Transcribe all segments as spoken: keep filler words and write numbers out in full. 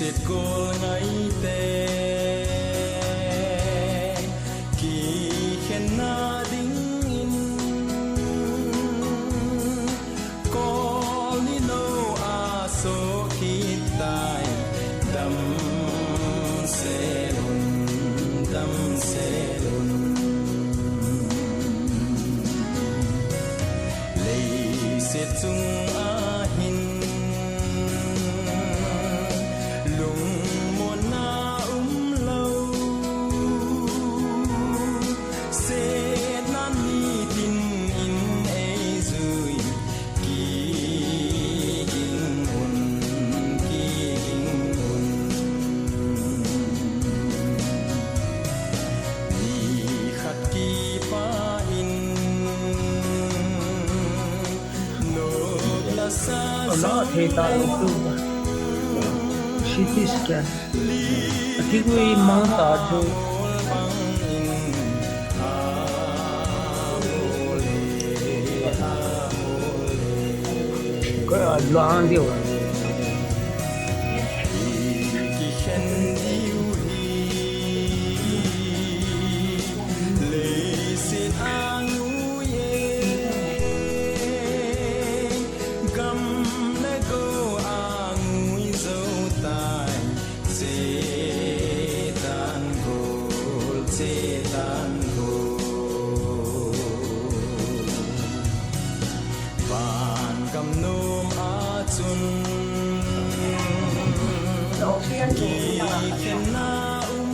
Sikul ngaite kikhenna dingin kol ni lo a soh kit tai. Damsel un, damsel un. Leiset chung ahin lungmonna umlou, setna nitin in eijui, kiging un, kiging un. Nikhat kipah in nop lasa. Ala thei ta lo tu. C T scan. Ati ko i mang ta chu. Ka lang diu. Leiset a ngui e, gam le go a ngui jou tai. Che tan gol, che tan gol. Van gam nom a chun kikhenna um.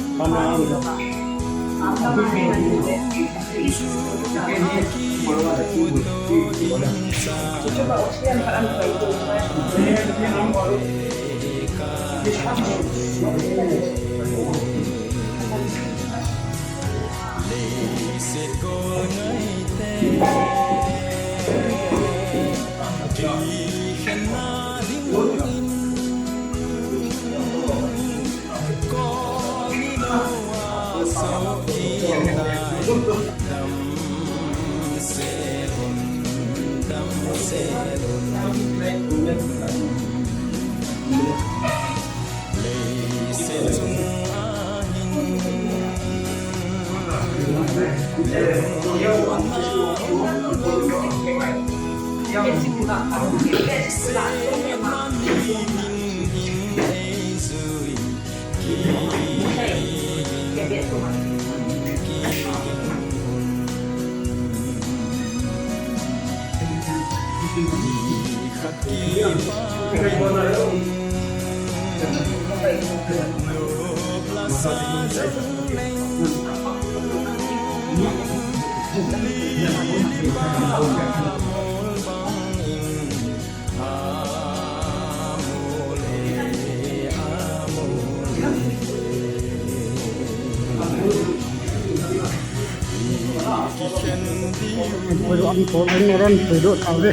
Poi do, ang poi do, ang ron poi do, tao de.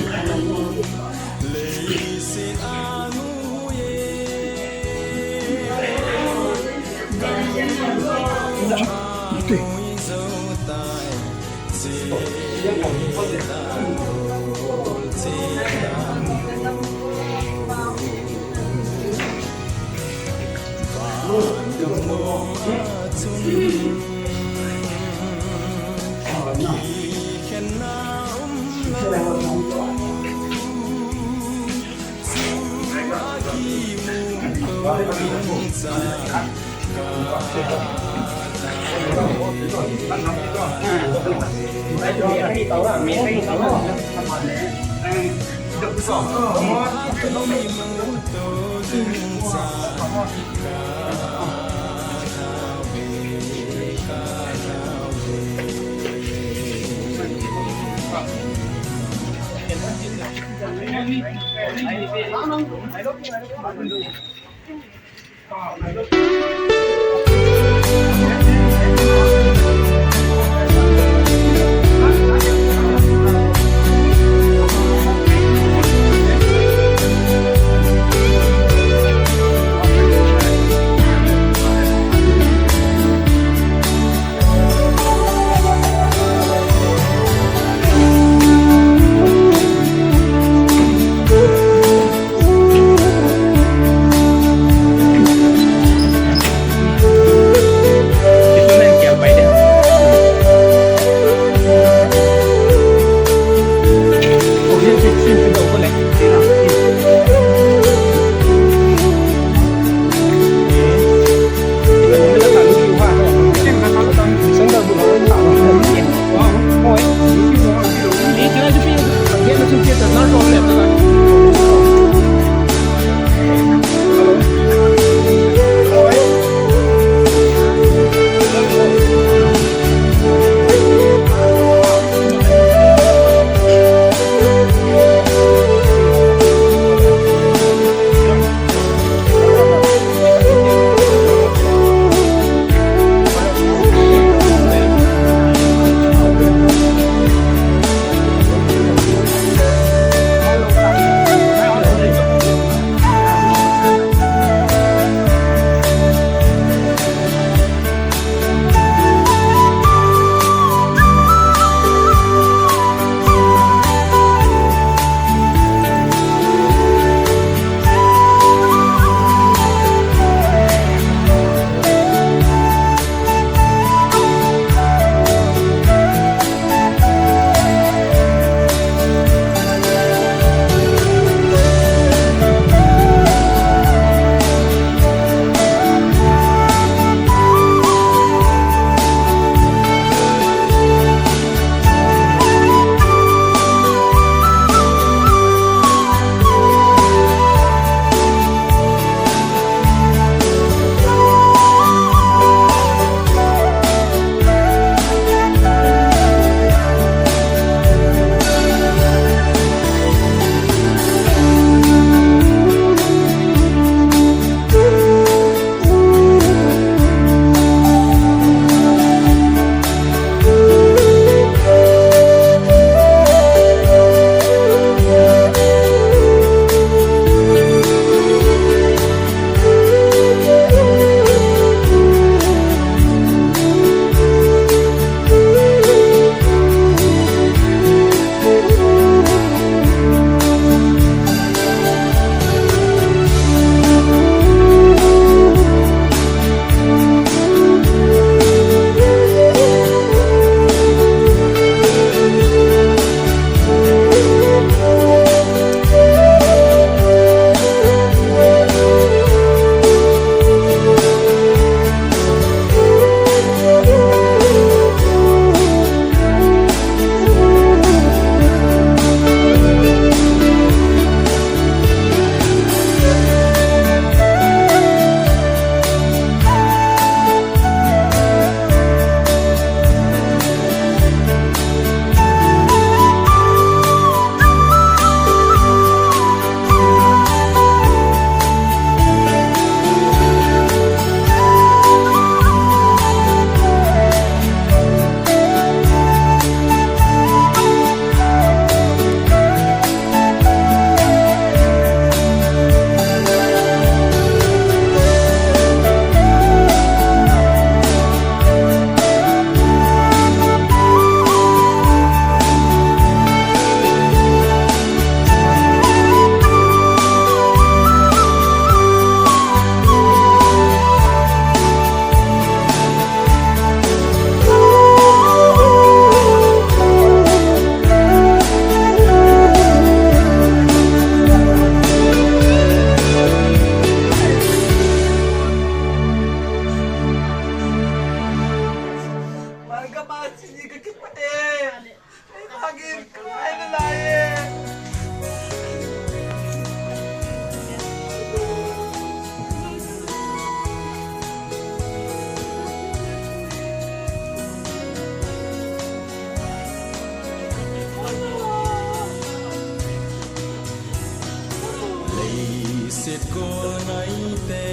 Sikol ngaite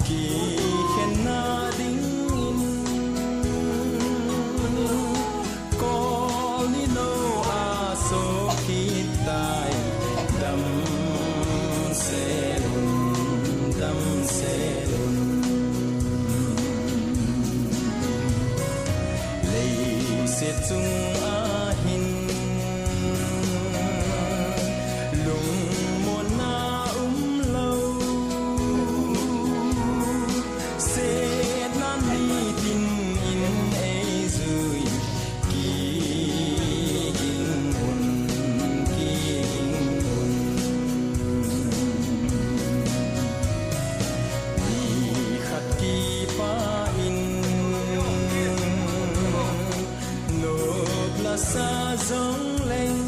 kikhenna dingin kol ni lo a sokit tai. Damsel un, damsel un. Leiset chung ahin lungmonna umlou, setna nitin in eijui, kiging un, kiging un. Nikhat kipah in nop lasa jongleng,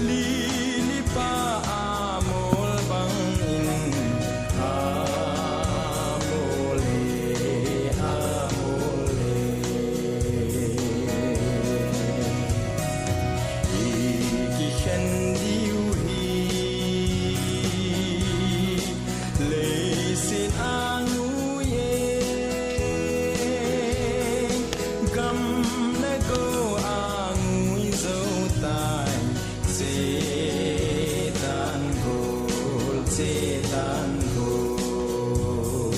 lili pa amol bangin amol e, amol e. Ikikhen diu hi leiset angui e, gam le go angui jou tai. Chetan gol, chetan gol.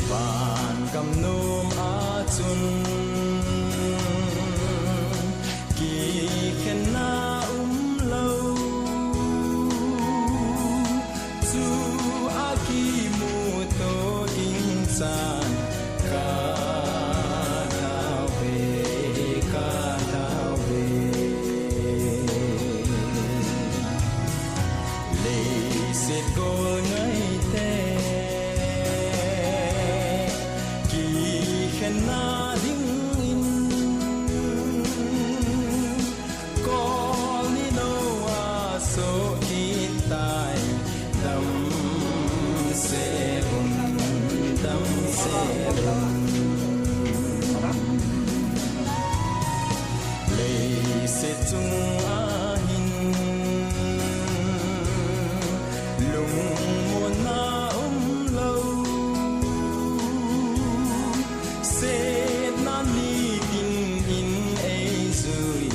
Van gam nom a chun kikhenna umlou, chu a kimuto ding chan ka tao ve, ka tao ve. Leiset gol ngaite kikhenna dingin kol ni lo a sokit tai. Damsel un, damsel un. Leiset chung ahin lungmonna umlou, setna nitin in eijui,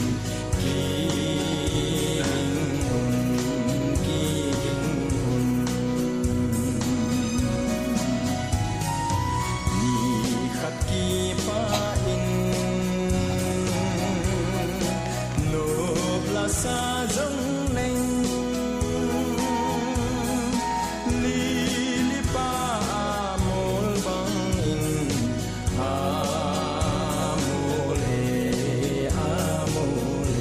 kiging un, kiging un. Nikhat kipah in nop lasa jongleng, lili pa amol bangin amol e, amol e.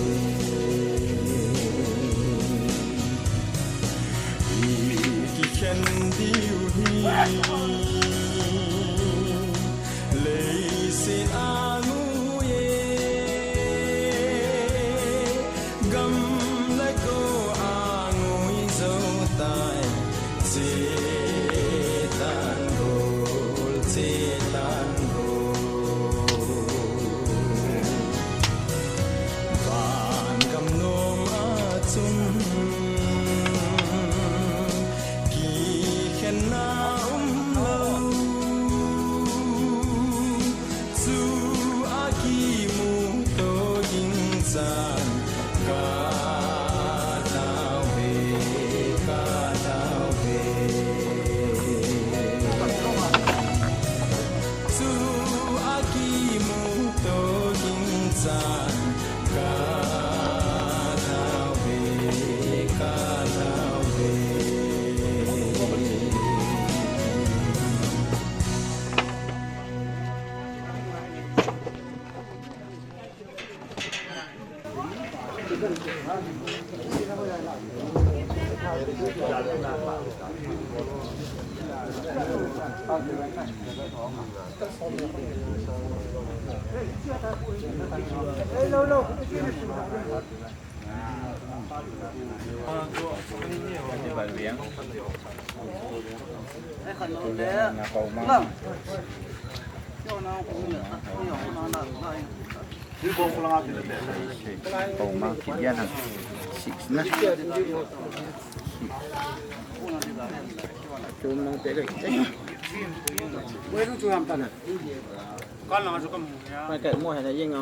Ikikhen diu hi leiset angui e, gam le go angui jou tai. Chetan gol, chetan gol. Van gam nom a chun kikhenna umlou, chu a kimuto ding chan ka tao ve, ka tao ve. Chu a kimuto ding chan ka tao ve, ka tao ve. Koma kidia na. Six na. Chum nang pe le. Wei lu chu ham ta na. Kan lang chu kam. Mai kai mo hai na yeng a.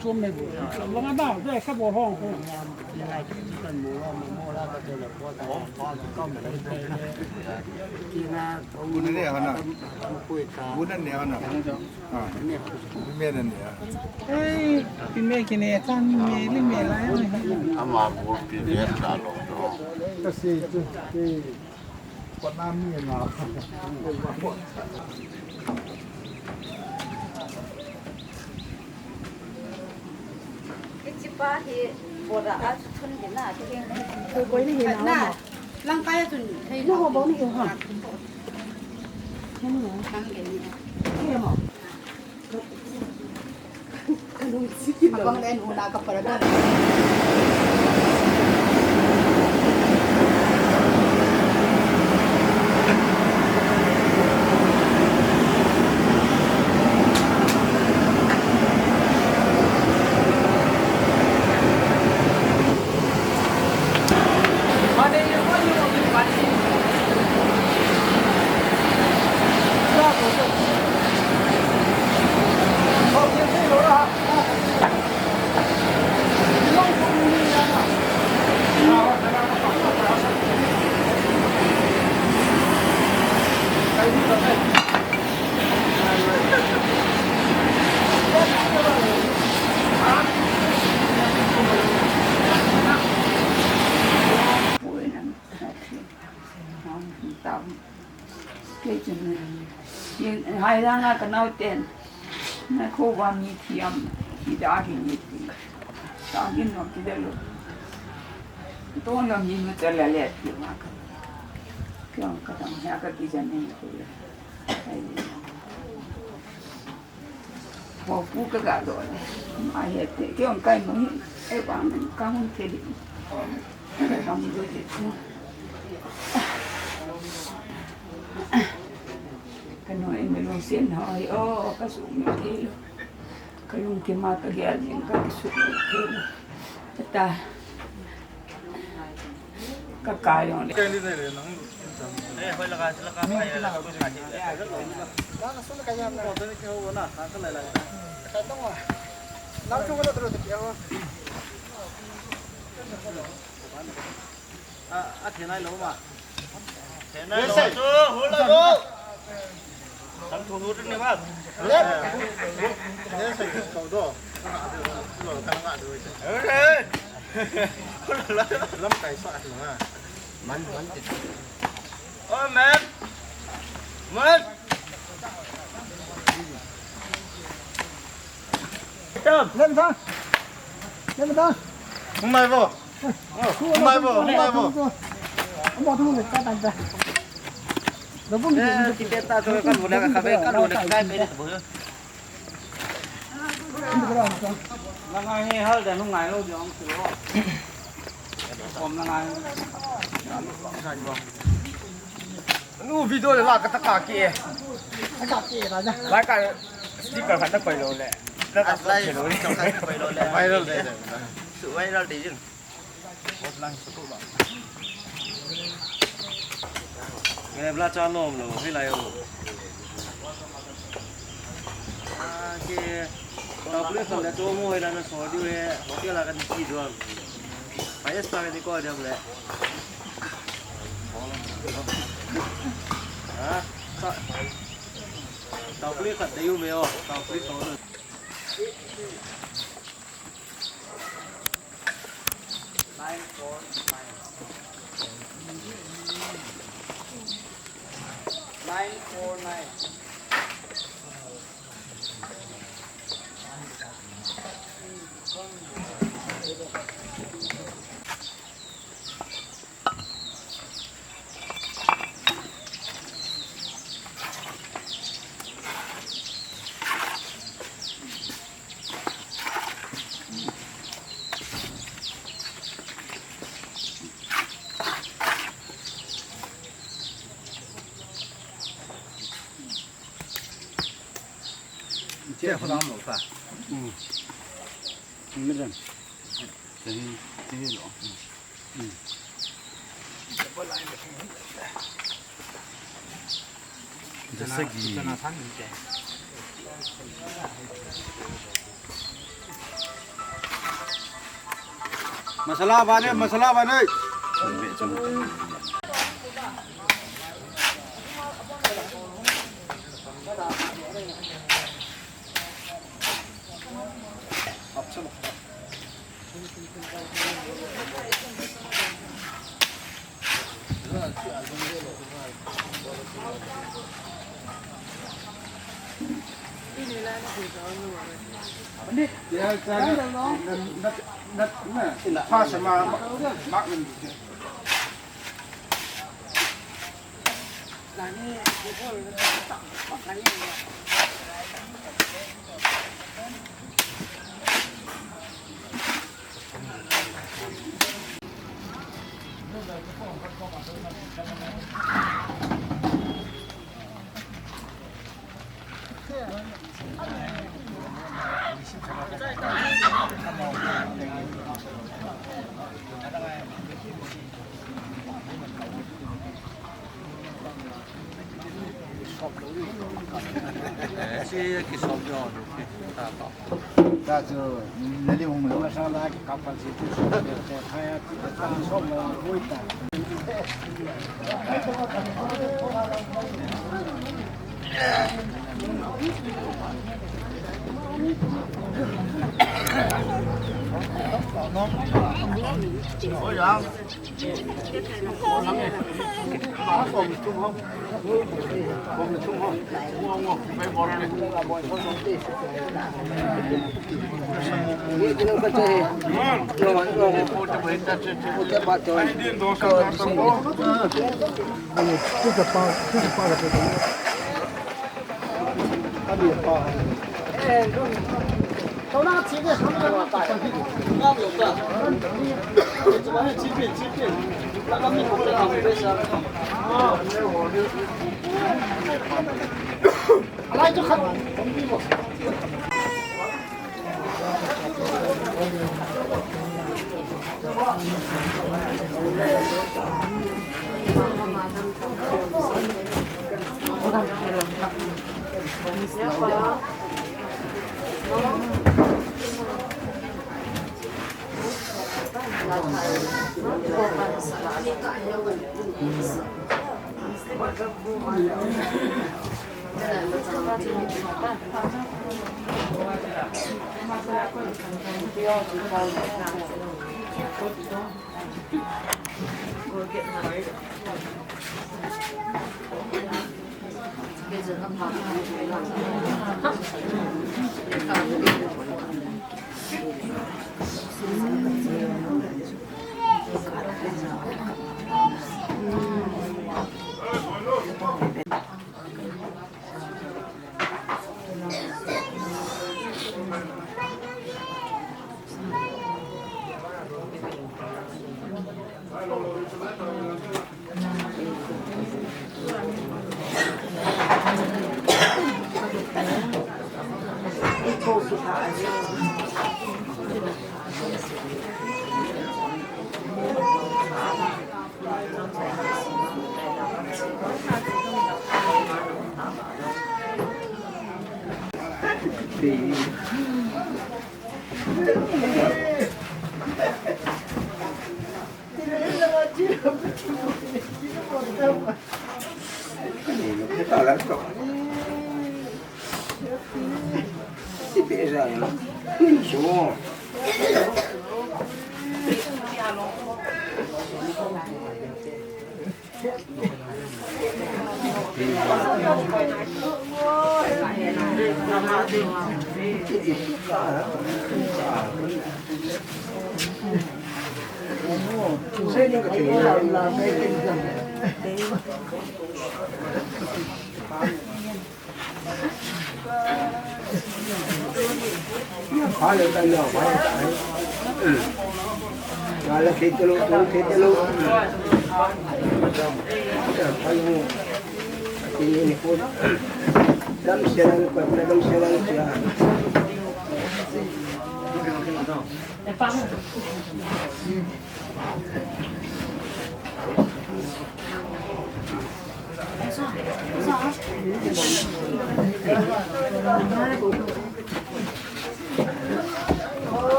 Chum mai bu. Lang a da, da sa bo hong. Bun ne hana. Bun ne hana. Ah. Pi me ne ne. Ei, pi me kine tan me, pi me la. Ama bu pi me ta lo do. Kasi tu. Patna mi na. Kichipa hi bora a chu thun hi na, kiheng. Koi koi ni hi na. Lang kaya chun thei na ho bo ni ho ha. Lang ke ni. Abang len huna ka para da. Kei chun, yen, hai lang a ka nau ten, na kho wa mi thiam, ki da ki ni ti. Sa gin no ki da lo. To no mi no cha la le ti ma ka. Kyo ka dang ya ka ki jan ni ko le. Ai. Ho pu ka ga do le. Ma he te, kei ong kai mo hi. E bang ka hung te di. Ka dam do te tu. Ka no e me lo sien ho ai. O, ka su me te lo. Ka lung ke ma ka ge a jing ka su me te lo. Ta. Ka kai jong le. Kai ni le le nang. Eh, hoi la ka, la ka, kai la ka, kai la ka. La ka sun ka yam na. Ko ni ke ho na, ka ka la la. Ka tong wa. Nang chung lo tro te ho. A, a the nai lo ma. The nai lo. Yes, sir. Chu, hu la lo. Sam thu hu ni ba. Yes, sir. Ko do. Lo ka nga do. Eh. Lamkai sa a hnung a. Man, man ti. Oh, man. Man. Tam. Len ta. Len ta. Hung mai bo. Oh, hung mai bo, hung mai bo. Amo tu le ta ta ta. Lo bun. Eh, ti ta to kan bo le ka be kan bo le ka be bo. Nang ngai ni hal dan ngai lo jong si lo. Kom nang ngai. Nu video le la ka ta ka ke. Ka ke la ja. La ka sticker khat ta koi lo le. La ka koi lo le. Viral de. Su viral de jin. Nge bla cha nom lo, hi lai o. A, ke, tau puli kham le cho mo hi la na so diu le, hotel a kan ti duam. Pai es pa kan ti ko diam le. Ha, sa, tau puli khat de u me o, tau puli to. Nine four nine. Nine four nine. Che, hola mo sa. Hmm. Midan. Tehi, tehi lo. Hmm. जैसे कि मसाला बने, मसाला बने।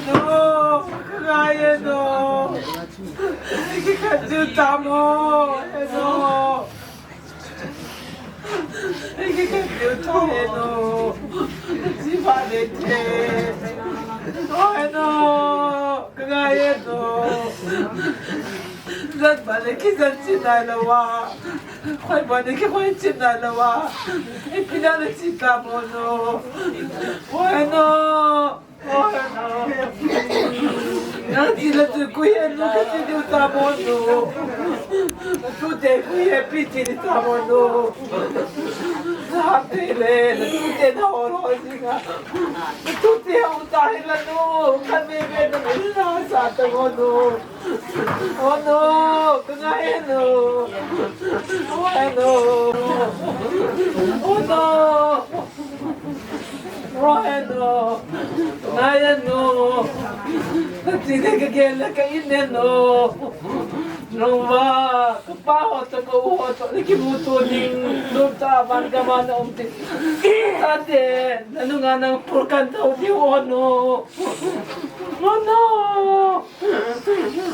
No, kaya no. Kikhat diu tam o, heno. Kikhat diu tam, heno. Jiva le the. O, heno. Ka ngai, heno. Jan ba le kijan chin nai lou a. Khoi ba le kikhoi chin nai lou a. Ipi na le chi tam o, heno. O, heno. Nang ti le chu kui henu kati diu tam o, henu. Tute kui he pi ti diu tam o, henu. Na te le, tute na oro jinga. Tute u ta he la, henu. Ka me me na sa tam o, henu. O, henu, ka ngai, henu. O, henu. O, henu. O, henu. Ngai, henu. Ka ti le ka gel le ka in, henu. Nungva, ka pa ho to, ka u ho to, le kimu to ning, nung ta ban ka ban um ti. Tate, na nunga nang pur kan to di, o, henu. O, henu.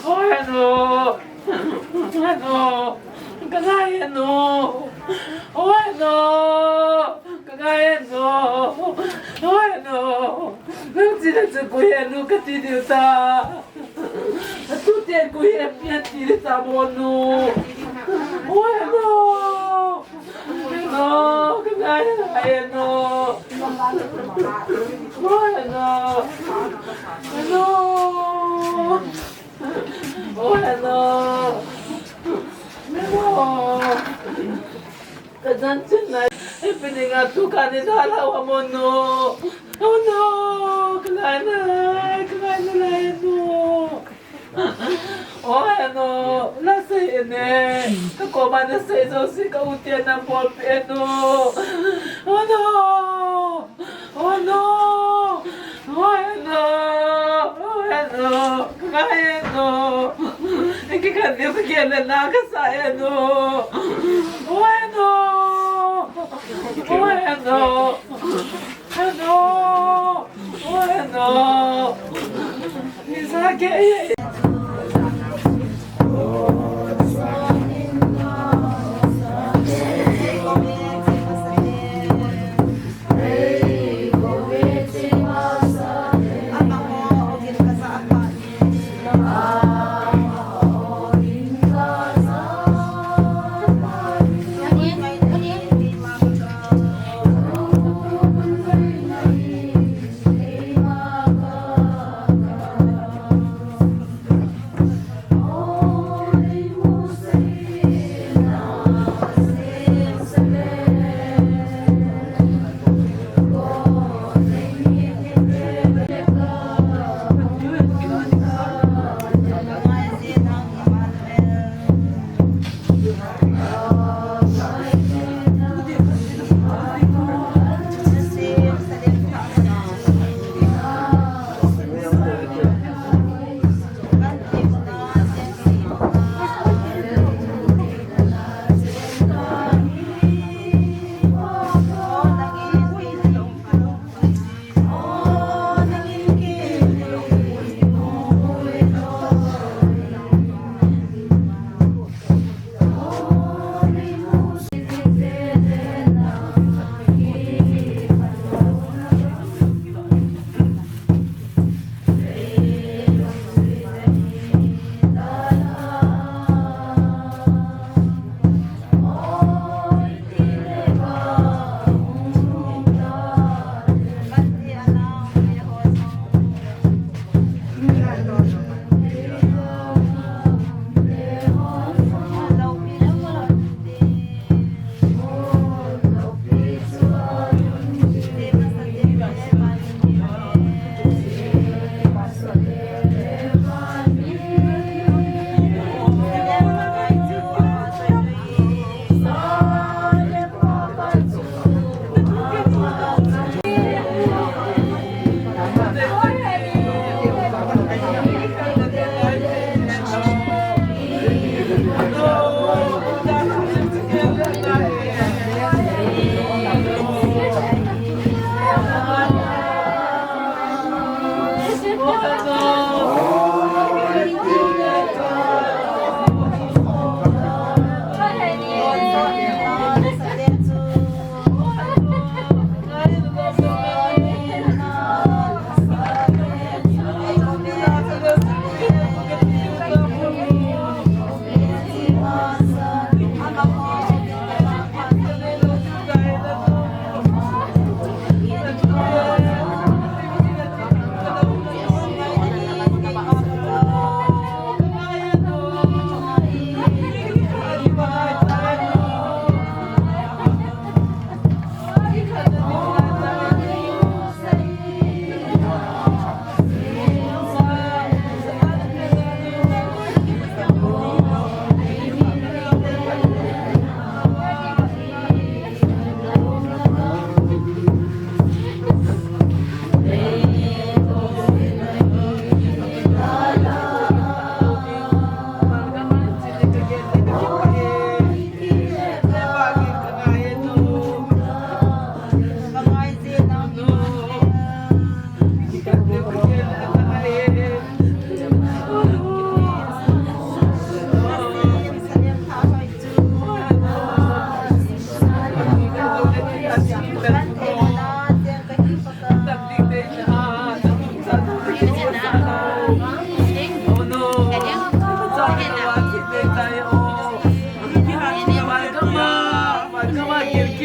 O, henu. Henu. Ka ngai, henu. O, henu. Ka ngai, henu. O, henu. Nang ti le chu kui henu kati diu ta. Tute kui he pi ti diu tam o, henu. O, henu. Henu. Ka ngai, ngai, henu. O, henu. Henu. O, henu. Henu. Ka jan chin nai. Ipi ni nga tu ka ni da la wa mo, henu. O, henu. Ka ngai nai, ka ngai nai, henu. O, henu. Na sei ne. Ka koma na sei jouse ka u te na bol pe, henu. O, henu. O, henu. O, henu. O, henu. Ka ngai, henu. Kikhat diu ka gel le na ka sa, henu. O, henu. O, henu. Henu. O, henu. Ni sa ke.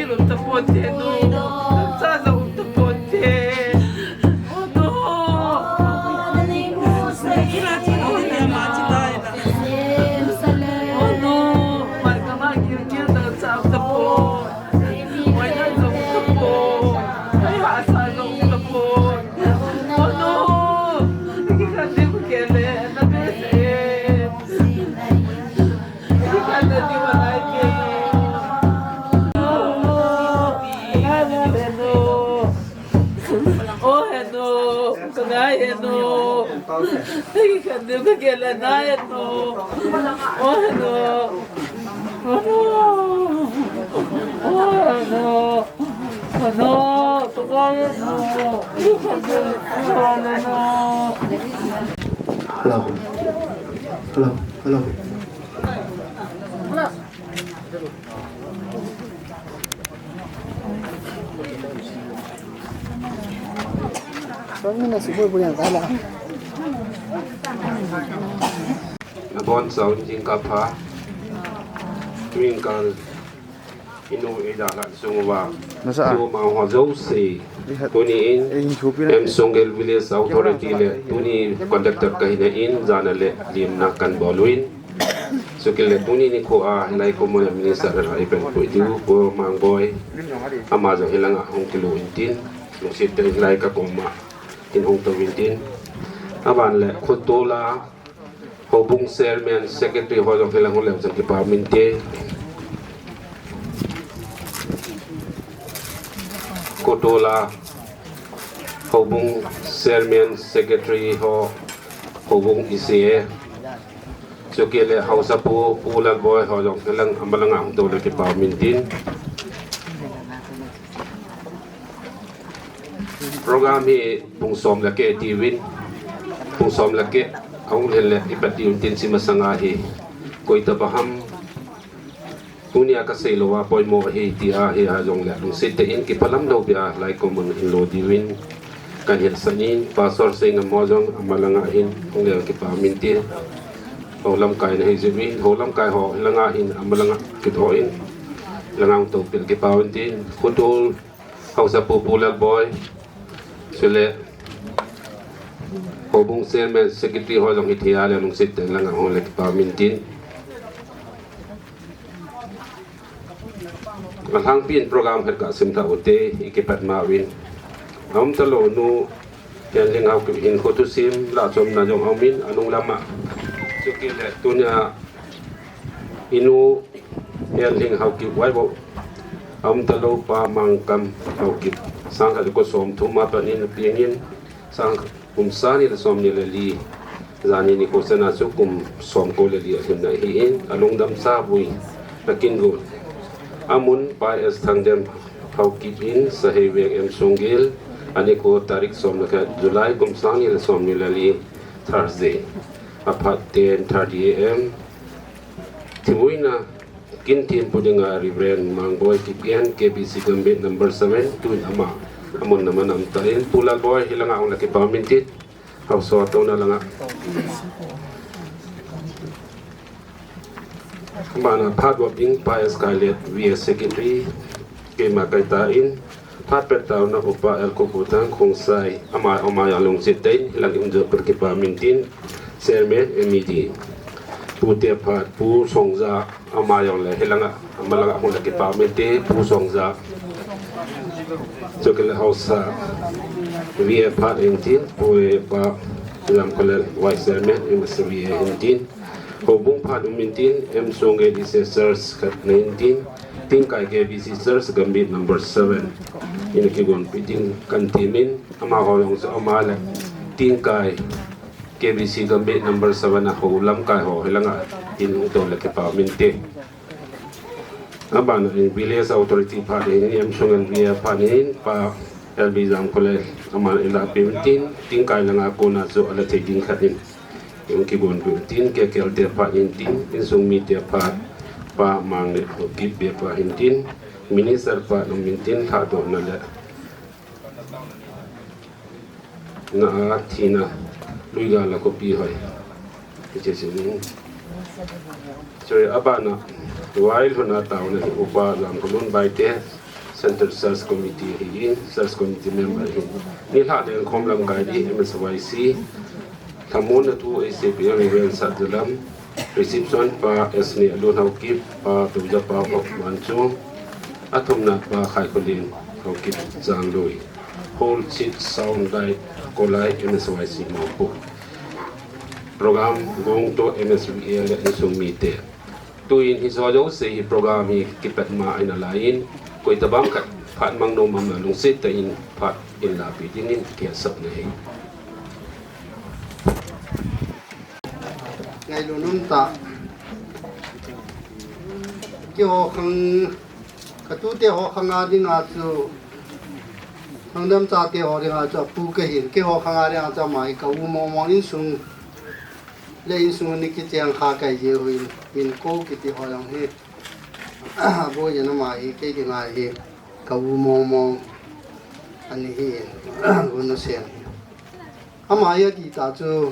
Umta ponte no. Cha cha umta ponte. Oh no. Oh no. Mai ka ma kir kir da cha umta pon. Mai da cha umta pon. Ai ha sa cha umta pon. Oh no. Ki ka de ku ke le na be se. Hello. Hello. Hello. Nabonchauvin jingkah pha. Twinkle, inu ida la sung uva. Nasa a. Sung ma ho jouse. Tuni in. Em Songel Village Authority le tuni conductor kahina in jana le limna kan bol uvin. Chukit le tuni nikho a, hilai Common Minister a ipen pu diu, Pu Mangboi, ama jong hilanga hung kilu intin, lungset tah in hilai ka koma, in hung tou intin. Aban le, khutol a, Houbung Chairman, Secretary ho jong hilang hung leu chan kipa um inte. Khutol a, Houbung Chairman, Secretary ho, Houbung I C A. Chukit le Haosapu, Pu Lalboi ho jong hilang amalanga hung tou le kipa um intin. Program hi pung som le keh tiuvin, pung som le keh ahung lhin le ipat diu intin, hiche masanga hi koi tobang ham. Tunia kasei lou a poimo ahi tia hi a jong le lungset tah in kiphalam lou bia lai Common hin lo diuvin kan hilsan in, Pastor Singam ho jong amalanga hin hung leu kipa um inte. Ho lamkai na hi jiuvin, ho lamkai ho hilanga hin amalanga kitoh in, langa hung tou peh kipa um intin, khutol Haosapu Pu Lalboi, chule Houbung Chairman, Secretary ho jong hithei a le lungset tah in langa hung le kipa um intin. Alhangpi in program khat kasim tau te, i kipat ma uvin. Aum talou nu, Henlhing Haokip hin khothusim, lahchomna jong aum in, anung lama. Chukit le tunia, inu, Henlhing Haokip vai bou. Aum talou Pa Mangkam Haokip. Sangkhat le ko som thum a pat in apeng in, sang Kum sang ni le som ni le li, jani nikho chana chu kum som ko le li alhinna ahin, alungdam chavui, akin gon. Amun Pa S Thangdem Haokip in, Saheiveng M Songel, anikho tarik som le khat July kum sang ni le som ni le li, Thursday. Aphat ten thirty A M. Thimuina, Kin thempu dinga Reverend Mangboi Kipgen, K B C Gambih number seven, tun ama, amun naman amta in, Pu Lalboi, hilanga hung le kipa um intin, Haosa touna langa. Amana phat uva ding Pa S Kailet, V S Secretary, keima kaita in, Phat pet taona Upa L Kukuthang Khongsai, ama, ama jong lungset tah in, hilang in jong per kipa um intin, Chairman M E D. Pu te phat, Pu Songja, ama jong le, hilanga, ama langa hung le kipa um inte, Pu Songja. Chukit le Haosa, V A phat intin, Pu e Pa, Lamkholel, Vice Chairman, M S V A intin. Houbung phat um intin, M Songel Church khat na intin, Tingkai K B C Church Gambih number seven. Ina kigon pi ding kan timin, amaho jong chu ama le Tingkai K B C Gambih number seven a ho lamkai ho hilanga in hung tou le kipa um inte. Abana in Village Authority phat in, M Songel V A phat in, Pa L B Jamkholel, ama ila pi um tin, Tingkai langa kona chu ala thei ding khat in. Hung kigon pi um tin, K K L te phat in tin, insung mite phat, Pa Mangle Haokip be phat in tin, Minister phat um in tin, lhadohna le na a thina, Luiga la kopi hoi. Hiche sin. Sorry, abana, vai lhona taona hi Upa Lamkholun Baite, Central Search Committee ahin, Search Committee member ahin. Nilhah lengkhom lamkai di M S Y C, lhamonna thu A C P M Reverend Satjalam, reception pa S N A Alun Haokip, pa Tuja pa Hok Manchu, athumna pa Khaikholin Haokip Janglui, whole seat sound light Kolai M S Y C Mongpu. Program gong to M S V A le insung mite. Tuin hi jojo se hi program hi kipat ma aina lai in, koi tabang khat phat mang nom am lungset tah in phat in lapi dingin kiasap na hi. Ngailu num ta. Keiho khang, katute ho khang a dinga chu, Thangdam chate ho dinga chu apu kahin, keiho khang a dinga chu ama hi ka u mong mong insung le insung ni kicheng kha kai je hui, min ko kiti ho jong hi. Aboi jeng ama hi kei dinga hi ka u mong mong ani hi, u nu sen hi. Ama hi ati ta chu,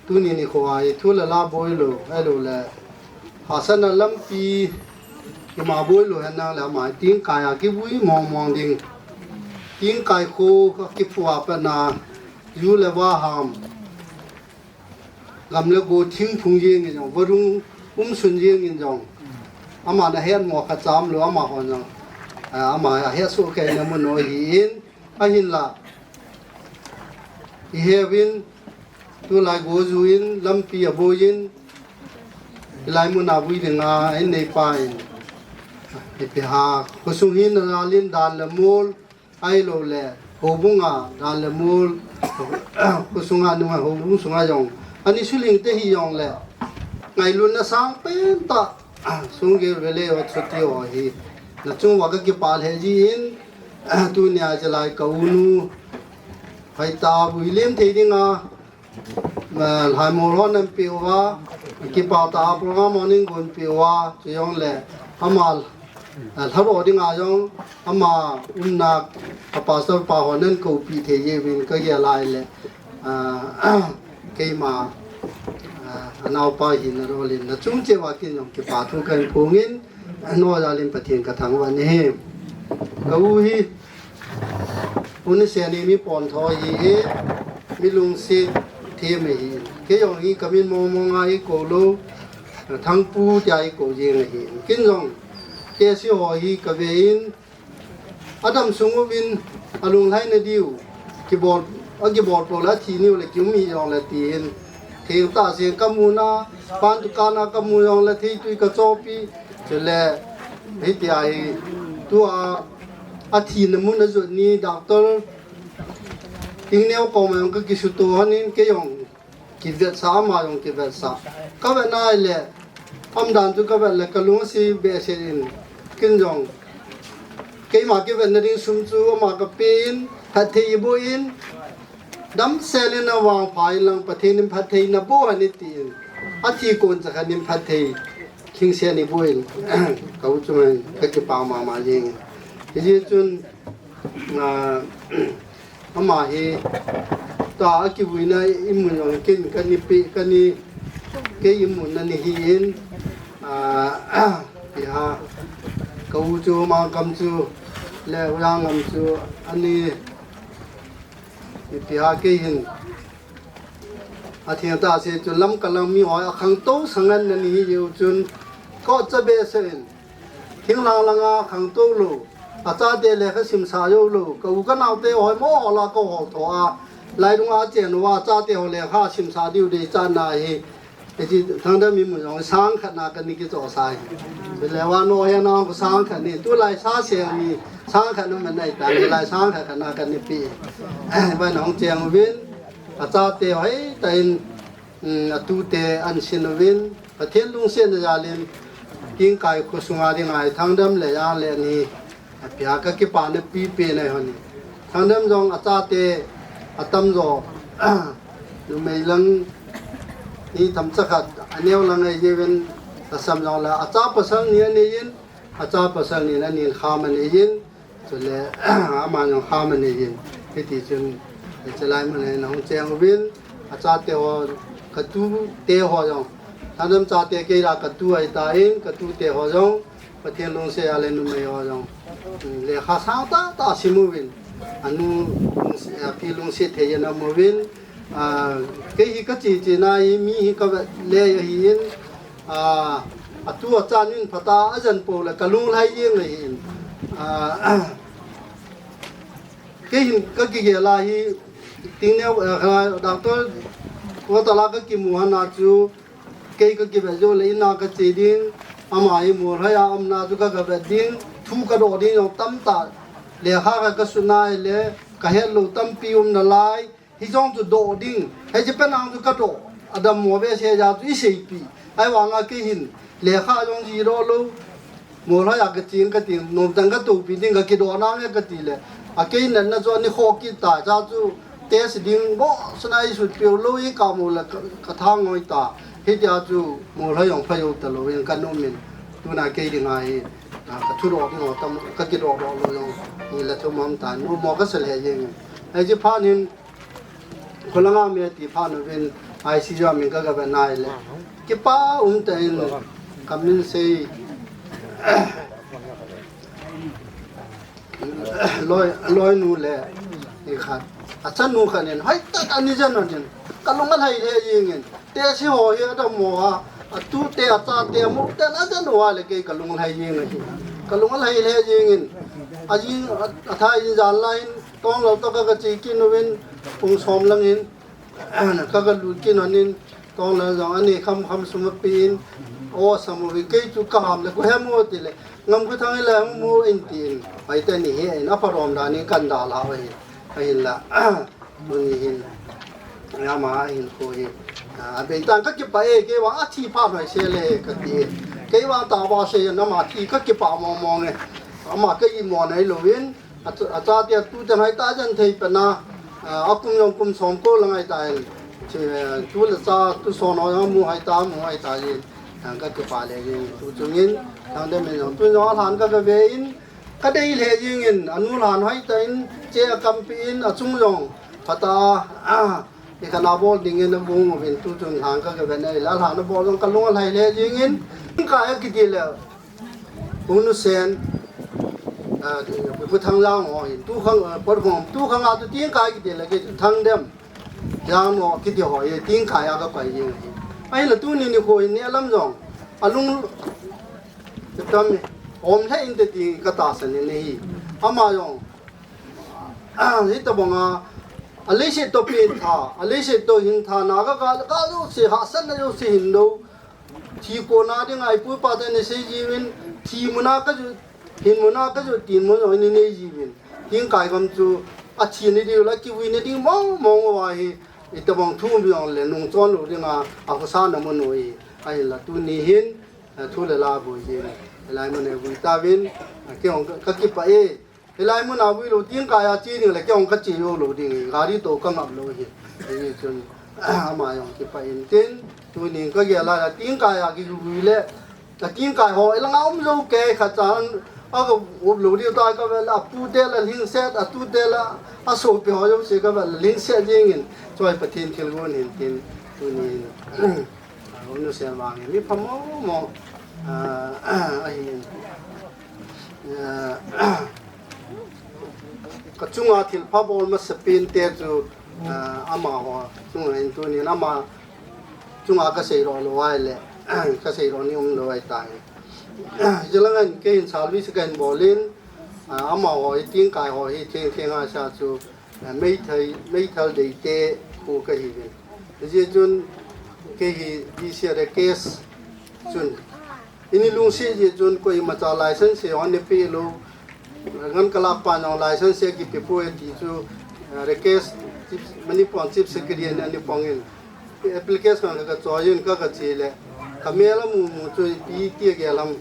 tuni nikho a hi thu le la boi lou, ahilou le hahsatna lampi ima boi lou hen lang le ama hi tingkai a kivui mong mong ding. Tingkai kho kiphu a pat na, ju le va ham, gam le go thingphung jeng in jong, vadung umsun jeng in jong, ama na het mo kha cham lou, amaho jong, a, ama a het soh kei na mun ahi in, ahinla, i he uvin, tulai go ju in, lampi aboi in, hilai mun a vui dinga, in neipa in, ipi ham, khosung hi na jal in dan le mol, ahilou le, houbung a dan le mol, khosung a nunga houbung sunga jong, ani suling te hi jong le, ngailutna sang pen tah, Sunggel Valley ho chuti ho hi, na chung uva ka kipah lheh jin, tunia chelai ka u nu, hoitah a vui lim thei dinga, ma, lhaimol ho nan pe uva, kipah tah a program ho nin gon pe uva, chu jong le, ama, a, lharo dinga jong, ama umna, a pastor pa ho nan koupi thei jeh uvin ka gel lai le, a, keima, a, anaopa hina rol in, na chung cheh uva kin jong kipa thu kahin phong in, Nojalin Pathen ka thangvah in ahi. Ka u hi, u ni seni mi pontho ahi, mi lungset them ahi. Kei jong hi ka min mong mong a i kou lou, Thangpu tia i kou jeng ahi. Kin jong, tesi ho hi ka ve in, Adam sung uvin alunglhai na diu, kibol, akibol pol a thi niu le kium hi jong le tin. Theng tah seng ka mu na, pan dukan a ka mu jong le thei tui ka chopi, chule, hitia hi, tua, athi na mun a jot ni, doctor, ting neo ko ma jong ka kisuto hanin, kei jong, Kivetsah, ama jong kivetsah. Ka vet nai le, umdan chu ka vet le, ka lung asi behseh in, kin jong. Keima kivetna ding sum chu ama ka pe in, phatthei i boh in, damsel in na vangpha in lang Pathen in phatthei na boh hen i ti in. Athi kon cha khan in phatthei, khingsen i boh in, ka u chunga ka kipah mama jeng in. Hijeh chun, ah, Ama hi, tua akivuina imun jong ken kani pe, kani, kei imun nani hi in, ah, ipi ham, ka u chu, Mangkam chu, le Uyangam chu, ani, ipi ham kei hin, atheng tah se chu Lamka lang mi ho a khangtou sangan nani hi jeh u chun, ko cha behseh in, Thinglhang langa khangtou lou, achate lekha simsa jou lou, ka u ka naote hoimo ho lah a ka hol tho a, laidung a achen uva achate ho lekha simsa diu deichatna hi, hiche Thangdam imun jong sang khat na kani kichohsa hi. Chule vannoi a nang sang khat ni, tulai sa seng ni, sang khat na man nai ta, hilai sang khat khat na kani pe. Vannoi hung cheng uvin, achate hoitah in, um, atute ahin sin uvin, Pathen lungsetna jal in, Kingkai kho sunga dinga hi Thangdam le Jangle ni, ipi ham ka kipana pipen ahi hon. Thangdam jong achate atamjo, numei lang ni themcha khat, aneo lang ahi jeh uvin, asam jong le, acha pasal ni anei in, acha pasal ni in anin kham anei in, Chule, ama jong kham anei in, hiti chun, hiche lai mun a hin ahung cheng uvin, achate ho, ka tute ho jong, Thangdam chate kei lah a ka tu ahitan, ka tute ho jong, Pathen lungset a le numei ho jong, mm, lekha sang tah tah sim uvin, anu lungset, api lungset thei in aum uvin, ah, kei hi ka che che na hi mi hi ka vet le ahi in, ah, atu a chan in phat a ajan po le ka lunglhai jeng ahi in, ah, kei hin ka kigel a hi, ting neo, eh, kha, doctor quarter a ka kimu hana chu, kei ka kivet jou le in a ka che ding, ama hi Molhoi a umna chu ka, ka vet ding, thu ka doh ding jong tamtah, lekha ka, ka sut na le, ka het lou tampi um nalai, hijong chu doh ding, hiche pen a chu ka doh, adam mo behseh jeh a chu i seipi, ahivang a kei hin, lekha jong ji doh lou, Molhoi a ka cheng ka ting, nomtah in ka toupi ding ka kidoh nange ka ti le. A kei natna chu ani khoh kit ta, cha chu test ding bo, suna i sut piu lou i ka mu le ka, ka thang ngoi ta. Hitia chu Molhoi jong pha jou ta lou in ka nom in. Tuna kei ding a hi, a, ka thudoh ding ho tam, ka kidoh doh lou jong. Ni le thum um ta, nom mo ka sei le jeng. Hiche phat hin, Kholanga mi ti phat uvin I C U a min ka, ka vet na le. Kipa um tah in ka min sei. Loi, loinu le ni khat. Achanu khat in, hoi tah a ni jan in. Ka lung alhai le jeng in. Test ho hi adam mo a. Atute achate mo te na jan uva le kei ka lunglhai jeng ahi. Ka lung alhai le jeng in. Ajing a, athai in jan lai in. Tonglal toh ka, ka che kit uvin, pung som lang in, ka, ka lut kit un in, Tonglal jong ani kham kham sum ape in, o sam uvin, kei chu ka ham le, ko hem o ti le, Ngamkhothang i le mu in ti in, ai te ni he in, apha rom dan in kan dalha uve, ahin la, tuni hin, ama hin ko hi, a, abei tan ka kipah e, kei vang athi pha noi se le, ka ti, kei vang ta va se, ama thi ka kipah mong mong e, ama ka imo nai louvin, Acha, achate atu te ngai ta jan thei pena, a, akum jong kum som ko la ngai ta in. Che, tu le cha, tu son ho jong mu hai ta, mu hai ta jin. Thang ka kipa le jin. Tu chung in, thang de min jong. Tu jong alhan ka, ka ve in, ka dei le jing in, anu lhan hai ta in, che akampi in, achung jong. Phat a, a, i kana bol ding in, abung uvin, tu chung lhan ka, ka ve na, la lhan bol jong, ka lung alhai le jing in, ka ya kiti le. Unu Sen, a, Pu Thang Lang ho hin, tu khang, a, Pot Khong, tu khang a tu ting kai kiti le kei Thang Dem. Yang mo kiti ho ye ting kai a ka pai ye. Ai la tuni ni ko ni alam jong. Alung tam om le in te ti ka tahsan ni hi. Ama jong. A, hitabang a, a leiset toh pen tha, a leiset toh hin tha na ka, ka, ka jouse, hahsatna jouse hin lou. Thi kona dinga ipu ipa te ni sei jiuvin, thi muna ka ju, hin muna ka ju, tin mun jong ni nei jiuvin. Thingkai gam chu, athi ni diu la, kivui ni ding mong mong uva hi, hitabang thu um jong le, nung chon lou dinga, akhosa na mun u hi, ahin la tuni hin, a, thu le la boi jin, hilai mun e vui tauvin, a, kei jong ka, ka kipah e, Hilai mun a vui lou, tingkai a che ding le, kei jong ka che jou lou ding, gari toh ka ngap lou hi. Hichun, ama jong kipah in tin, tuni ka gel a, tingkai a kivui le, ka tingkai ho, ilanga um jou kei khat chan, a ka up lou diu ta ka vel, apu te la lhingset, atu te la, asopi ho jouse ka vel, lhingset jing in, choi Pathen thilgon hin tin, tuni in. A, Unu Sen vang hi mi pha mong mong, a, ahi. A, ka chunga thilpha bol masapen te chu, a, amaho chunga hin tunin ama chunga ka seidoh lou ahile, ka seidoh ni um lou ahitai. Hiche langa hin kei hin service ka hin bol in, a, amaho hi tingkai ho hi theng theng a sa chu, A, meithal, meithal deite khu ka hiuvin. Hijeh chun kei hi D C a Rakesh chun. Ini lungset jeh chun koimacha license ho ana pe lou. Ngan ka lhapa jong license kipe poi ti chu, a, Rakesh, Chief, Manipur Chief Secretary ana pang in. Application ka, ka choi in ka, ka che le. Ka mel a mu mu chu ipi ti a gel ham.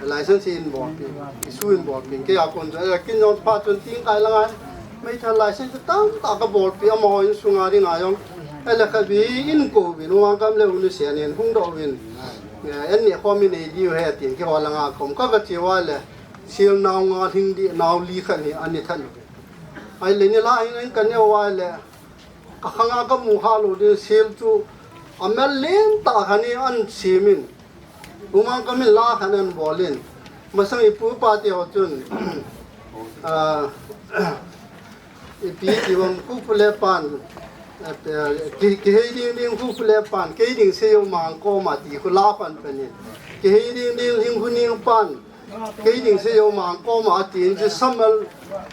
License in bolpi, issue in bolpi. Kei a kon chu, eh, kin jong pha chun tingkai langa. Meithal license tamtah ka bolpi, amaho insunga dinga jong. Eh, le khatvei in kouvin, Umangkam le Unu Sen in hung doh uvin. Eh, an ni khom in nei diu ahi tin, keiho langa kom ka, ka che uva le. Sel nao nga lhing di, nao li khat hi, ani than. Ahile ni la in, in ka neo uva le. Ka khanga ka mu kha lou ding sel chu a mel lentah khat in an sem in. Umangkam in la khat ana bol in. Masang ipu ipa te ho chun, ah, ipi ti vang khu khu le pan, ah, ki, kihei ding ding khu khu le pan, kei ding sei o mang ko ma ti khu la pan pen in. Kihei ding ding hing khu ning pan, kei ding sei o mang ko ma ti in chi samal,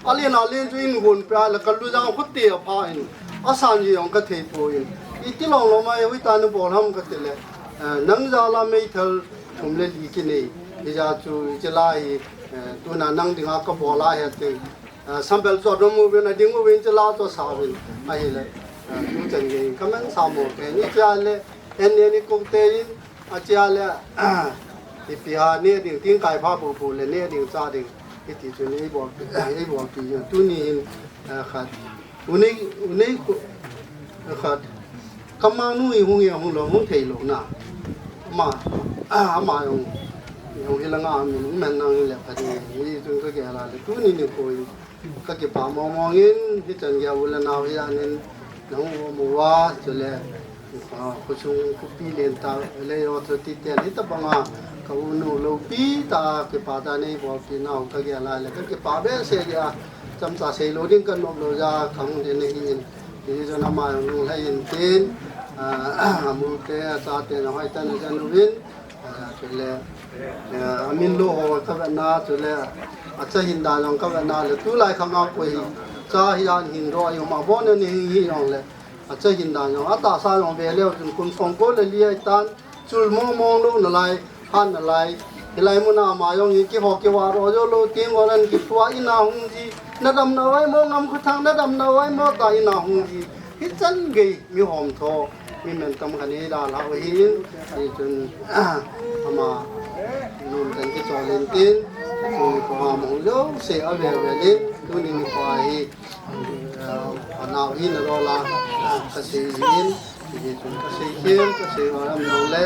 alen alen chu in gun pe la ka lu jang khu te a pha in, a san ji ong ka thei po in. I ti long lo mai, ui ta nu bol ham ka ti le, ah, nang ja la mei thal, thum le li kinei. Hija chu, hiche la hi, eh, tuna nang dinga kabol a hi ati. Eh, sampel chu adom uvin, ading uvin, hiche la chu asavin. Ahile, eh, tuchan gei, kaman sa mo ke. Hiche a le, en ne ni kong te in, ache a le, ipi ham ne ding, tingkai pha pu pu le, ne ding cha ding. Hiti chu nei bol, ei bol pi. Tuni hin, eh, khat. Unei, unei khu, khat. Kamang nu i hung i hung lo, hung thei lo na. Ama, ah, ama jong, jong hi la nga min, hung men nang le pha ding, i chung ka gel a le, tuni ni khu i, ka kipa mong mong in, hichan gei u le nau hi anin, nang u mu wa, chule, ah, khu chung khu pi len ta, le yo chu ti te, hi ta banga, ka u nu lo pi ta, kipa ta nei bol pi nau, ka gel a le, ka kipa be se ya, Chomcha sei lo ding ka nom lo ja, ka hung den ahi in. Hichun ama jong lunglhai in tin, ah, amu te, acha te, na hoi ta na jan uvin, ah, chule, ah, amin lo ho ka ve na, chule, acha hin dan jong ka ve na le, tulai khang a koi hi, cha hi an hin ro, ahi um a bon ani hi jong le, acha hin dan jong, atahsa jong ve leu chun kum song ko le li ahi tan, Chul mong mong lou nalai, han nalai. Hilai muna ama jong hi kiho kiva ro jo lou, ting golan kithua ina hung ji. Na dam na vai mo ngam khu thang, na dam na vai mo ta ina hung ji. Hichan gei mi hom tho, mi men tam kha nei la la hi in. Hichun ama nun kan kichol in tin. Chu ko ha mo jo se a ve ve lin. Tuni ni ko hi. Ah, anau hi na lo la, ah, ka sei jin, hichun ka sei khen, ka sei o lam jong le,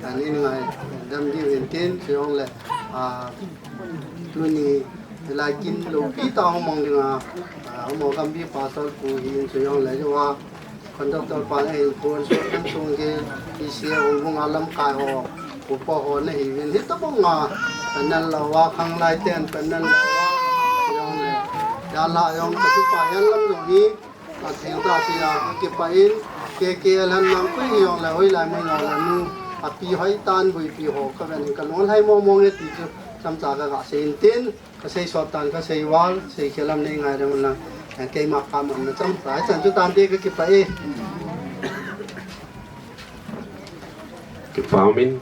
ah, ni ngai dam di ven tin, sei jong le, ah, tuni lai kin lo pi ta hong mong ding a, ah, mo gam bi pastor pu hin sei jong le jo a, Conductor pa na hin phone so kan sung ke, P C A hung hung a lamkai ho, upa ho na hi vin, hi ta bang a, panel la wa, khang lai ten panel la wa, jong le, ya la jong ka tu pa yan lam jong hi, ka theng ta si ya, ki pa in, K K L han nang kui hi jong le, hoi lai mo jong le nu, a pi hoi tan bui pi ho, ka ven ka long lai mo mo nge ti chu, chomcha ka ga sei in tin, Ka sei sot tan, ka sei val, sei khel lam nei ngai dam lang. Eh, keima pha man na cham, lai chan chu tan te ka kipa e. Kipa min.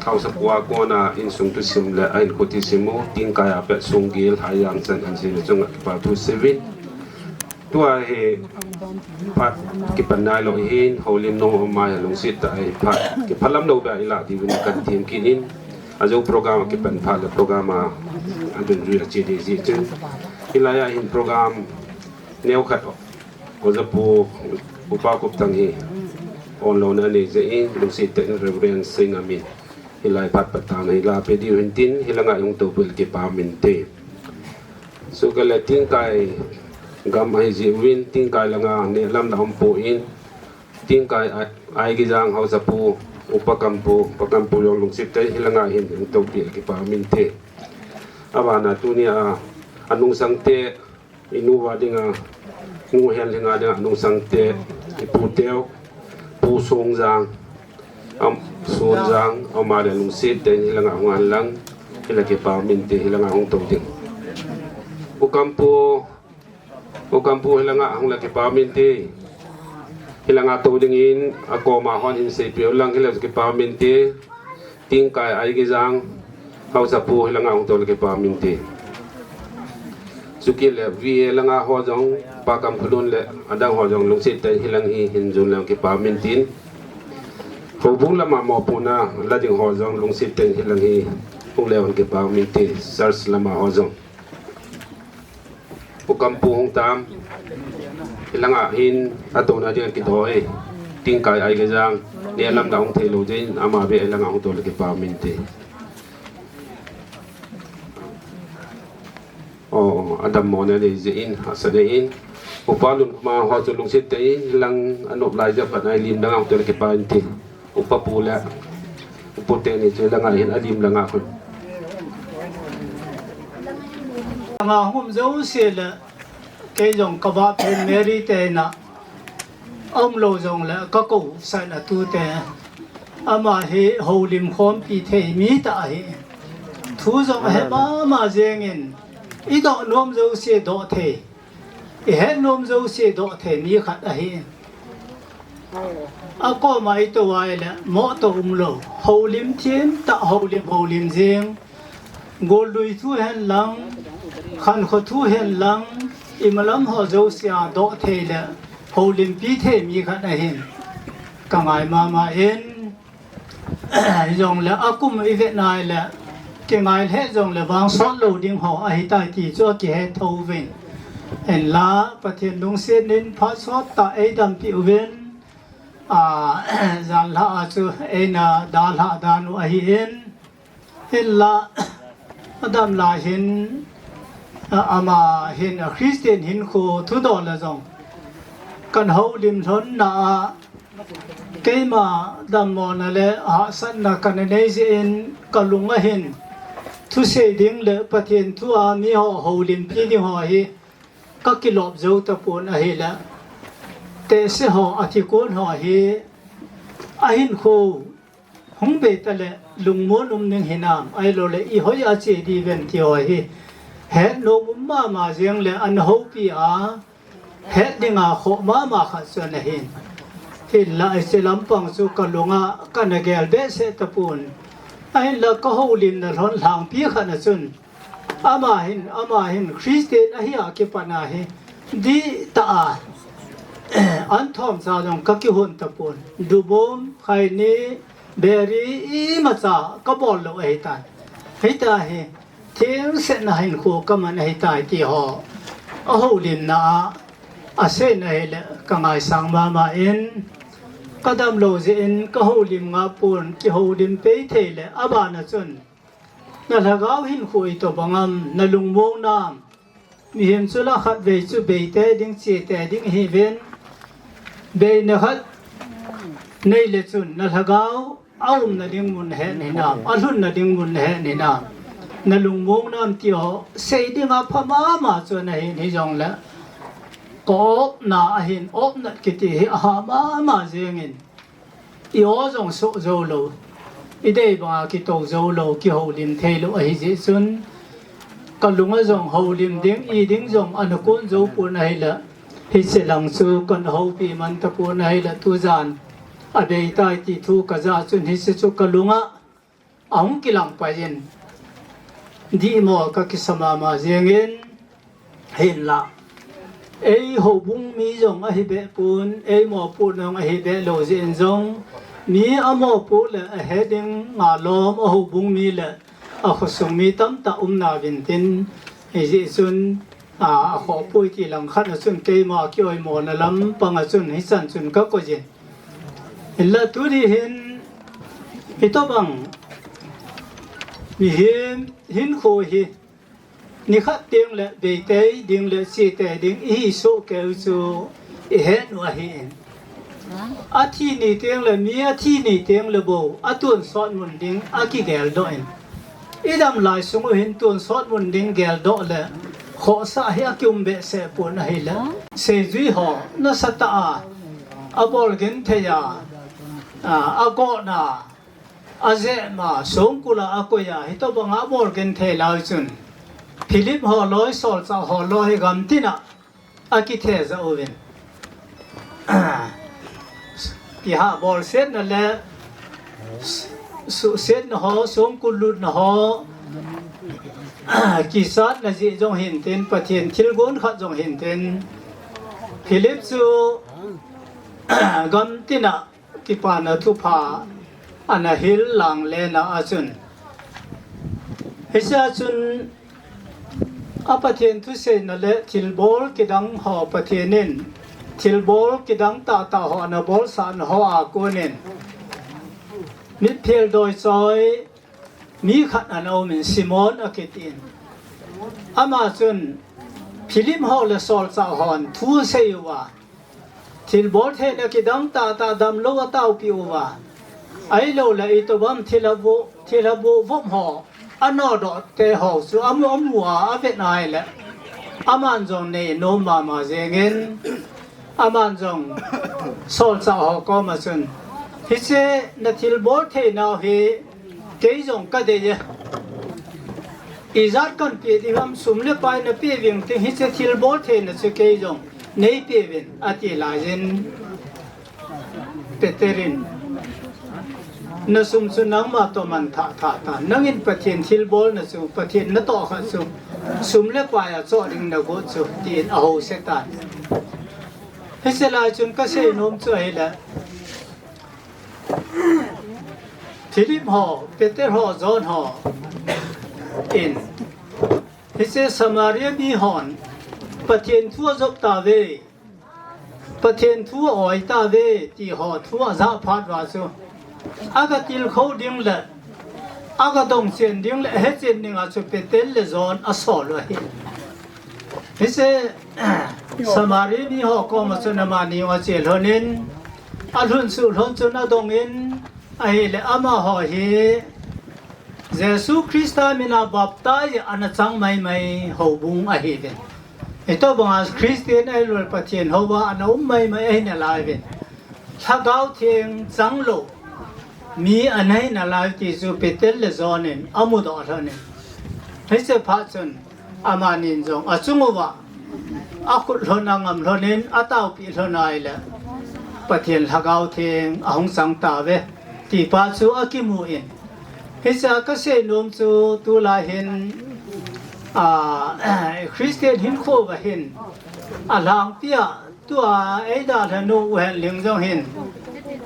Haosapu a kona insung thusim le a hinkho thusim u, tingkai a pet sung gel hai jang chan an sei le chunga kipa thu sei vin. Tua hi phat kipan nai lou hin, holim nong um mai lungset tah a hi phat. Kiphalam lou beh a i lah diuvin kan thiem kit in, a jou program kipan phat le program a, a dungjui a che ding jeh chun. Hilai a hin program neo khat Oja Pu Upa Kupthang hi on louna anei jeh in, lungset tah in Reverend Singh a min. Hilai phat patna hi la pe diu hin tin, hilanga hung tou pu le kipa min te. Sukele tingkai gam ahi jeh uvin, tingkai langa neh lam la um poi, tingkai a, Aigejang Haosapu, Upa Kampu, Upa Kampu jong lungset tah in hilanga hin hung tou pi le kipa min te. Abana tunia, anungsang te, I nu va dinga, nu hen dinga dinga, nungsang te, i pu teu, Pu Songjang, am, Songjang, ama le lungset tah in hilanga hung hen lang, hila kipa min te, hilanga hung tou ding. U Kampu, U Kampu hilanga hung la kipa min te. Hilanga tou dingin, a koma hon hin seipeh u lang hila kipa min te. Tingkai Aigejang, Haosapu hilanga hung tou le kipa min te. Sukele V A langa ho jong, Pa Kamkholun le adang ho jong lungset tah in hilang hi hin jon lang kipa min tin. Houbung lama mopohna la ding ho jong lungset tah in hilang hi hung le hon kipa min te. Church lama ho jong. U Kampu hung tam. Hilanga hin atouna ding kidoi. Tingkai Aigejang. Neh lam da hung thei lou jeh in ama beh hilanga hung tou le kipa min te. O, adammo na nei jeh in, asa nei in. Upa Lunkhoma ho chu lungset tah in, hilang anop lai jeh a pat na lim langa hung tou le kipa min te. Upa Pu le, Upa Pu teni chu langa hin alim langa khun. Nga hum jouse le, kei jong ka vahphen Mary te ina, aum lou jongle ka kou saina tute. Ama hi houlim khompi thei mi tah ahi. Thu jong ahe mama jengin, i doh nom jouse doh thei, i het nom jouse doh thei mi khat ahi. Akoma i tou ahile, mo tou umlou. Houlim thim tah, houlim, houlim jeng. Gollui thu hen lang, khankho thu hen lang, imalam ho jousea doh thei le, houlimpi thei mi khat ahin. Ka ngai mama in, jongle akum i vet nai le, kingai lheh jongle vang sot lou ding ho ahitai ti chu akihe thou vin. Hinla, Pathen lungset in phat sot tah eidampi uvin, a, janlhah a chu eina dalhah dan u ahin, hinla, adam lai hin, a, ama hin a Christian hinkho thudol a jong, kan houlim lhonna a, keima dammona le hahsatna kana nei jeh in ka lung a hin, thusei ding le Pathen thu a mi ho houlimpi ding ho hi, ka kilop jou tapon ahile, tehse ho, athikon ho hi, ahinkho hung bei tale, lungmon um ding hinam, ahiloule i hoi a che di vem ti ho hi, het nom um mama jeng le, ana houpi a, het dinga khoh mama khat chu ana hin. Hinla hiche lampang chu ka lunga kana gel behseh tapon. Ahinla ka houlimna lhon lhangpi khat a chun, ama hin, ama hin Christian ahi a kipat a hi, dihtah a, an thomcha jong ka kihon tapon. Dubom, khaini, beri, imacha ka bol lou ahitan. Hitia hi, thengsetna hinkho ka man ahitai ti ho, ahoulimna a, aseina hile ka ngaisang mama in, ka damlou jeh in ka houlim ngapon, kihoulim pei thei le, abana chun, na lhagao hinkho itobang am, na lungmong nam, mihem chu la khatvei chu beite ding, chete ding ihiuvin, beina khat nei le chun, na lhagao aumna ding mun nahet hinam, alhunna ding mun nahet hinam, na lungmong nam ti ho, sei dinga pha mama chu ana hin hijongle, ka opna ahin, opnat kiti hi aha mama jengin, i o jong soh joulou, i dei banga kitou joulou, kihoulim theilou ahijeh chun, ka lunga jong houlim ding, i ding jong ana kon joupon ahile, hiche lang chu kana houpi man tapon ahile, tujan abeitai ti thu kajah chun hiche chu ka lunga ahung kilang pai in, dihmo ka kisa mama jengin, hinla, ei houbung mi jong ahibeh pon, ei mopohna jong ahibeh lou jeh in jong, mi amopoh le ahe dinga lom, ahoubung mi le akhosung mi tamtah umna vintin, hijeh chun, a, akhohpoi ti langkhat a chun keima kioimona lampang a chun hichan chun kakoijin. Hinla tuni hin, hitobang mihem hinkho hi, nikhat tengle beitei ding le chetei ding ihi sohkeiu chu ihet u ahin. Athi ni tengle, mi athi ni tengle bou, atonsot mun ding akigeldoh in. Idam lai sung u hin tonsot mun ding geldoh le, khohsah hi akium behseh pon ahile, seijui ho nasatah a, abol genthei a, a, agotna, ajepma, songkul a akoi a, hitobanga abol genthei lai chun, Philip ho loi, solchah ho loi hi gamtina akithejah uvin. Kiha bolsetna le, suhsetna ho, songkul lutna ho, kisatna jeh jong hintin, Pathen thilgon khat jong hintin, Philip chu gamtina kipana thupha ana hil langlena a chun, hichea chun a Pathen thuseina le thilbol kidang ho Pathen in, thilbol kidang tahtah ho ana bolsahna ho a konin, mitphel doichoi mi khat ana umin, Simon akitin. Ama chun Philip ho le solchah hon thu asei uva, thilbol theina kidang tahtah damlou ataopi uva, ahiloule itobang thilha vo, thilha vo vop ho, anodoh te ho chu amu amu a avet nai le, aman jong nei nom mama jengin, aman jong solchah ho koma chun, hiche na thilbol theinau hi kei jong kadei e. Ijat kanpe ding ham, sum le pai nape ving ting, hiche thilbol theina chu kei jong neipe uvin, ati laiyin, Peter in, na sum chu nangma toh man thah thah tan, nangin Pathen thilbolna chu, Pathen natoh khat chu, sum le pai a choh ding nagot chu, tin ahouset tan. Hiche lai chun kasei nom chu ahile, Philip ho, Peter ho, John ho in, hiche Samaria mi hon Pathen thu ajop tauve, Pathen thu a-oi tauve, ti ho thu ajah phat uva chu, aga tilkhou ding le, aga dongchen ding le, ahechen dinga chu Peter le John asol u ahi. Hiche Samaria mi ho koma chun amani jong ache lhonin, alhunsuh lhon chun adongin, ahile amaho hi Jesu Christa mina baptize ana chang maimai houbung ahiuve. Hitobanga Christian ahilou le Pathen houva ana um maimai ahi nalaiuve. Lhagao Theng changlou mi ana hi nalai ti chu Peter le John in amudoh lhonin. Hiche phat chun amanin jong achung uva akhut lhon angam lhonin ataopeh lhon ahile, Pathen Lhagao Theng ahung chang tauve, ti pa chu akimun. Hichea kasei nom chu tulai hin, a, Christian hinkho uva hin alhangpia tua eidalhanu U Henling jong hin,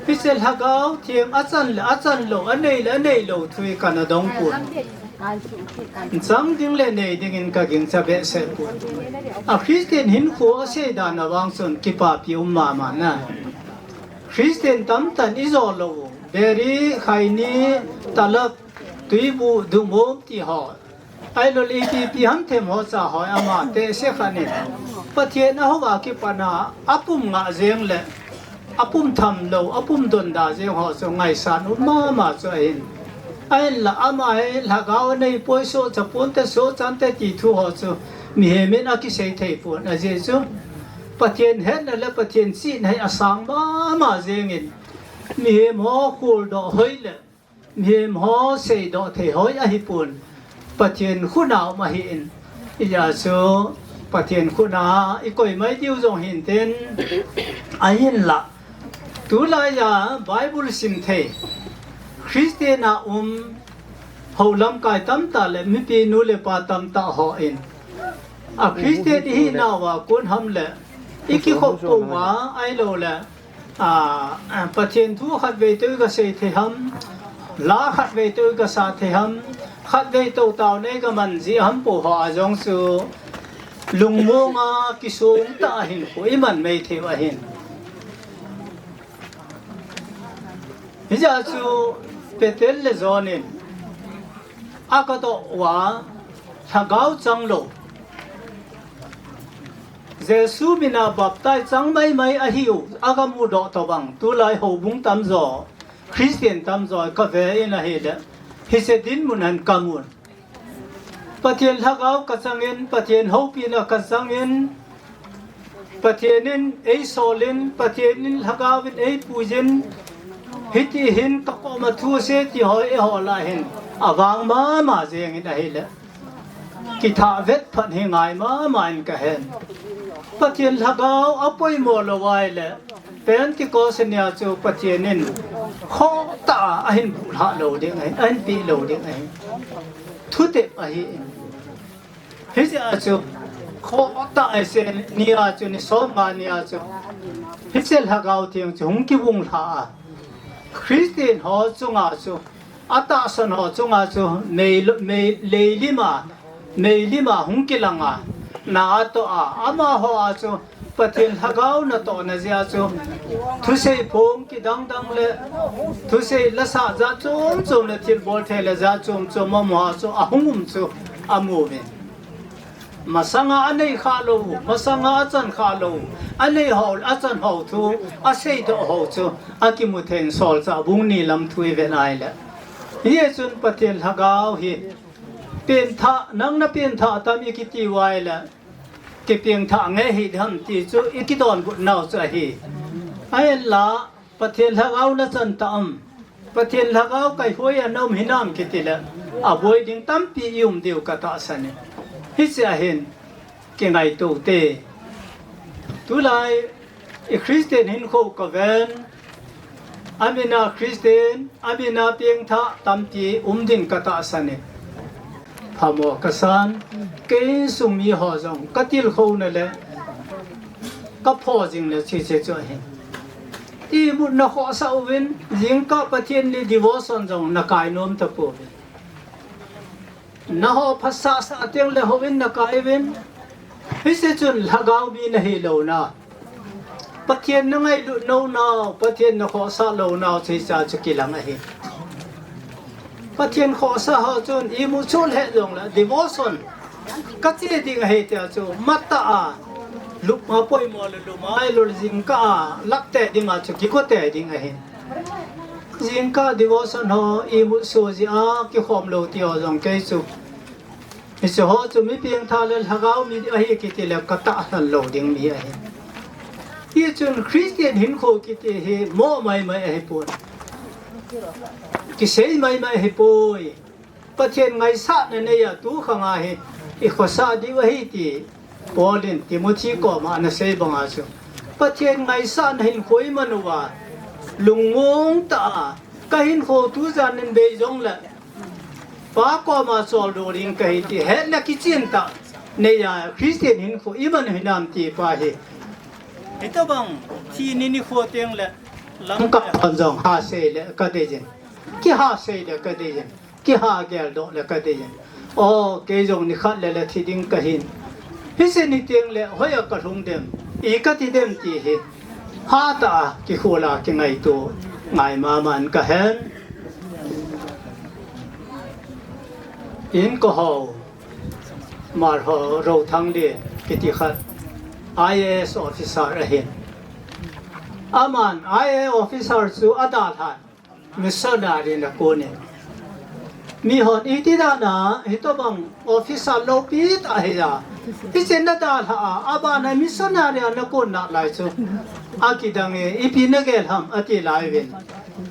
hiche Lhagao Theng achan le achan lou, anei le anei lou thu hi kana dong pon. Chang ding le nei dingin kagingcha behseh pon. A Christian hinkho asei dan avang chun kipapi um mama na. Christian tamtah in ijo lou u, biri, khaini, talak, tuibu, dumom ti ho, ahilou le ipi ipi ham them ho cha ho ama tehse khat in Pathen ahouva kipatna apum ngah jeng le apum tham lou, apum donda jeng ho chu ngaisang um mama chu ahin. Ahinla ama hi lhagao anei poi, sohcha ponte, sohchante ti thu ho chu mihem in akisei thei pon, ajeh chu Pathen hetna le Pathen chihna hi asang mama jengin, mihem ho kholdoh hoi le mihem ho seidoh thei hoi ahipon, Pathen khut a um ahin. Hijeh chun Pathen khut a ikoi mai diu jong hintin, ahinla tulaiya Bible sim thei, Christian a um hou lamkai tamtah le mipi nu le pa tamtah hon, a Christian ihinauva kon ham le ikikhop pouva ahilou le, a, Pathen thu khatvei toh igasei thei ham, la khatvei toh igasa thei ham, khatvei toh taona igaman jeh ham po ho a jong chu lungmonga kisong tah a hinkho iman mai thei u ahin. Hijeh chun Peter le John in agadoh uva, Lhagao changlou, Jesu mina baptize chang maimai ahiu agamudoh tobang tulai houbung tamjo, Christian tamjo kave in ahile, hiche dinmun a hin kamun. Pathen Lhagao kachangin, Pathen houpina kachangin, Pathen in eisolin, Pathen in Lhagao in eipuiyin, hiti hin kakoma thuse ti ho eiho lah hin avang mama jengin ahile, kithah vet phat hi ngai mama in kahen. Pathen Lhagao apoimo lou ahile, Pentecost nia chu Pathen in khohtah a ahin phuhlhah lou ding ahi, ahin peh lou ding ahi. Thutep ahin. Hijeh chun khohtah a hiche nia chu, ni somnga nia chu hiche Lhagao Theng chu hung kivunglhah a, Christian ho chunga chu, atahsan ho chunga chu mei, mei, leilim a, meilim a hung kilang a, na atoh a, amaho a chu Pathen Lhagao natohna jeh a chu thusei phong kidang dang le thusei lasah jat chom chom le thilbol thei le jat chom chom amaho a chu ahung um chu amu uvin. Masanga anei khah lou u, masanga achan khah lou u, anei ho, achan ho thu aseidoh ho chu akimu thei in, Solchah bung ni lam thu ivet nai le. Hichun Pathen Lhagao hi Pengthah, nang na pengthah tam i kiti uva ahile, kipengthah nge hi ham ti chu i kidonbut nau chu ahi. Ahinla, Pathen Lhagao na chan ta am? Pathen Lhagao kei hoi a na um hinam kiti le, aboi ding tampi i um diu ka tahsan e. Hiche ahin, kingaito te. Tulai, i Christian hinkho ka ven, amin a Christian, amin a pengthah tampi um ding ka tahsan e. Phamo ka san, kei insung mi ho jong, ka tilkhouna le, ka pho jing le, hiche chu ahi. Imut na khohsah uvin, jingkah Pathen ni devotion jong na kai nom tapouve. Na ho phatsah sah teng le houin na kai uvin. Hiche chun Lhagao mi na hi lou na. Pathen na ngailut lou nau, Pathen na khohsah lou nau, hiche chu kilang ahi. Pathen khohsah ho chun imut chul he jong le devotion ka che ding ahi tia chu matah a, lupma poimo le lumai lou le jingkah a, lak te ding a chu kiko te ding ahi. Jingkah devotion ho imut so jeh a kikhom lou ti ho jong kei chu. Hiche ho chu mi pengthah le Lhagao mi ahi kiti le ka tahsan lou ding mi ahi. Hichun Christian hinkho kiti hi mo maimai ahi poi. Kisei maimai ahi poi. Pathen ngaisahna nei a tu khang a hi i khosa diu ahi ti Paul in Timothy koma ana sei banga chu, Pathen ngaisahna hinkho i man uva, lungmong tah a, ka hinkho tu jan in bei jong le, Pa koma choldo ding kahi ti hetna kichen tah nei a Christian hinkho i man u hinam ti pa hi. Hitobang thi ni nikho teng le, lamkai hon jong ha sei le ka dei jin, kiha sei le ka dei jin. Kiha geldoh le ka dei in. O, kei jong nikhat le le thi ding kahin. Hiche ni teng le hoiya ka lhung dem, i ka ti dem ti hi. Hatah a kikhol a kingaito ngai mama in ka hen. In ka ho, Marho Rothanglen kiti khat, I A S officer ahin. Aman I A S officer chu adalhan. Missionary na kon in. Mihon iti dan a, hitobang officer loupi tah hi a. Hiche na dalha a, abana missionary a na kon nalai chu. Akidang e, ipi na gel ham, ati lai uvin.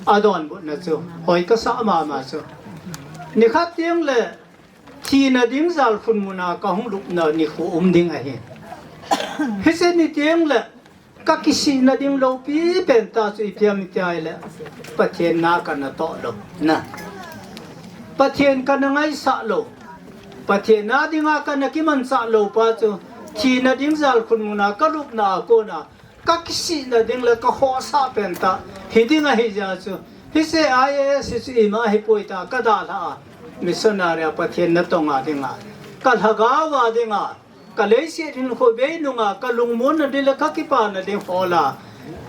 Adonbutna chu. Hoi kasa mama chu. Nikhat teng le, thina ding jalkhun muna ka hung lupna nikho um ding ahi. Hiche ni teng le, ka kisihna ding loupi pen tah chu ipi ham iti le, Pathen na ka natoh lou na. Pathen ka nangaisah lou. Pathen na dinga ka nakimanchah lou pa chu, thina ding jalkhun muna ka lupna a kona, ka kisihna ding le ka khosa pen tah hi ding ahi jeh chu. Hiche I A S hi chu ima hi poi ta ka dalha a. Missionary a Pathen na tonga dinga, ka lhagao a dinga, ka leiset hinkho bei nunga, ka lungmonna ding le ka kipana ding hola.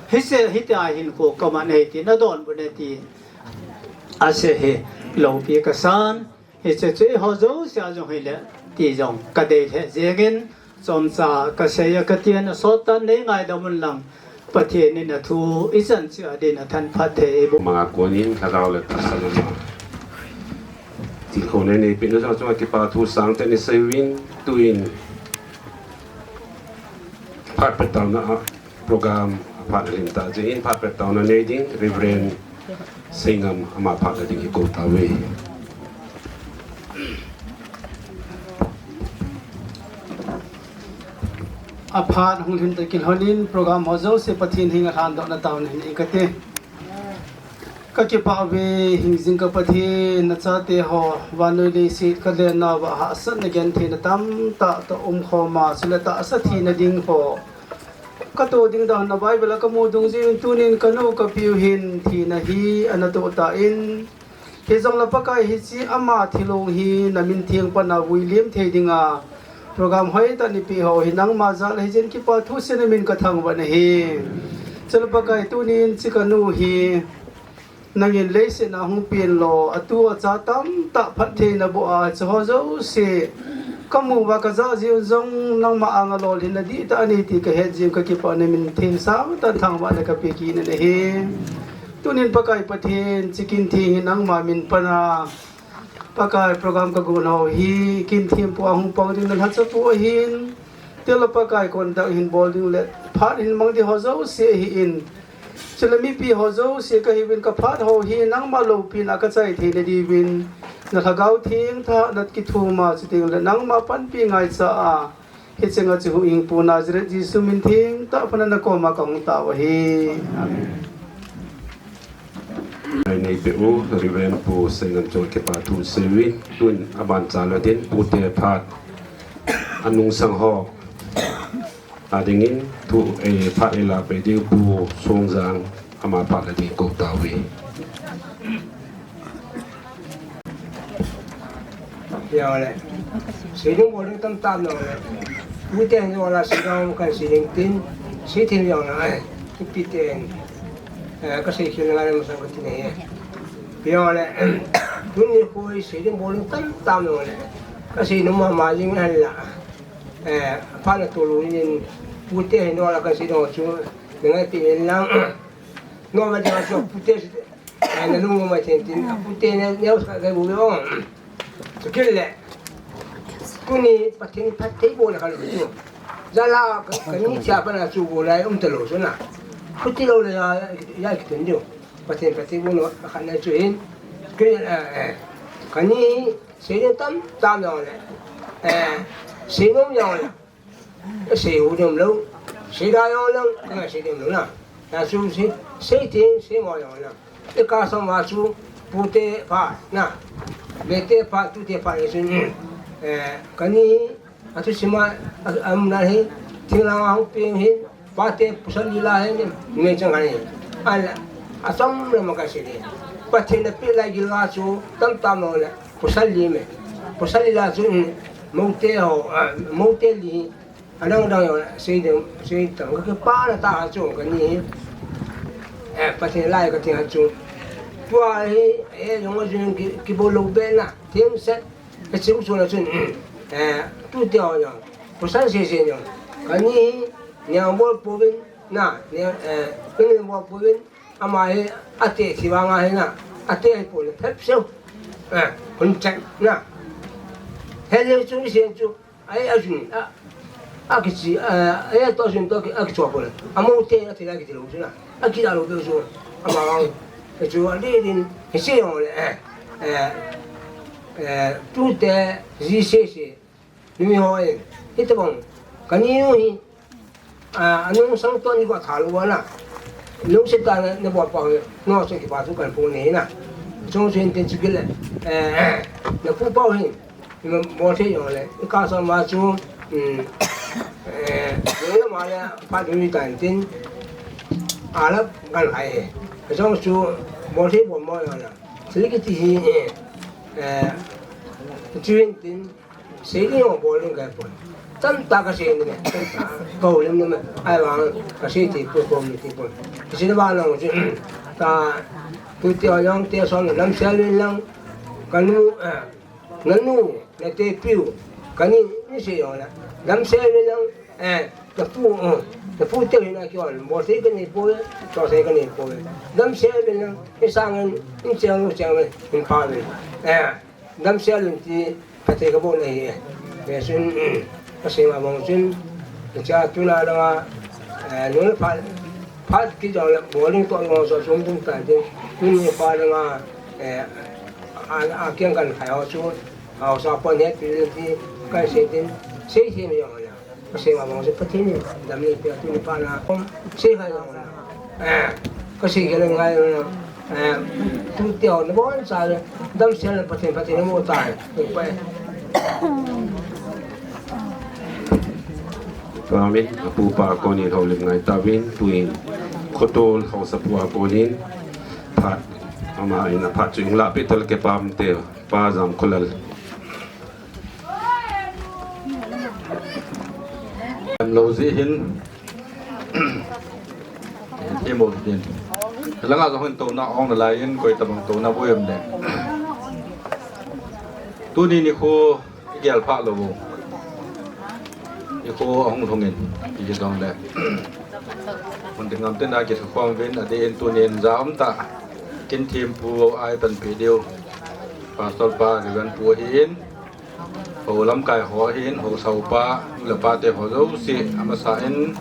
Hiche, hitia hinkho ka man e ti na donbut e ti. Ase hi, loupi ka san. Hiche chu eiho jouse a jong hile, ti jong ka dei lheh jeng in, chomcha ka sei a ka tin a sot tan nei ngaidam un lang, Pathen in athu ichan cheh a din athan phatthei eiboh. Manga kon in lhagao le tahsan ama tilkhouna nei pehna jong chunga kipa thu sangtah in i sei uvin, tuin phat petaona a program aphat lhin tah jeh in phat petaona nei ding Reverend Seingam ama phat na ding kikou tauve. Aphat hung lhin tah kilhon in program ho jouse Pathen henga lhandohna taona hin i kati. Ka kipah uve, hingjing ka Pathen, na chate ho, vannoi leiset ka lennauva hahsatna gentheina tamtah toh umkhom a, chule tahsa thina ding ho ka toh ding dan a Bible a ka mu dungjui in tunin ka nu ka piu hin thina hi ana toh tan, hijongle Pakai hiche ama thilong hi na min theng pan a vui lem thei dinga program hoitah nei peh ho hi nangma jal a hiche in kipa thu seiyin na min ka thangvah na ahi. Chule Pakai tunin hiche ka nu hi nangin leiset a hung pen lou, atu acha tamtah phatthei na boh a, hiche ho jouse ka mu uva ka jah jeh un jong nangma anga lolhinna dihtah anei ti ka het jeh in ka kipah na min theng sangtah thangvahna ka pe kit na ahi. Tunin Pakai Pathen, hiche kin theng hi nangma min pan a Pakai program kagon ho hi, kin thempu a hung pang ding nalhacha pu ahin, tila Pakai kon dang hin bol ding le, phat hin mang ding ho jouse ahin. Chule mipi ho jouse kahiuvin kaphat ho hi, nangma loupina kachai theina diuvin, na Lhagao Theng thahatna kithum a, chuteng le nangma panpi ngaicha a, hiche nga chu hung hing pu Nazareth Jesu min theng tah pana nakoma kahung tao ahi. Amen. Ngai nei pe u, Reverend Pu Seinan chol kipa thu seuvin, tun aban cha lo din, pute phat anung sang ho adingin thu, eh, phat eila pe ding Pu Songjang ama phat la ding kou tauve. Jong le. Seinom bol ding tamtah jong le. Pute jong la seinom kan sei ding tin. Sei thei jong le. Ai. Kipi ten. Eh, kasei khel ngai masang kati nei. Jong le. Tuni koi seinom bol ding tamtah jong le. Kasei nom mama jing hen la. Eh, phat na tolu in pute jong la kasei ding chu. Ngai ti lang. Nom ma jong chu pute. Ai, nalung mong mai thei tin, apute ne, ne uska kai bu be ong. Chukit le. Tuni Pathen phatthei bol le kalu chu. Jala ka, kani cha pana chu bol lai um talou chu na. Pute lou le ya, ya kitun diu. Pathen phatthei bol no, khat na chu hin. Ke, eh, eh. Kani seinom tamtah jong le. Eh, seinom jong le. Sei u nom lou. Sei da jong lou. Ka sei nom lou na. Ya su sei, sei tin, sei mo jong lou. Ika som va su pute phat na. Bete phat, tute phat le sun. Eh, kani, atu sima, a, am na hi, thing lang hung ping hin, pate pasal li la hin, me chang hin. Ala, asom le ma ka sei le. Pathen na pi la gil va su, tamtah mo le. Pasal li me. Pasal li la chu, mm, moute ho, ah, moute li. Adang dang jong sei ding, sei tang. Ka kipa na tah a chu kani. Eh, Pathen lai ka ti a chu. Tua hi, eh, jong jong ki, kibol lou be na. Themset. Ka chim chu na chun. Eh, tute ho jong. Pasal sese jong. Kani hi, niang bol pouvin. Na, niang, eh, niang bol pouvin. Ama hi ate thi vang a hi na, ate hi pon phep seu. Eh, hun chan na. Hele chu ni sen chu, ai a jun, a, a kichi, a, ai to jun to ki, a kichua pon. Amo te a thi la kiti lou chu na. A ki la lou be chu. Ama vang. Chu a le din, hi se jong le, eh, eh, eh, tute, ji sese. Nui ho in, hitabang, kani u hi, a, anung sang to ni ko tha lou na. Lungset tah na, na bol pa ho, no se kipa thu kan pu nei na. Chong sen ten chu kile, eh, na pu pa ho hin, na bol thei jong le, i ka sa ma chu, um, eh, na ma le, pa du ni tan tin, a la kan hai he. Chong chu, bol thei bol mo jong na. Thil kiti hi, eh, eh, chu hin tin, Sei ding jong bol ding kahi pon. Tamtah kasei ding e, tamtah. Kahoulim ding e. Ahivang kasei thei poi, kahoulim thei poi. Kasei na vang lang chu, ta, tute ho jong te som le damsel uvin lang. Kanu, eh, nanu, nate piu. Kani, ni sei jong le. Damsel uvin lang, eh, napu, eh, napu te hin a kihon. Bol sei kanei poi, cho sei kanei poi. Damsel uvin lang, ni sangin, ni cheng, ni cheng, ni pha uvin. Eh, Damsel un ti Pathen kabol ahi e. Ve sun, kasei ma bang chun, cha tuna langa, eh, nung phat, phat kit jong le, bol ding to jong so sum tung tan tin, tuni phat langa, eh, a, a kiang kan khai ho chu, haosa pon het pi ding ti, kan sei tin, sei sei mi jong le. Kasei ma bang chu Pathen in dam nei peh a tuni phat na. Sei khai jong na. Eh, kasei kei le ngai na. Eh, tute ho na bon cha le. Damsel na Pathen, Pathen na mo tai. Pai. Amen. Apu pa konin houlim ngai tauvin, tuin khotol haosapu a konin phat, ama in a phat chu hung lah peh tale, kipah te, Pa Jamkholal. Em lo ji hin. Hi mo din. Langa jong hin touna ong nalai in, koi tabang touna boi em le. Tuni nikho igel pha lou. Nikho ahung lhung in, ijong le. Mun ding ngam te na kithah khom uvin, adeh in tunin ja um tah. Kin thempu ai pan pe diu. Pastor pa Reverend pu ahin, ho lamkai ho ahin, ho sau pa, nu le pa te ho jouse, amasa in,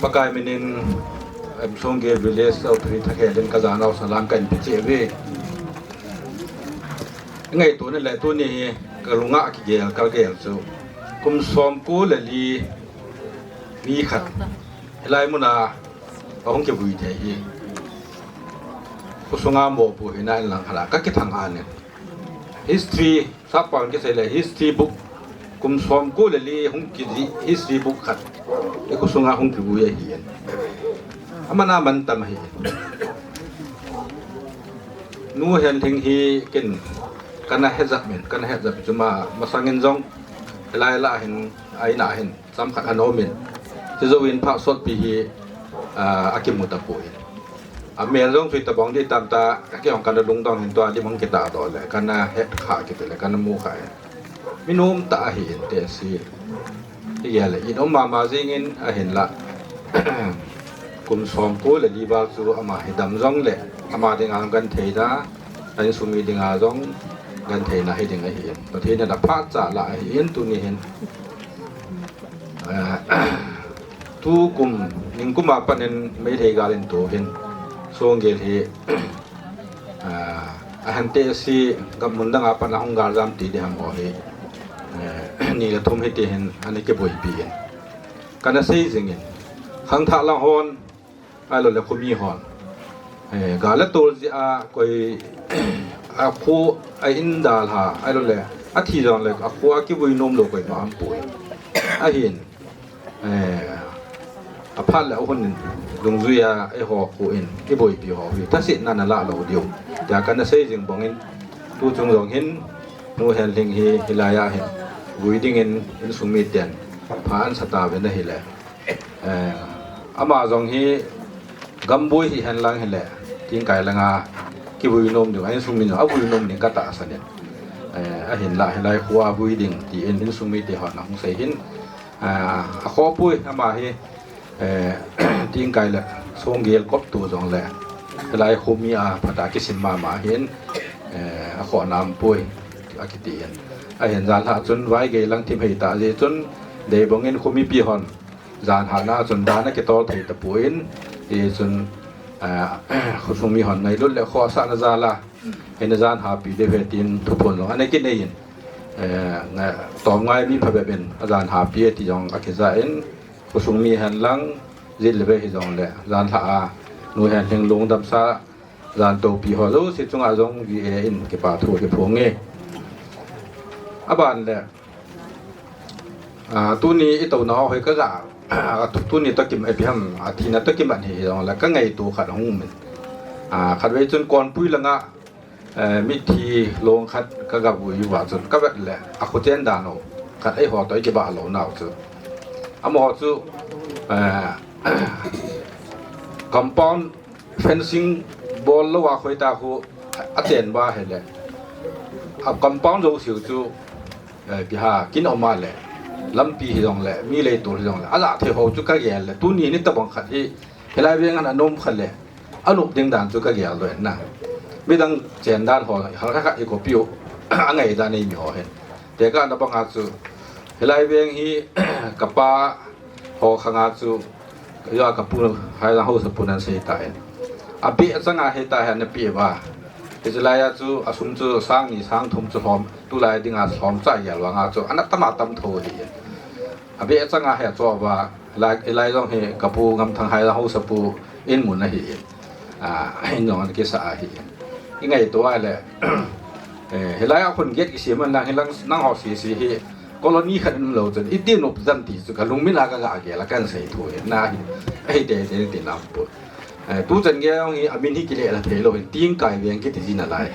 Pakai minin, em, Songel village authority thakhat in ka janau salam ka in pe cheh uve. Ngaito ni le tuni hi ka lunga kigel, ka gel chu. Kum som ko le li mi khat. Hilai muna ahung kivui thei hi. Khosunga mopo hina in lang khat a ka kithang anin. History, sap pang kisei le history book. Kum som ko le li hung kijih history book khat. I khosunga hung kivui ahi in. Aman aman tam ahi in. Nu Henlhing hi ken kana hejap in, kana hejap chu ama masang in jong. Hilai lah hin, a in a hin. Chomkhat ana um in, chujouvin phat sotpi hi, ah, akimu tapoi. Amel jong chu itobang ding tam ta, keijong kana lungdong hin tua lim hung kitah doh le, kana het kha kiti le, kana mu kha e. Mi nom tah ahi in teh si. Hijeh le, in um mama jing in ahin la. Kum som ko le li val chu ama hi dam jong le, ama dinga gentheina, a insung mi dinga jong gentheina hi ding ahi in. Pathen in aphat cha la ahi in tuni hin. Eh, tukum, ningkum a panin Meitei gal in tuhin, Songel hi, eh, ahin teh si gam mun dang a pan ahung gal jam ti ding ham ho hi, eh, ni le thum hiti hin, ana kiboipi in. Kana sei jing in, khangthah lang hon, ahilou le khomi hon. Eh, gal le tol jeh a koi, a kho a in dalha, ahilou le, athi jong le, a kho a kivui nom lou koima aumpoi. Ahin, eh, aphat le ahun in, dungjui a eiho kho in, iboipi ho hi, thasetna ana la lou diu. Tia kana sei jing bang in, tuchung jong hin, Nu Henlhing hi, hilai a hin, vui ding in, insung miten, pha ana sa tauvin ahile. Eh, ama jong hi gamboi hihen lang hile, tingkai langa kivui nom ding, a insung mi jong avui nom ding ka tahsan in. Eh, ahin la hilai kho a vui ding, tin insung mite hon ahung sei hin. Eh, akhoh poi ama hi, eh, tingkai le Songel kop tu jong le, hilai khomi a phat a kisim mama hin, eh, akhoh nam poi, akiti in. Ahin janhi a chun Vaigei lang thim hei ta jeh chun, Deibung in khomipi hon, Jan hahna chun dan akitol thei tapon, hichun, ah, khosung mi hon ngailut le khohsahna jal a, eina jan hahpi diu ahi tin thuphon jong ana kinei in, eh, nga-, tomngai mi phabep in ajan hahpi e ti jong akija in, khosung mi hen lang, jin le ve hijong le, janhi a, Nu Henlhing lungdamsa, jan toupi ho jouse chunga jong V A in kipa thu kiphong e. Aban le, ah, tuni itouna ho hi kaga, ah, tuni toh kim, ipi ham, ah, thina toh kiman hi jong le, ka ngaito khat hung min. Ah, khatvei chun Konpui langa, eh, mithi long khat kaga vui uva chun, ka vet le, akhochen dan ho, khat eiho toh ikibah lou nau chu. Amaho chu, eh, compound fencing bol lou a khoi ta khu achen ba hile. A compound jouse chu, eh, kiha, kin um a le, lampi hijong le, mi lei tol hijong le, aja thei ho chu ka gel le, tuni ni tabang khat hi, hilai veng ana um kha le, anop ding dan chu ka gel lou na. Midang chen dan ho, hal kha kha i copy u, angai dan ei mi ho hin. Tekah na banga chu, hilai veng hi, kapa, Ho khanga chu, keiho kapu, Haijang Haosapu nan sei tan. Abeh changa hita hi ana pe uva. Hiche laiya chu, asum chu sang ni sang thum chu lhom, tulai dinga lhom cha gel vanga chu, ana tam a tam tho hi. Abeh changa hi acho uva, lai, lai jong hi kapu Ngamthang Haijang Haosapu in mun ahi. A, in jong ana kisa ahi. I ngaito a le, eh, hilai a khun gate kisem a nang hilang nangho sese hi colony khat in um lou chun, iti nop jan ti chu ka lungmin a ka ga gel a kan sei thu hi na hi, ahi tei tei ti nam pu. Eh, tuchan gei jong hi amin hi kile la thei lou hin, Tingkai veng kiti jin alai.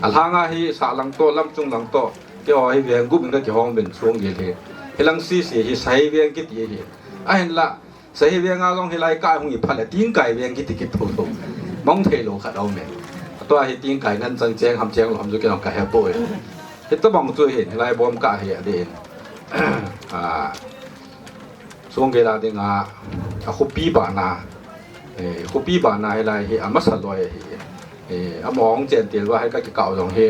Alhanga hi Sahlang toh, Lamchung lang toh, keiho hi veng gup in ka kihong uvin Songel hi. Hilang sese hi Sahi veng kiti hi. Ahinla, Sahi veng a jong hilai ka hung i phat le Tingkai veng kiti kit tho tho. Mong thei lou khat aum e. Tua hi Tingkai nan chang cheng ham cheng lou ham chu kei jong ka he poi. Hitabang chu hin hilai bom ka hi adin. A, Songel a dinga, a khopi bana. Eh, khopi bana hilai hi amasa loi hi. Eh, amahon chen til va hai ka kikah u jong hi,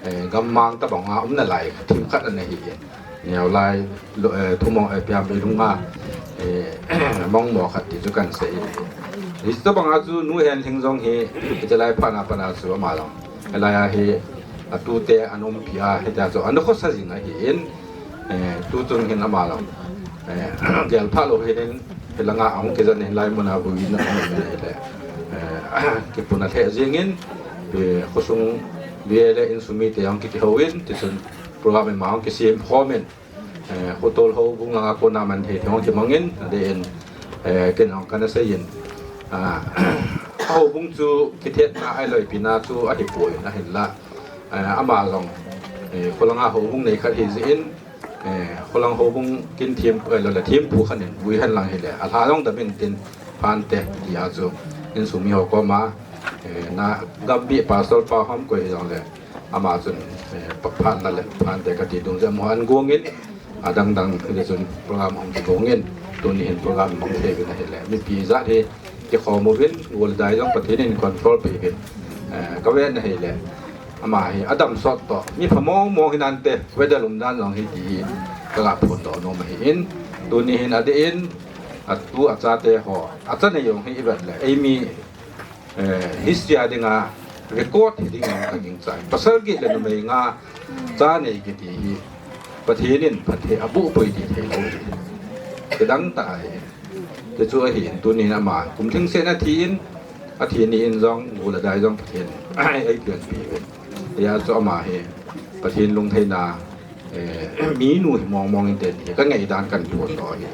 eh, gammang tabang a um nalai thim khat ana hi in. Neo lai, lo, eh, thumong, eh, piam bi lunga, eh, mong mo khat ti chu kan sei. Hi tabang a chu Nu Henlhing jong hi, hi lai phat na pat na chu ama jong. Hi lai a hi, atute an umpi a, hi ta chu, an khosa jing a hi in. Eh, tuchung hin ama jong, eh, gel pha lou hin in, hilanga ahung kijan in lai mun a vui na ahung in le, eh, kipuna lheh jing in, eh, khosung bia le insung mite ahung kihou in, tichun program ima ahung kisem khom in, eh, khotol houbung langa kona man thei thei ahung kimang in, adeh in, eh, ken ahung kana sei in, ah, houbung chu kithetna ahiloipina chu ahipoi, ahinla, eh, ama jong, eh, kholanga houbung nei khat hi jeh in, eh, kholang houbung kin thim, eh, lo le thim pu khat in vui hen lang hile, alha jong dam in tin Phante tia chu insung mi ho koma, eh, na gampi pastor pa hom koi jong le, ama chun, eh, pa Phan la le Phante kati dung jeh a mo an gong in, adang dang le chun program hung kigong in, tuni hin program mang thei uvin ahile, mipi jat hi kikhom uvin, gol dai jong Pathen in control pe uvin, eh, ka ven ahile, ama hi adam sot toh, mi pha mong mong hi nante, weather um dan jong hi ti hi, ka ga phondoh nom ahi in, tuni hin adeh in, atu achate ho, achate jong hi i vet le, eimi, eh, history a dinga record hi ding ka gingchai. Pasal get le numei nga cha nei kiti hi, Pathen in phatthei aboh poi ti thei lou hi. Kidang tah ahi. Ti chu ahi in, tuni in ama kum thing seh in athi in, athi ni in jong, gol a dai jong Pathen in ei pianpi uvin. Hia chu ama hi Pathen lungtheina, eh, minu hi mong mong in ten hi ka ngaidan kan phondoh ahi.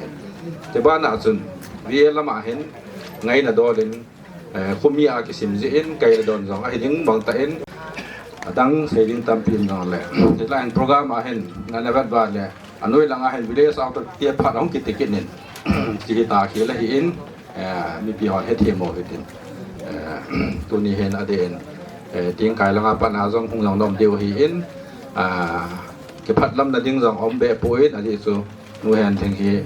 Ti bana chun, V A lama hin ngaina dol in, eh, khomi a kisim jeh in, kaina don jong ahi ding bang tah in, adang sei ding tampi um jong le. Ti lai in program a hin, nana vet va le, anoi langa hin village authority phat ahung kiti kit in, ti hi ta khel ahi in, eh, mipi hon hethem u hitin. Eh, tuni hin adeh in, eh, tingkai langa pat na jong hung jong nom diu ahi in, ah, kiphatlamna ding jong um be poi in, ajeh chu Nu Henlhing hi,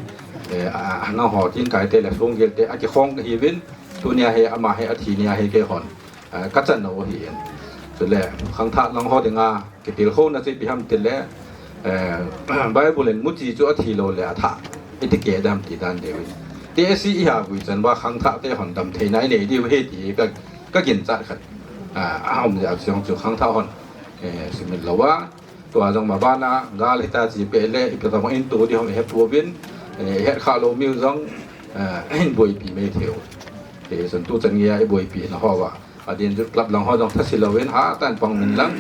eh, a, a, nangho tingkai te le sunggil te akikhong ahi uvin, tunia hi ama hi athi nia hi keihon, eh, ka chan u ahi in. Chule, khangthah lang ho dinga, kitilkhouna chu ipi ham tile, eh, Bible in muchi chu athi lou le athah, iti keh dam ti dan deu in. Ti esi iha vui chan uva khangthah te hon damtheina inei diu ahi ti ka, ka ginchat khat, ah, a um jeh a chu khangthah hon, eh, sumil lou a, tua jong mabana gal hita chi peh le, ipi tobang in tu ding hom ihet pouvin, eh, ihet kha lou miu jong, eh, in boipi mai thei u. Eh, chun tuchan geiya iboipi na ho uva, adin jut club lang ho jong thase louvin, hatah in pang min lang,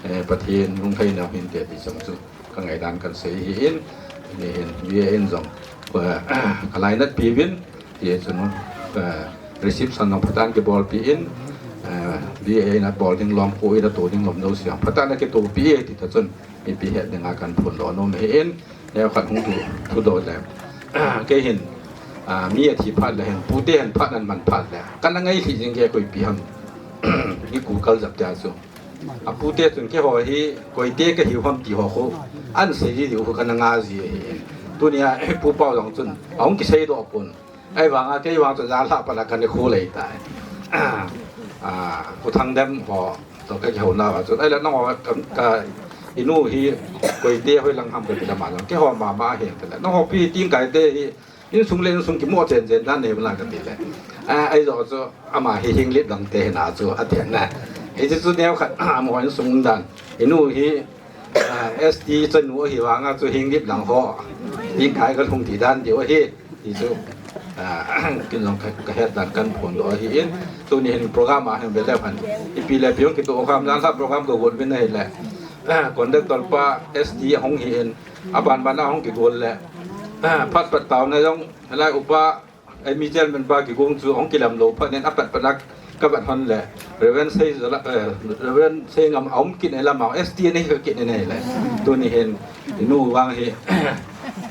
eh, Pathen lungthei neo hinte ti jong chu ka ngaidan kan sei ahi in, ni hin V A in jong, eh, ka lainat piuvin, Ti chun, eh, reception jong phatah in kibolpi in, eh, V A in abol ding lom, koi in ato ding lom jouse jong phatah in akitopi e, ti ta chun, mipi het dinga kan phondoh nom ahi in, neo khat hung thu, thudoh le. Kei hin, ah, mi athi phat le hin, pute hin phat nan man phat le. Kana ngai lhi jing kei koipi ham. Ni ku kal jap tia chu. Apute chun keiho hi, koite kahiu ham ti ho khu. An sei ji diu khu kana nga ji ahi in. Tunia, Pu Pau jong chun, ahung kisei doh pon. Ahivanga, kei vang chu jalhah pat a kana khu lei tai. Ah, Pu Thangdem ho, to ka kihou nauva chu. Ahile nangho ka, ka inu hi koite hoilang ham kati le ama jong. Keiho mama ahi tile. Nangho pi tingkai te hi, insung le insung kimo chen chen dan nei bana kati le. Ah, ahi jo chu ama hi Henglep lang te hina chu ati na. Hiche chu neo khat, amaho insung dan. Inu hi Ah, S T chanu ahi vanga chu Henglep lang ho. Tingkai kalhung ti dan diu ahi. Ti chu, ah, ken jong ka, ka het dan kan phondoh ahi in. Tuni hin program a hin ve leu hen. Ipi le pi hung kitoh kham jan sa program ka got uvin ahile. Ah, conductor pa S T ahung hi in. Aban ban a hung kigol le. Ah, phat phat taona jong, hilai upa Ei, mi chairman pa kigong chu hung kilam lou phat in apat pat a ka vet hon le, Reverend Sei Jala, eh, Reverend Seingam a um kit in ahi lam a, S T N hi ka kit in ahi le. Tuni hin, inu vang hi,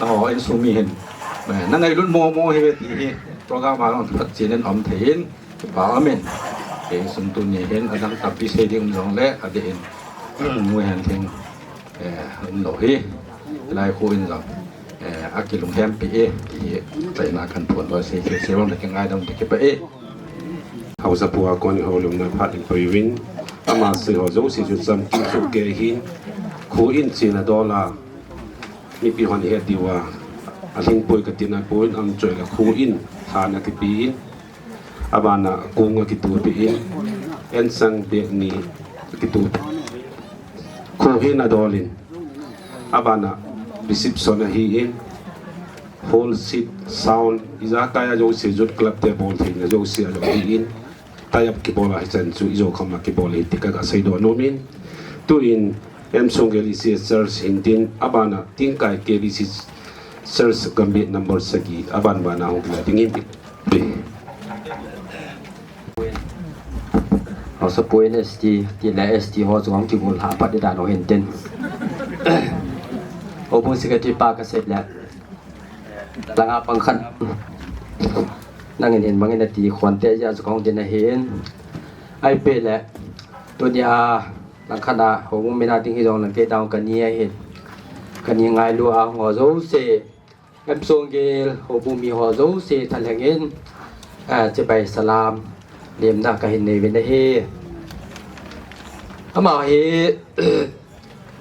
aw, insung mi hin, eh, na ngailut mo mo hi ve ti hi, program a hung phat chin in um thei in, kipa um in. Kei sung tuni hin, adang tampi sei ding um jong le, adeh in, Nu Henlhing, eh, um lou hi, lai khu in jong. Eh, akilunghempi e, ti hi, chaina kan phondoh sei, sei, sei, vang le kingaidam te kipah e. Haosapu a kon i houlimna phat in paiuvin, ama sei ho jouse chu cham kit chu kei hin, kho in chena dol a, mipi hon het diu a, alhing poi kati na pon, aum choi le kho in, than akipe in, abana kong akitupi in, insang bag ni akitupi. Kho hin adol in, abana reception ahi in, hall seat, sound, ijakai a jouse, youth club te bol theina jouse ajong ahi in, tie up kibol a hichan chu ijou kham a kibol ahi ti kaga seidoh nom in, tu in M. Songgel Church hin tin, abana Tingkai K B C Church Gambih number sagi, aban bana hung kila ding in. Haosapu in S T, ti le S T ho chu hung kibol ha pat di dan ho hin tin. Houbung Secretary pa kasei le. Langa pang khat. Nangin hin mangin ati khon te ja chu kong din ahin. Ai pe le. Tunia lang khat a houbung mina ding hi jong lang kei dang kani ahin. Kani ngailu a ngo jouse. M. Songgel, houbung mi ho jouse thalheng in, ah, chibai salam, lemna kahin nei uvin ahi. Ama hi,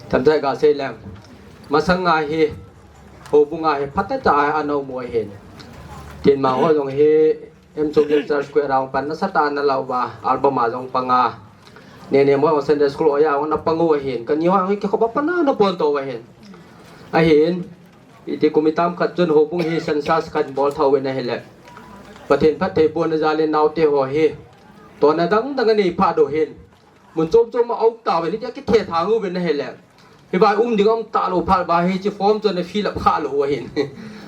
tamjai ga sei leng, masang a hi, houbung a hi, phatah a ana um u ahin. Tin ma ho jong hi, M. Songgel Church Square a hung pan nasatah a ana la uva, album a jong pang a. Nenem ho Sunday School oja hung ana pang u ahin. Kani ho hi kikhop a pan ana pon to u ahin. Ahin, iti kum itam khat chun houbung hi census khat bol tha uvin ahile. Pathen phattheibohna jal in naote ho hi. Tona dang dang anei phat u ahin. Mun chom chom a aum ta uvin, iti a kithe thang uvin ahile. Hiva um ding um talou phat uva hiche form chu ana fill up kha lou u ahin.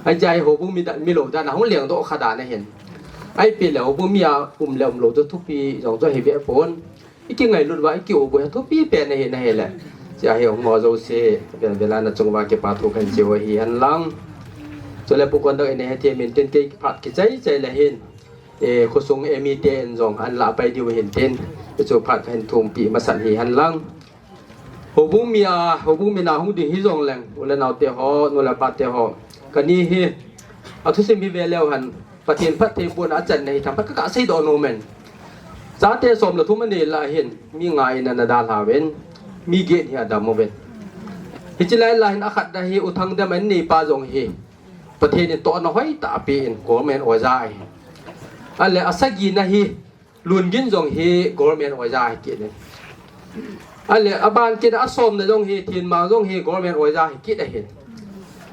Ahi jeh a hi houbung mi dan, mi lou dan a hung lengdoh kha dan ahin. Ahi pe le houbung mi a um le um lou chu thupi jong chu ahi ve pon. I kingailut uva, i ki-um u hi thupi pen ahi nahile. Hiche a hi hung ho jouse, vel vel a nachung uva kipa thu kahin sei u ahi hen lang. Chule pu kon dang in hethem in tin kei phat kichai chai le hin. E, khosung M E te in jong ahin lah pai diu ahin tin. Hichu phat kahin thumpi masat ahi hen lang. Houbung mi a, houbung mi na hung ding hijong leng, u le nao te ho, nu le pa te ho. Kani hi, athusim hi ve leu hen, Pathen phattheibohna achanna hi themkhat ka, ka seidoh nom in. Chate som le thum anei lah hin, mi nga in ana dalha uvin, mi get hi adam uvin. Hiche lai lah hin akhatna hi U Thangdem in neipa jong hi, Pathen in tohna hoitah apen, government oja ahi. Ahile asagina hi, Lungin jong hi government oja ahi kit in. Ahile, aban kit a, asomna jong hi, Thinmang jong hi government oja ahi kit ahin.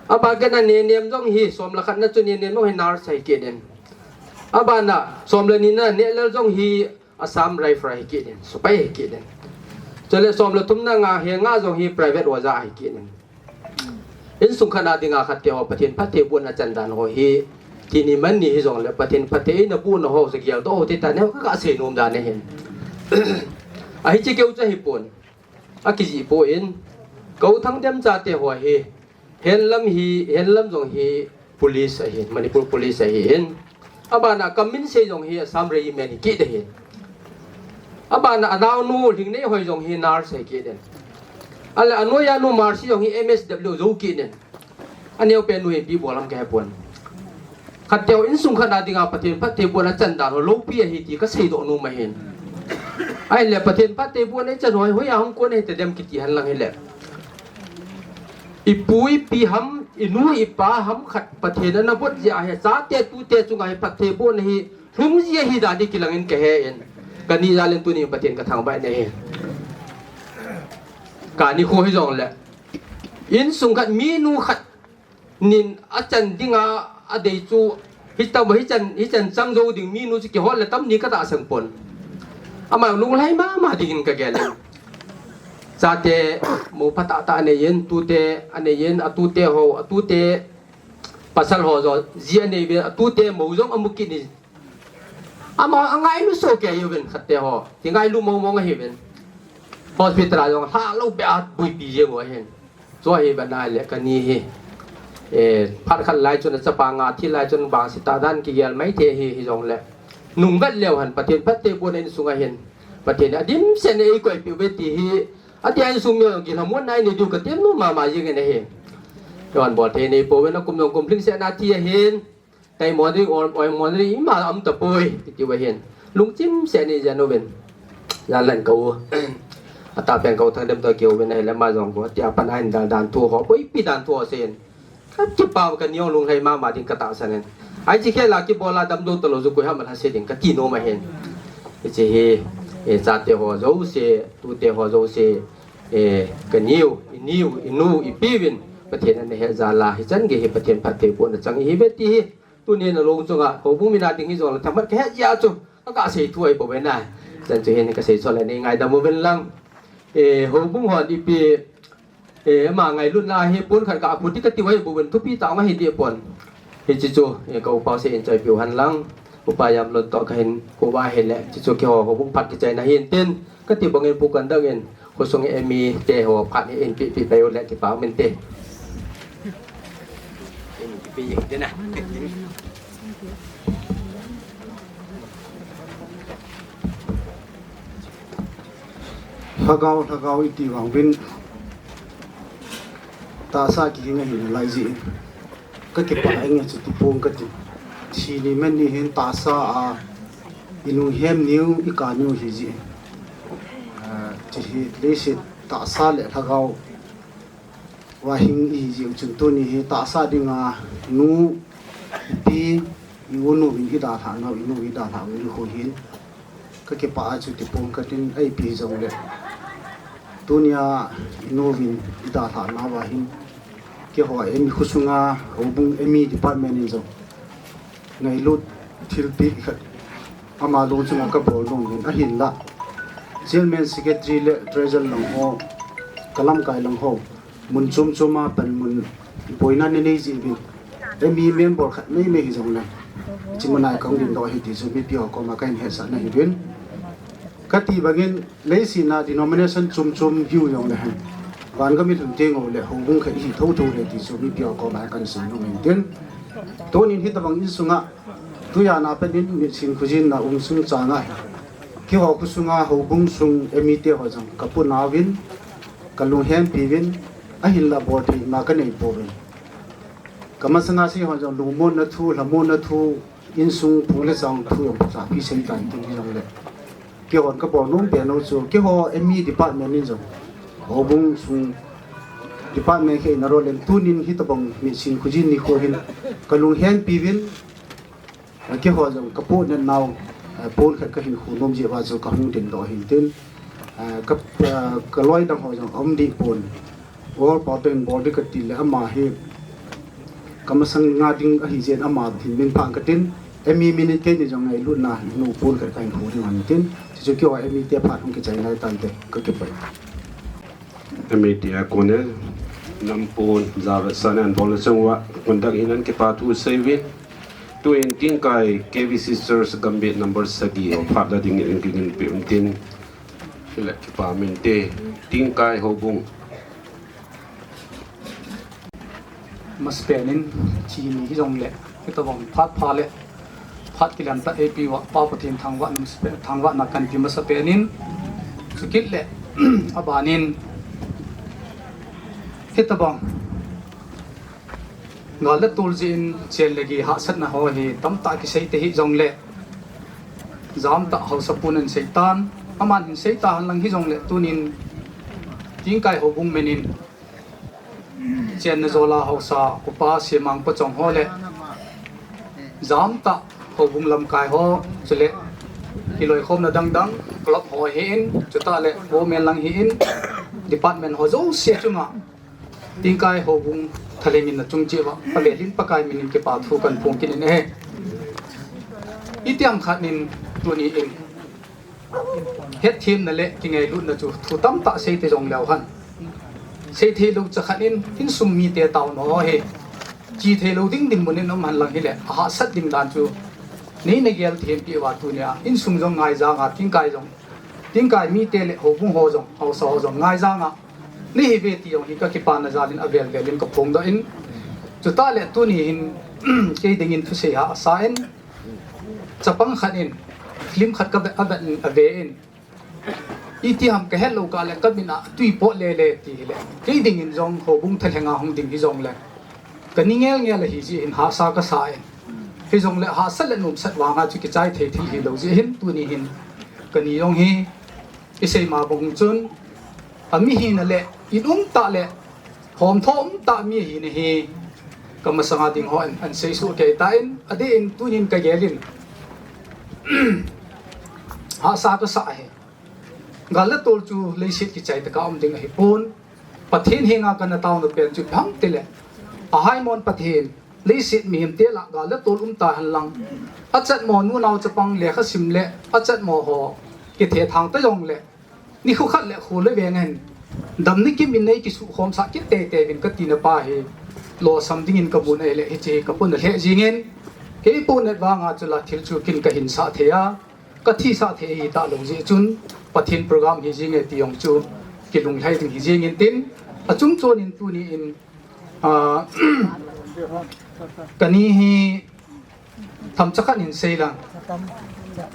Aban kit a Nenem jong hi, som le khatna chu Nenem jong hi nurse ahi kit in. Abana, som le nina Nehlel jong hi Assam Rifle ahi kit in, sepai ahi kit in. Chule som le thumna Ngahengah jong hi private oja ahi kit in. Insung khat a dinga khat te ho Pathen phattheibohna chan dan ho hi, tuni man ni hijong le Pathen phatthei eina bohna ho, sa geldoh ho te ta ne ho ka, ka sei nom dan ahin. Ahi che keu cha hi pon. Akijih poi, ka U Thangdem chate ho hi, henlam hi, henlam jong hi, police ahin, Manipur police ahin. Abana Kaminse jong hi Assam Regiment hi kit ahin. Abana anaonu Lhingneihoih jong hi nurse ahi kit in. Ahile anoiya nu Mercy jong hi M S W jou kit in. Aneo pen nu hi ipi bol ham kahe pon. Khat teu insung khat a dinga Pathen phattheibohna chan dan ho loupi ahi ti ka seidoh nom ahin. Ahile Pathen phattheibohna ichan ho hi hoiya hung kon ahi tadem kiti hen lang hile. Ipu ipi ham, inu ipa ham khat Pathen ana bot jeh a hi, chate tute chunga hi phattheibohna hi lhung ji ahi dan hi kilang in kahe in. Kani jal in tuni Pathen ka thangvah in ahi. Kani kho hijong le, insung khat minu khat nin achan dinga adei chu, hitam, hichan, hichan chang jou ding minu chu kihol le tam ni ka tahsan pon. Ama lunglhai mama dingin ka gel in. Chate mou phatah tah anei in, tute anei in, atute ho, atute pasal ho jo, ji anei ve, atute mou jong amu kit in. Ama angailu soh kei uvin khat te ho. Kingailu mong mong ahiuvin. Hospital a jong lha lou beh a buipi jeng u ahin. Chu ahi bana le kani hi. Eh, phat khat lai chun achapa nga thi lai chun vangse tah dan kigel mai thei ahi, hijong le. Nung vet leu hen Pathen phattheibohna insung ahin. Pathen adimset in eikoipeh uve ti hi. Atia insung mi jong kilhamonna inei diu ka tem nom mama jeng in ahi. Eihon bol thei nei pouvin, akum jong kum lhingset na thi ahin. Taimo ding, oi, oimo ding, ima um tapoi, kiti u ahin. Lungchim se ni janu ben. Jalan kau. Ata pen kau thang dem to keu ben ai lama jong ko. Tia pan ai dan dan tu ho. Ko ipi dan tu ho sen. Ka kipa ka niong lung hai mama ding ka ta sanen. Ai chi khela ki bola dam do to lo zu ko ha man ha se ding ka ti no ma hen. Ichi hi. E cha te ho zo se, tu te ho zo se. E, ka niu, i niu, i nu, i piwin, Pathen ana he jala, hi chan ge hi Pathen phat thei pon a chang hi ve ti hi. Tuni na long chunga, houbung mina ding hi jong la thamat ka he jia chu, ka ka sei thu ai po ve na. Chan chu hin ka sei chole nei ngaidam uvin lang. E, houbung hon ipi, e, ama ngailutna hi pon khat ka khu ti ka ti vai bu ven thupi ta ma hi ti pon. Hichi chu, eh, ka upa se in choi piu han lang, upa yam lon to ka hin ku va he le, chi chu keiho houbung phat kichai na hin tin, ka ti bangin pu kan dang in, khosung emi te ho phat hi in pi pi pai u le kipa min te. In pi pi yin te na. Lhagao, lhagao iti vang vin. Tahsa kihinga hin lai ji. Ka kipah inge chu ti pong ka ti. Thi ni men ni hin tahsa a i lunghem niu i ka niu hi ji. Ah, chi hi leiset tahsa le lhagao va hing i ji chun tuni hi tahsa dinga nu, pi, i u nu vin i dalha nau, i nu i dalha u i hu hin. Ka kipah a chu ti pong ka tin ai pi jong le. Tunia i nu vin i dalha nau va hin. Keiho emi khosunga houbung emi department in jong ngailut thilpi khat ama long chunga ka bol nom hin ahin la. Chairman, secretary le treasurer lang ho, ka lamkai lang ho. Mun chom chom a pan mun boina nei nei ji vin. Emi member khat nei nei hi jong le. Chi mun ai kong din do hi ti chu mipi ho koma ka hin hetsah na hi vin. Ka ti bangin Leiset a denomination chom chom hiu jong le hen. Van gam i lhun teng u le houbung khat i hi tho tho le ti chu mipi ho koma kan sei nom in tin. Tunin hitabang insunga, tujan a pat in mitsin khojin na um sung chang a hi. Keiho khosunga houbung sung emi te ho jong ka puna uvin, ka lunghem pi uvin, ahin la bol thei ma ka nei pouvin. Ka masanga sei ho jong lungmonna thu, lhamonna thu, Insung phung le chang thu jong phacha pi sei tan tin hi jong le. Keihon ka bol nom pen u chu, keiho M E department in jong. Houbung sung department khe in a role in tunin hitabang mitsin khojin nikho hin ka lunghem pi uvin, keiho jong ka pon nau, pon khat ka hin khu nom jeh uva chu ka hung din doh hin tin. Ah, ka, ah, ka loi dang ho jong um dih pon. All party in bol ding ka ti le ama hi ka masang nga ding ahi jeh in ama hin min pha ka tin. M E min in keini jong ngailutna nu pon khat ka hin khu ding ahi tin. Chuchu keiho M E te phat hung kichai nai tante ka kipah. M E te a kon e nam pon ja ve san an bol le chang uva kon dang hin an kipa thu sei uvin. Tuin Tingkai K B C Church Gambih number sagi ho phat la ding in kigin pe um tin. Chule kipa min te, Tingkai houbung. Masapen in, chini hi jong le, hitabang phat pha le, phat kilem ta A P uva, Pa Pathen thangvah na masapen, thangvah na kan ti masapen in, chukit le, aban in, hitabang, gal le tol jeh in, chen le gei hahsatna ho hi, tamtah kisei te hi jong le, Jam tah haosa pun an sei tan, aman hin sei ta hen lang hi jong le tunin Tingkai houbung men in chenna jola haosa upa Semang Pachong ho le jam tah houbung lamkai ho chule kiloikhomna dang dang club ho hi in chutah le women lang hi in department ho jouse chunga Tingkai houbung thalheng in na chung cheh uva, avel in Pakai min in kipa thu kan phong kit in ahi. Itiham khat in tuni in hetthemna le kingailutna chu thu tamtah sei te jong leu hen. Sei thei lou cha khat in insung mite taona ho hi. Chi thei lou ding dinmun in um hen lang hile, ahahsat ding dan chu nei na gel them pi uva tunia insung jong ngaijang a Tingkai jong Tingkai mite le houbung ho jong, haosa ho jong ngaijang a, nei hi ve ti jong hi ka kipana jal in avel vel in ka phongdoh in, chutah le tuni hin kei ding in thusei hahsa in, chapang khat in, film khat ka ve, a vet in, a ve in, itiham ka het lou kah le ka min a tui pot le le ti hile, kei ding in jong houbung thalheng a hung ding hi jong le, ka ni ngel ngel ahi jeh hin hahsa ka sa in, Hijongle hahsat le nomsat vanga chu kichai thei thil hilou jeh hin tuni hin kani jong hi isei ma bang chun, ami hina le in um tah le hom tho um tah mi hina hi kamasanga ding ho an, an sei suh kei tan, adeh in tunin kagel in hahsa kasa ahi. Gal le tol chu leiset kichai tah a um ding ahipon, Pathen henga kana taona pen chu ipi ham itile, ahaimon Pathen, leiset mihem te lah gal le tol um tahen lang, achatmo nunao chapang lekha sim le achatmo ho kithethang ta jongle, nikho khat le kho le veng hin damna kimin nei kisukhom sah kit teitei uvin katina pa hi losam dingin kamun ahile, hiche hi kapona lheh jingin, kei ponat vanga chu la thil chu kin kahin sah thei a, kathi sah thei ahi talou jeh chun Pathen program hi jinge ti jong chu kilunglhai ding hi jingin tin, achung chonin tuni in, ah, kani hi themcha khat in sei lang,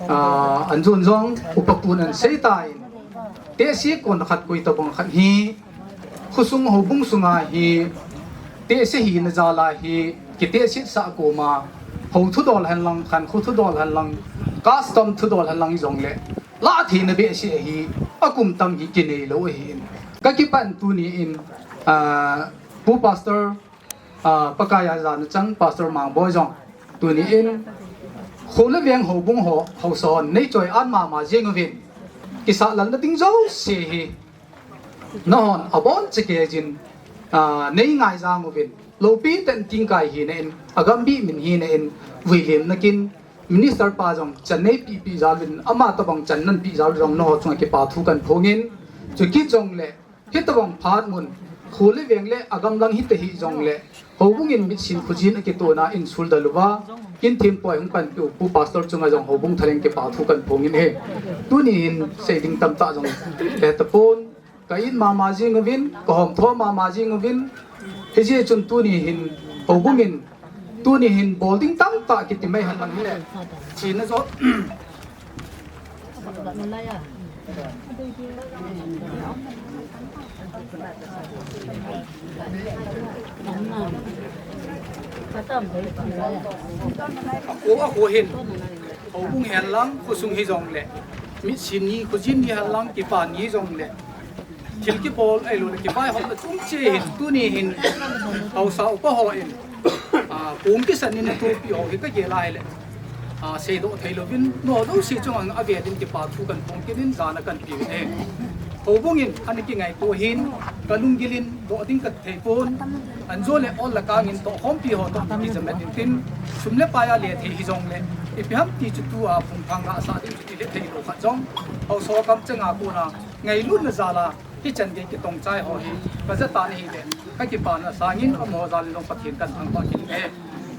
ah, an jun jong upa pun an sei tan, tehse kon khat koi tabang khat hi khosung houbung sunga hi tehse hina jal a hi kitehse sah koma, hou thudol hen lang, khankho thudol hen lang, custom thudol hen lang jongle lah theina behseh ahi, akum tam hi kinei lou ahin, kakipan tuni in, ah, Pu Pastor, ah, Pakaiya jana chang Pastor Mangboi jong tuni in kho le veng houbung ho haosa hon neichoi-at mama jing uvin, kisah lalna ding jouse hi nahon abon cheh kei jin, ah, neingaijang uvin, loupi tah in tingkai hina in, agam bih min hina in, vuilimna kin, Minister pa jong chan neipeh peh jal uvin, ama tabang chan nanpeh jal u jong naho chunga kipa thu kahin phongin, chukit jongle hitabang phat mun, kho le veng le agam lang hita hih jongle, houbung in mitsin khojin akitona in sulda louva, kin thempoi hung panpiu Pu Pastor chunga jong houbung thalheng kipa thu kahin phongin ahi. Tuni hin sei ding tamtah jong le tapon, ka-it mama jing uvin, kahom tho mama jing uvin, hijeh chun tuni hin houbung in, tuni hin bol ding tamtah kiti mai hen lang hile, china jo Akho, akho hin, houbung hen lang, khosung hijongle, mitsin ni, khojin ni hen lang, kipa ni jongle, thil kibol ahiloule kivaihopna chungchang hin, tuni hin haosa upa hon, ah, pung kisan in thopi ho hi kagel a hile, ah, seidoh theilouvin, naho jouse chunga avel in kipa thu kahin phongkit in, jana kahin peuvin ahi. Houbung in ana kingaito hin, kalunggil in doh ding kathei pon, anjo le ol le kang in tohkhompi ho toh kijamet intin, sum le pai a lethei hijongle, ipi ham ti chu tua phungphang gasah ding chu ti lethei lou khat jong, haosa kamcheng a kona ngailutna jal a hichan gei kitongchai ho hi kaja tan ahile, kakipana sangin amaho jal in jong Pathen kahin thangvah kit e.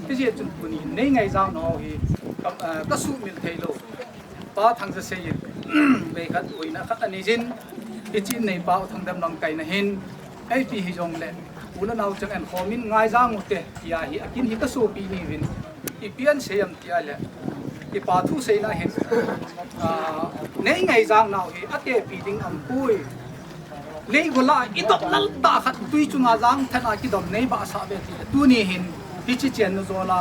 Hijeh chun tuni hin neingaijang nau hi ka, eh, kasuhmil theilou, Pa Thangjasei in veikhat uina khat anei jin, hiche in neipa U Thangdem Lamkai na hin, ipi hijongle u le nao chang enkhomin ngaijang ute tia hi akin hi kasopi niuvin, ipi asei em tia le, kipa thu seina hin, ah, neingaijang nau hi atepi ding aumpoi. Leigol a idop lal tah khat twi chunga jang thet a kidom neibahsah uve tile, tuni hin hiche chenna jol a,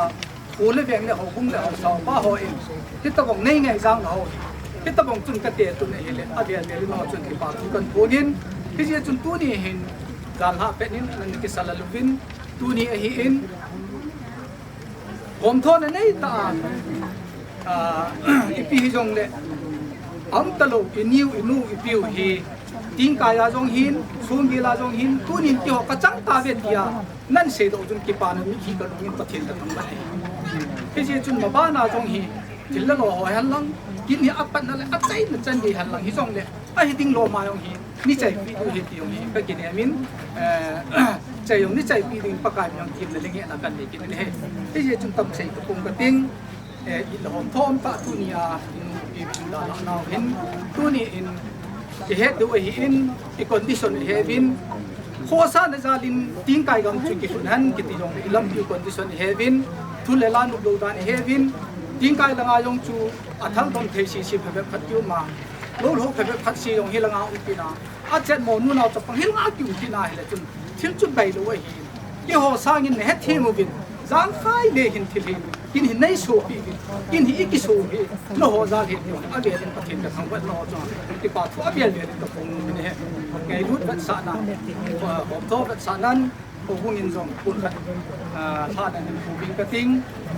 kho le veng le houbung le haosa upa hon, hitabang neingaijang nau hi, hitabang chun kate tun ahile, avel vel in naho chun kipa thu kahin phongin, hijeh chun tuni hin, gal hah pet in ana kisa lal uvin, tuni ahin, pomthona neitah a, ah, ipi hijongle, aumtalou, iniu, inu, ipiu hi, tingkai a jong hin, songgel a jong hin, tunin keiho kachang tauve tia, nan seidoh chun kipana mitlhi kalungin Pathen kathangvah e. Hijeh chun mabana jong hi, thil le lo ho hen lang, kin hi apatna le achaina chan gei hen lang hijongle, ahi ding loma jong hi, neichaipi diu ahi ti jong hi kakinem in, eh, chai jong neichaipi ding Pakai min jong themna le ngehna kanei kit in ahi. Hijeh chun tamsei kapum kating, eh, it le hom thom tah tunia, in, i, i, la, la, nau hin, tuni in, ihet diu ahin, i condition iheuvin, khosahna jalin, tingkai gam chu kilhun hen, kiti jong, i lampiu condition iheuvin, thu le la nop lou dan iheuvin, tingkai langa jong chu, athaldom thei sese phabep khat kium a, lou lou phabep khat se jong hilanga um kit a, achetmo nunao chapang hilanga kium kit na hile chun, thil chu bailou ahi. Keiho sangin nahethem uvin, Chang khai le hin thil hi, kin hin nei so pi pi, kin hi iki so hi, no ho jal hi, a ve din Pathen ka thang vat no chang, ti pa thu a ve ve din ka phong ni he, ngai lut vat sa na, ho to vat sa nan, ko hung in jong, kun khat, a, tha nan hin khu bing ka ting,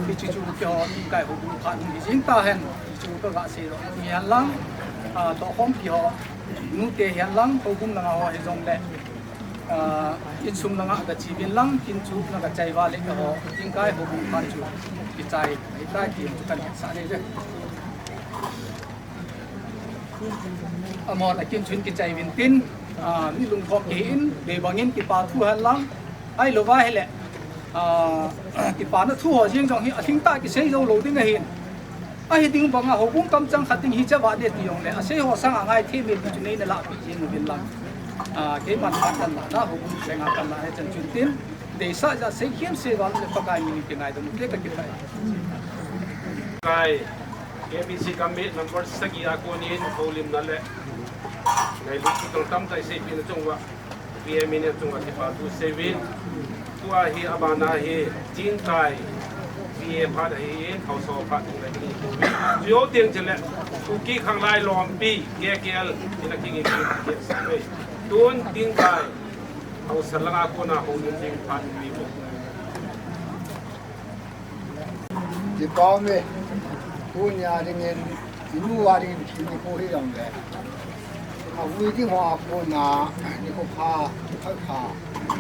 ti chu chu ke ho, ti kai ho bu khan hi jing ta hen, ti chu ka ga se lo, ni han lang, a, to hom pi ho, nu te hian lang, ko hung langa ho hi jong le, a, insung langa ka chi vin lang, kin chu na ka chai va le ka ho, kin kai ho bu khan chu, ki chai, ai tai ti chu kan sa le le. Amon a kin chun kichai vin tin, a, mi lungkhom kei in, be bangin kipa thu hen lang, ai lo va hele, a, kipa na thu ho jing jong hi, a hing ta kisei lo lo ding ahin. Ahi ding banga houbung kam chang khat ding hi chava de ti jong le, a sei ho sang a ngai the me ti chu nei na la pi jing vin lang. A, kei man khat kan la na, houbung se nga kan la he chan chun tin, deisa ja sei hiam sei va le Pakai min in ki ngai dam te ka ki pai. Kai, K B C Committee number sagi a konin, holim na le. Ngai lu ki tong tam tai sei pi na chung va. P M in a chunga kipa thu sei vin. Tua hi abana hi Tingkai P A phat ahi in, Haosa phat ahi in. Chu tiang chele, Kuki Khanglai Lompi, K K L, in a king in king in sa ve. Tun Tingkai, Haosa langa kona hung in ding phat ni bo. Ti pa me, tunia dingin, inu a dingin, inu ko hi jong le. A vui ding ho a kona, ni ko pha, pha, pha,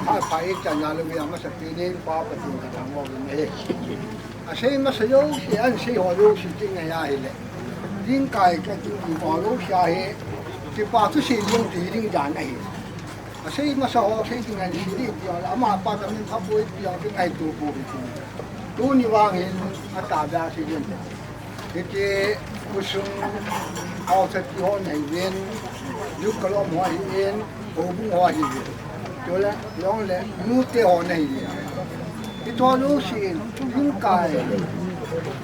pha, pha, e chan ya le, mi a masa pi ding, pa, pa, tin ka thang mo, ni. A sei masa yo, si an sei ho yo, si ting ya hi le. Tingkai ka ting ho yo, si a hi, ti pa tu si ding, ti ding dan ahi. A sei masa ho sei ti ngai si di ti a, ama pa ta min pha poi ti a, ti ngai tu poi ti. Tuni vang hin a ta da si din. Hiti kusung ho sa ti ho nei vin, yu kalom ho hi in, houbung ho hi vin. Tule, jong le, nu te ho nei vin. Ito lu si in, Tingkai.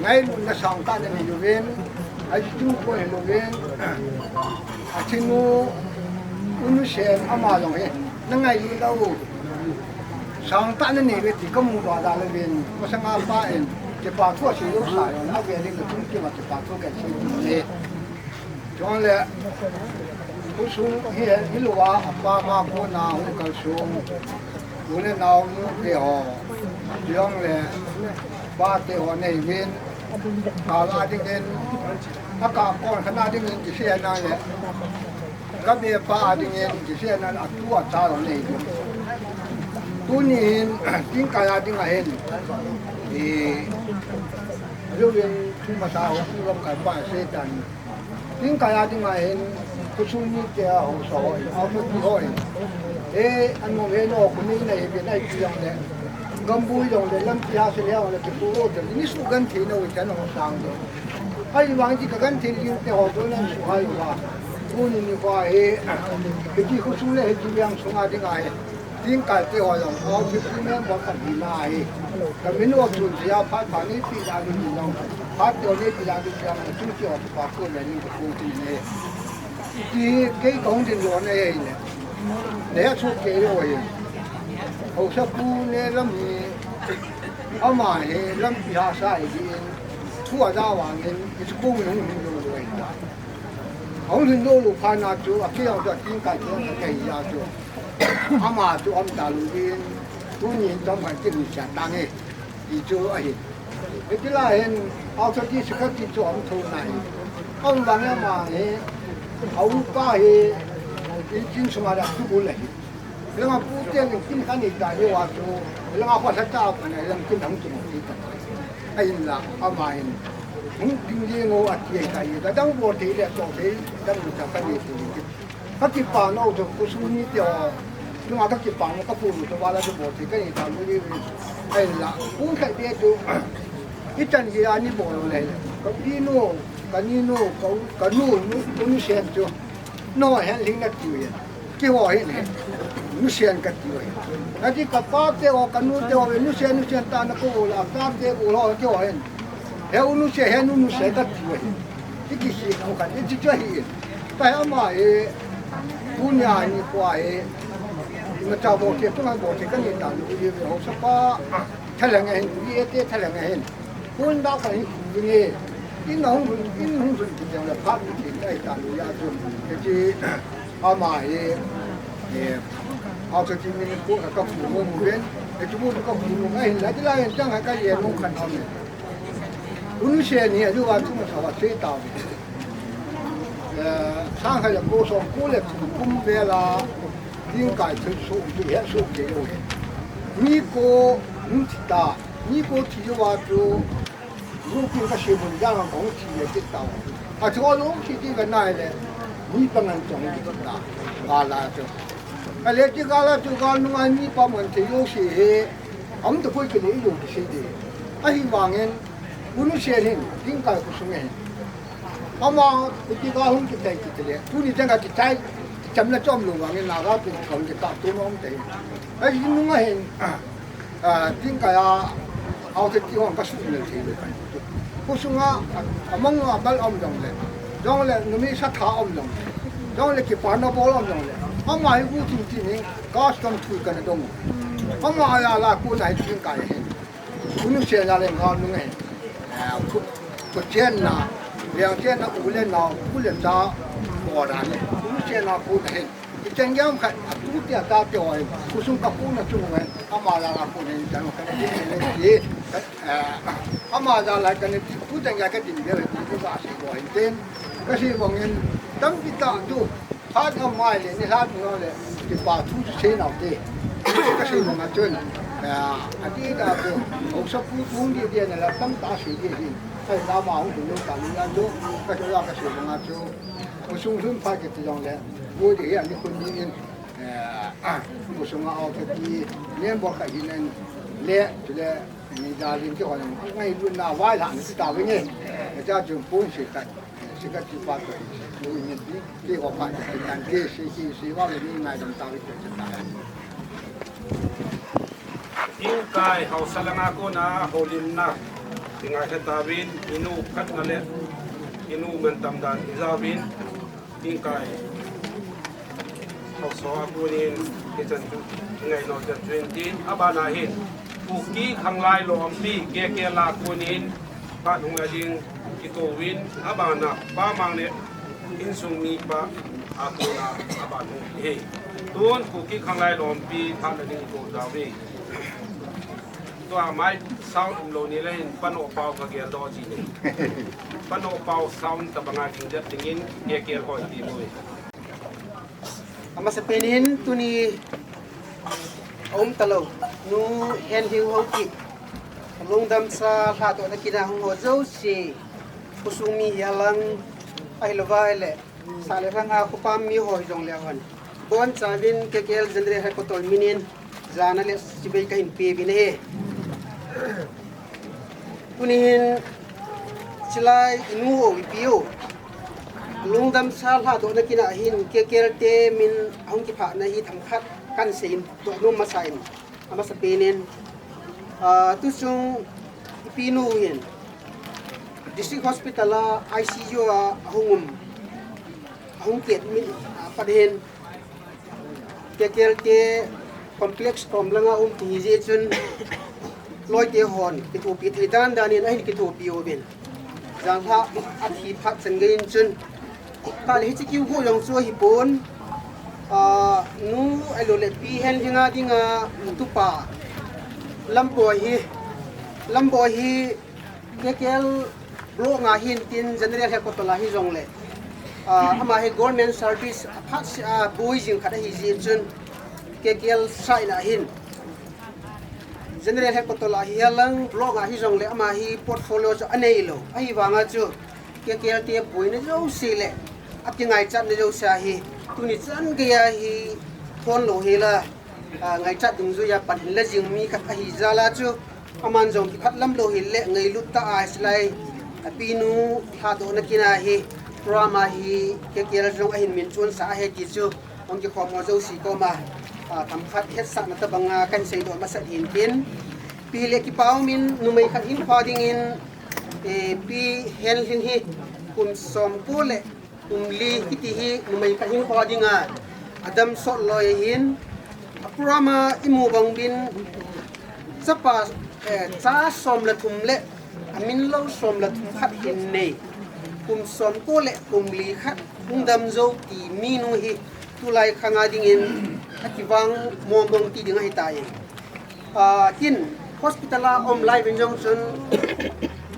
Ngai lu na sang ta na nei vin, ai tu ko lu vin. A thinu, unu sen ama jong hi. Na ngai lu lau. Sang ta na nei ve ti ka mu da da le vin. Masanga pa in. Ti pa thu si lu sa yo. Na ve le na tum ti ma ti pa thu ke si le. Chong le. Kusung hi he, hi lu wa, a pa ma ko na hu kal sung. U le nau nu te ho. Jong le. Pa te ho nei vin. Ka la ding in. A ka kon khana ding in ti se na le. Ka be pa a ding in, ti se nan a tu a ta lo nei. Tuni hin, Tingkai a ding a hin. E, lu vin, tu ma ta ho, tu lo kai pa se tan. Tingkai a ding a hin, kusung ni te a ho so ho, a ko ti ho. E, an mo he no, ku ni na e be na ti jong le. Gambu jong le, lam ti a se le jong le, ti ku ro te, ni su gan ti no, te no sang de. Ai vang ti ka gan ti ling te ho, tu nan su hai va. Tuni ni kwa he, hiti khu sung le hiti liang sung a ding a he. Tingkai te ho jong, ho hiti member ka hi na he. Ka min ho chun sia phat phat ni pi la ni ni jong. Phat te ni pi la ni jong, chun ki ho pa ko le ni ko ti ni. Ti kei kong din lo ne he ne. Ne chu kei lo he. Haosa pu ne lam ni. Ama he lam pi ha sa he din. Thu a da vang in, i school hung hung lo lo ta. Hung hung lo lo pha na chu, a kei ang chu a Tingkai chu a kei ya chu. Ama chu am ta lu vin, tuni in tong kan tin cha ta nge, ti chu ahi. Hiti la hin, authority secretary chu am tho na hi. Am vang ama hi, a u pa hi, i tin suma da tu bu le hi. Langa pu te ling kin kan i ta hi wa chu, langa khua sa ta pa na lang kin hang chu ti ta. Ai la, ama in. Hung ding ye ngo a ti ai ta ye, ka dang bo te le to te, dang ta ka ni ti. Ka kipa no to, kusung ni te ho. Langa ka kipa no ka pu no to, wala to bo te, ka ni ta mo ye. Ai la, pu kai be to. I chan ye a ni bo lo le. Ka pi no, ka ni no, ka, ka nu, nu, nu sen to. No, hen ling na ti ye. Keiho hin he, nusen kati uve. Kati ka pa te ho, ka nu te ho, nusen, nusen ta na ko la, pa te ho, keiho hin. He u nusen, he nu nusen kati uve. Ti kisi ko ka, ti ti hi. Ta he ama he, tunia ni ko he. Ima cha bo ke, tu na bo ke, ka ni ta nu ye, ho sa pa. Thalheng ahin, i ete thalheng ahin. Kun da ka hi khu ni. In hung hun, in hung hun ki jang la phat ni ki tai ta lu ya chu. Ke chi ama hi. Eh, au sa chi ni ko ka khu mo mo ben. E chu mo ka khu mo ahin la ti la yan chang ka ye no kan am. Unu se ni a ju wa chu ma sa wa che ta. Eh, sang ka ya ko so ko le kum ve la. Tingkai thu su, thu he su ke lo he. Ni ko, ni thi ta, ni ko thi yo wa chu, lu kin ka se mun ya ngang kong thi le thi ta. A chu lo thi thi ka nai le, ni pa ngan chong thi ta, ba la chu. A le thi ka la chu ka nung a ni pa man thi yo si he, am to koi ke le lo thi si de. A hi wang en, unu se hin, tingkai ko su nge. Ama, iti ka hung kitai kiti le. Tuni teng ka kitai, kicham na chom lo wang in na ka tu kong kita tu nom te. Ai nung a hin, ah, tingkai a, au te ti hong ka su le te le. Ko sunga, among a bal om dong le. Dong le, numi sa tha om dong le. Dong le ki pa na bol om dong le. Ama hi ku tu ti ni, ka stom tu ka na dong. Ama ya la ku na hi tingkai hin. Unu se na le nga nu nge. Eh, ku, ku chen na, liang chen na, u le na, u le cha, ko da ni. Unu se na ku na hen. I chen yam khat, a tu ti a ta ti oi. Ku sung ka ku na chung nge. Ama la la ku ne, ta no ka ne, ne, ne, eh, ama la la ka ne, ku chen ya ka din de, ku ka si ko hen ten. Ka si ko ngen, tam ki ta tu. Phat ngam mai le, ni hlat ni le, ti pa thu chu sei nau te. Ka sei ma chun. A, a ti da ko, o sa pu tung di di na la tam ta sei di di. Sai la ma hung ding ta ni ya chu, ka chu la ka sei ma chu. O sung sun pha ke ti long le, bo di ya ni kun ni in. A, o sung a o ka ti, nen bo ka hi nen, le, chu le, ni da lin ti ho ngai lu na wai la ni ta wi ni. Ka cha chu pung sei ka. Secretary pa ko, ni ni ti ko pa kan ke si ki si wa ni ngai dam ta wi ko ta. Tingkai hausa langa kona holimna. Tingkai kha ta win, inu khat na le, inu man tam dan i za win. Tingkai hausa a kunin, i chan tu, ngai no chan twenty, abana hin. Kuki khanglai lompi, ke ke la kunin, Phat hung a ding kitouvin, abana, pa mang le, insung mipa, a kona, aban hung hi. Tun, Kuki khanglai lompi, phat a ding kitou tauve. Tua mai, sound umlou ni le hin, Pano Pau ka gel do chi ni. Pano Pau sound tabanga ding jat dingin, ke ke hoi ti lui. Amasapen in tuni a um talou, Nu Henhing Haokip, lungdamsa lhatdohna kina hung ho jouse, khosung mi hilang, ahilouva le, sah le lhanga khopam mi ho hijongle hon. Bonchauvin K K L General Headquarter minin, jana le chibai kahin peuvin ahi. Tuni hin, chilai inu ho ipi u. Lungdamsa lhatdohna kina hin K K L te min ahung kiphahna hi themkhat kahin seidoh nom masa in. Amasapen in, ah, tuchung ipi nu hin District Hospital a I C U a ahung um, ahung kiadmit, ah, pat hin K K L te complex kom langa um ti hi jeh chun loite hon kithopi thei dan dan in ahin kithopi uvin. Janlhah athi phat chan gei in chun. Kale hiche kiu ho jong chu ahipon, ah, Nu ahilou le Pi Henhing a dinga tupa Lamboi hi, Lamboi hi K K L block nga hin tin General Headquarter a hijongle, ah, ama hi government service aphat se a boi jing khat ahi jeh chun K K L side a hin General Headquarter a hilang block a hijongle ama hi portfolio chu aneilou. Ahivanga chu K K L te boina jouse le akingaichatna jouse ahi. Tuni chan geiya hi thon lou hela, ah, ngaichat dungjuiya pan hin la jing mi khat ahi jal a chu, aman jong kiphatlam lou hile ngailut tah a hiche lai, api nu lhatdohna kina hi, program a hi K K L jong ahin min chonsah ahi ti chu, hung kikhom ho jouse koma, ah, themkhat hetsahna tobanga kahin seidoh masat hin tin. Ipi hile kipa umin numei khat hinkho dingin, eh, Pi Henhing hi kum somko le kum li kiti hi numei khat hinkho dinga adam sot loi ahin, a program a imu bang bin chapa Eh, cha som le thum le, amin lo som le thum khat hin nei. Kum som ko le kum li khat hung dam jou ti minu hi, tulai khanga dingin akivang mong mong ti ding ahitai. Ah, tin, hospital a um lai uvin jong chun,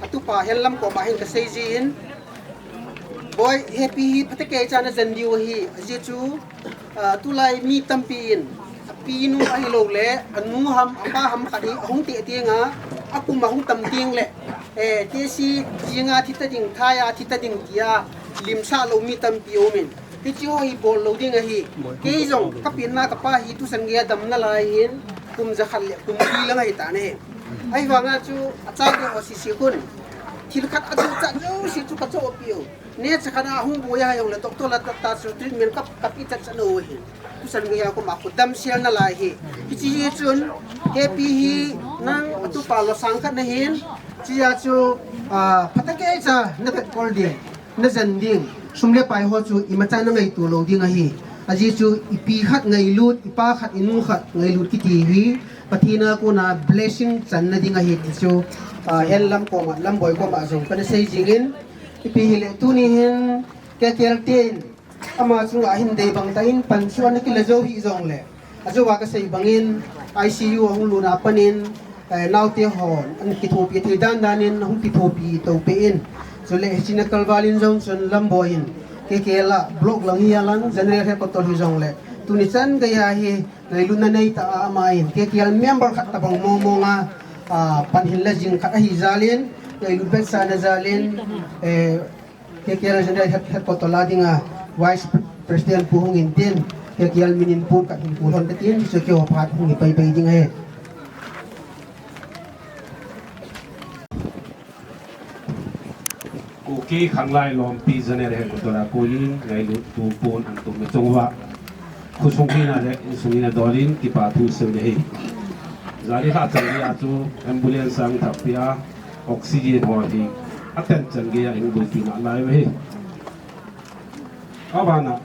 atupa Henlam koma hin kasei jin, Boi, Happy hi phatecha najen diu ahi, ajeh chu, ah, tulai mi tampi in, apinu ahilou le, anu ham, apa ham khat hi, ahung teh teng a, akum ahung tam teng le, eh, T C jinga thi ta ding, thai a thi ta ding tia, limsah lou mi tampi um in. Hiche ho hi bol lou ding ahi. Kei jong kapenna kapa hi tuchan geiya damna lai hin kum jakhat le kum li lang ahi tan ahi. Ahivanga chu achate ho sese khun thil khat achu chat jouse chu kachoh piu. Neocha khat a hung boi a jong le doctor la ta, ta chu treatment kap, kap i chat chat lou ahi. Tuchan geiya koma khu damsel nalai hi. Hiche hi chun Happy hi nang atupa losang khat nahin. Hichea chu, ah, phatecha navetkol ding. Najen ding, sum le pai ho chu imacha nangaito lou ding ahi. Ajeh chu ipi khat ngailut, ipa khat, inu khat ngailut kiti hi Pathen a kona blessing channa ding ahi ti chu, ah, Henlam koma, Lamboi koma jong kana sei jingin, ipi hile tuni hin K K L ten ama chunga hin dei bang tah in pan chu ana kila jou hih jongle, ajou a kasei bangin, I C U ahung lut a panin, eh, naote hon ana kithopi thei dan danin, ahung kithopi to peh in. Chule, hiche na kalval in jong chun Lamboi in, K K L a block lang hi a lang, general headquarter hi jongle, tuni chan geiya hi, ngailutna nei tah a ama in, K K L member khat tabang mong mong a, ah, pan hin la jing khat ahi jal in, ngailut vetsahna jal in, eh, K K L General Head, Headquarter la dinga Vice President Pu Hungin tin, K K L min in put khat hin pu lhon katin, chu keiho phat hung hi pai pai ding ahi. Kuki Khanglai Lompi General Headquarter a kon in, ngailuttu pon an tum mi chunga khosung hina le insung hina dol in kipa thu seiu ahi. Jani lha chan geiya chu ambulance a hung thap pia, oxygen ho hi aten chan geiya hung bulpi nalai uve. Abana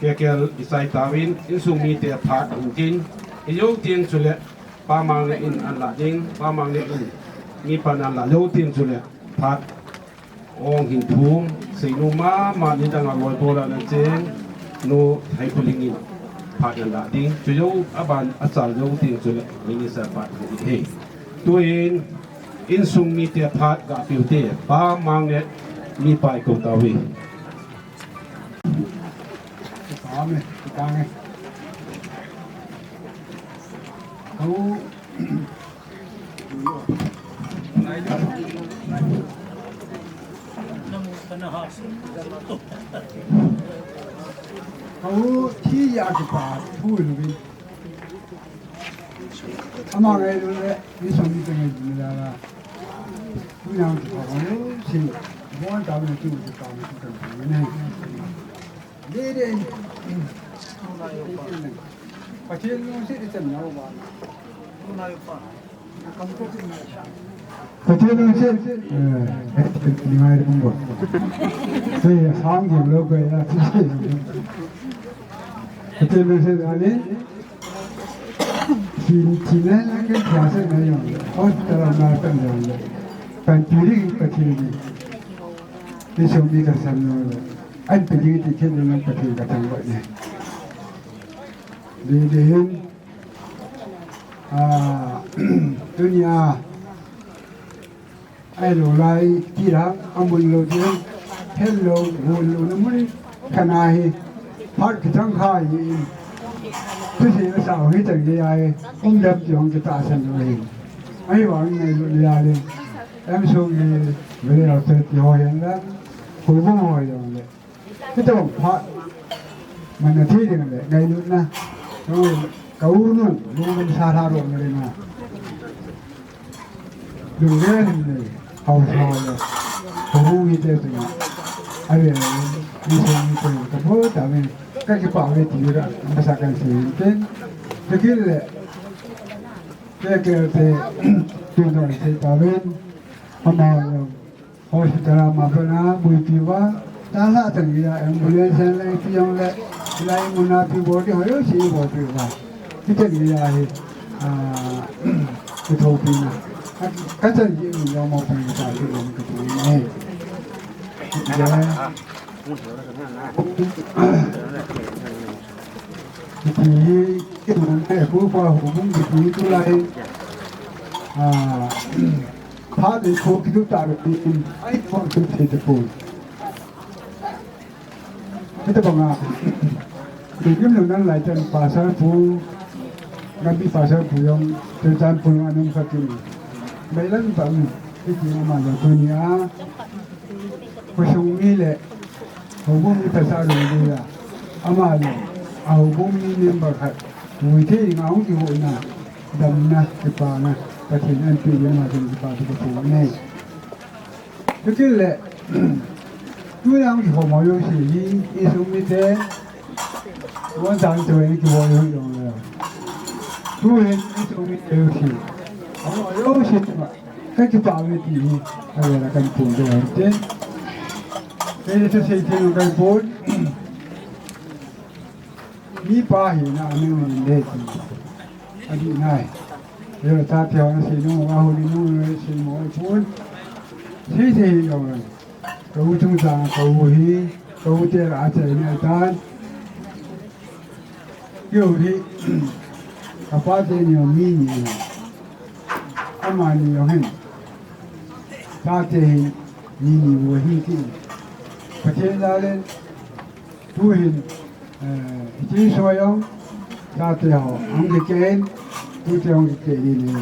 K K L i chai tauvin, insung mite phat hung tin, i jou teng chule Pa Mangnet in an lah ding, Pa Mangnet in mi pan an lah jou teng chule phat ong hin thum, seinu mama nidang a loi bol a na cheng Nu Thaipuling in phat an lah ding. Chu jou aban achal jou teng chule minister phat hung hi. Tuin insung mite phat ga piu te, Pa Mangnet mi pai kou tauve. Amen. Amen. Kau Kau thi ya kipa thu lu bin. Ama ngailut le, mi som mi te ngailut le la. Thu yang kipa kau si. Bon ta ne tu kipa ne tu kan ne. Dede. Pathen lungset ichan nau ba. Pathen lungset, eh, eh, ni ngai ri kumbo. Sei, sang gem lo ko ya. Pathen lungset ani. Tin, tin na na ke kya se na yong. Hospital na kan yong. Kan piri Pathen ni. Ni som ni ka san no. An pe ding ti khen nang Pathen ka thangvah ne. Ding ding hin, ah, tunia, ahilou lai, ti la, amun lou ti la, hello, mun lou na mun, kana hi, phat kichang kha hi, tu si na sa hi chang hi ai, um dam ti hong kitahsan lou hi. Ahivang ngailou le ya le, em sung hi, ve le ti ho yan la, hu bu ho yan le. Hitobang phat man na thei ding le, ngailutna. Ka u nu, lungdam sa tha ro na le na. Lungdam le, hao sa le. Ka u hi te tu na. Are, ni se ni te, ka bo ta me, ka kipa ve ti ra, ma sa kan se te. Te ki le, te ke te, tu no se ta ve. Ama Hospital a ma bana buipi uva, ta la tang ya ambulance lai pi jong le, lai muna pi bol di ho jouse bol pi uva. Hiche ni a hi, ah, kithopina. Ka, ka chan ji ni lo mo pang ka ti lo ka ti ni. Ya. Kiti hi, kiti hi, ku pa hu bung kiti tu lai. Ah, pha de ko kitu ta ni. Ai ko tu te te ko. Hitabanga, Tuikim Lungdang Laichan Pastor Pu, Gampi Pastor Pu jong, Churachandpur a um khat in, Bailam Pam, hiti ama jong tunia, khosung mi le, houbung mi pasal lungdang, ama le, a houbung mi member khat, tuite nga hung kihouna, damna, kipana, Pathen in anpeh uvin ama jong kipa thu kaphong e. Chukit le, tuna hung kikhom ho jouse hi, insung mite, bon chang choi kibol u jong le. Tuhin insung mite jouse, hung ho jouse chunga, kakipah uve ti hi, avela kahin phongdoh u hite. Kei le thusei thei kahin phon. Mipa hina a neo nin le ti. Adih nai. Yo, chate ho nasei nom uva, houlim nom uva, seimo ahipon. Sei sei hi jong le. Ka u chungchang, ka u hi, ka u te lah a chai nai tan. Kei u hi, ka pa te ni jong mi ni. Amani jong hin. Chate hin, mi ni u ahi ti. Pathen jal in, tuhin, eh, hiche soi jong, chate ho, hung kikeh in, tute hung kikeh in, eh,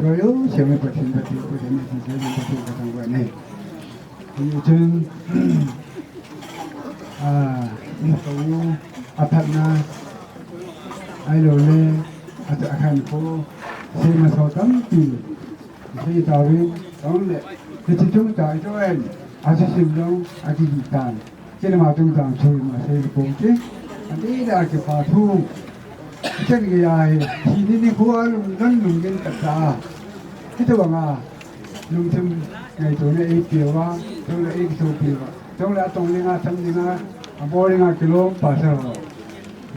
soi jouse Pathen, Pathen, Pathen, Pathen, Pathen, Pathen, Pathen, Pathen, Hichun, ah, ka u aphatna, ahilou le, a, akhankho, seima so tampi, sei tauvin, jong le, hiche chungchang a chu en, a thusim jong, akihil tan. Kei le ama chungchang thu ima sei le pon te. Adih a kipa thu. Chen gei a hi, thi ni nikho a lungdon lunggim tah tah. Hitabanga, lungthim ngaitona eipeh uva, chule eikisopi uva. Chule atong dinga, cham dinga, abol dinga kilom pastor ho.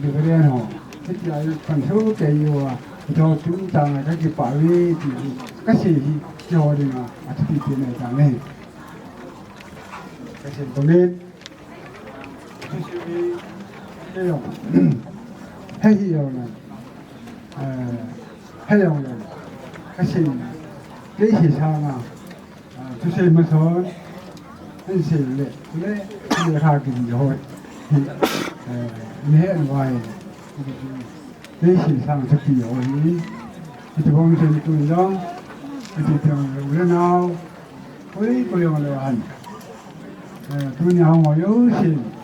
Reverend ho. Hitia pan thu kei uva. Hiche chungchang a kakipah uve ti hi. Kasei hi, keiho dinga, athupi pen ahitan ahi. Kasei pon in. Hei jong, hei hi jong le, eh, hei jong le, kasei, kei sei sanga, ah, thusei mason, hin sei le, le, le kha kin jo hoi, eh, ni he an vai. Kei sei sang thupi ho hi. Hiti bang chun tun jong, hiti jong le u le nao, koi koi jong le han. Eh, tunia hung ho jousen.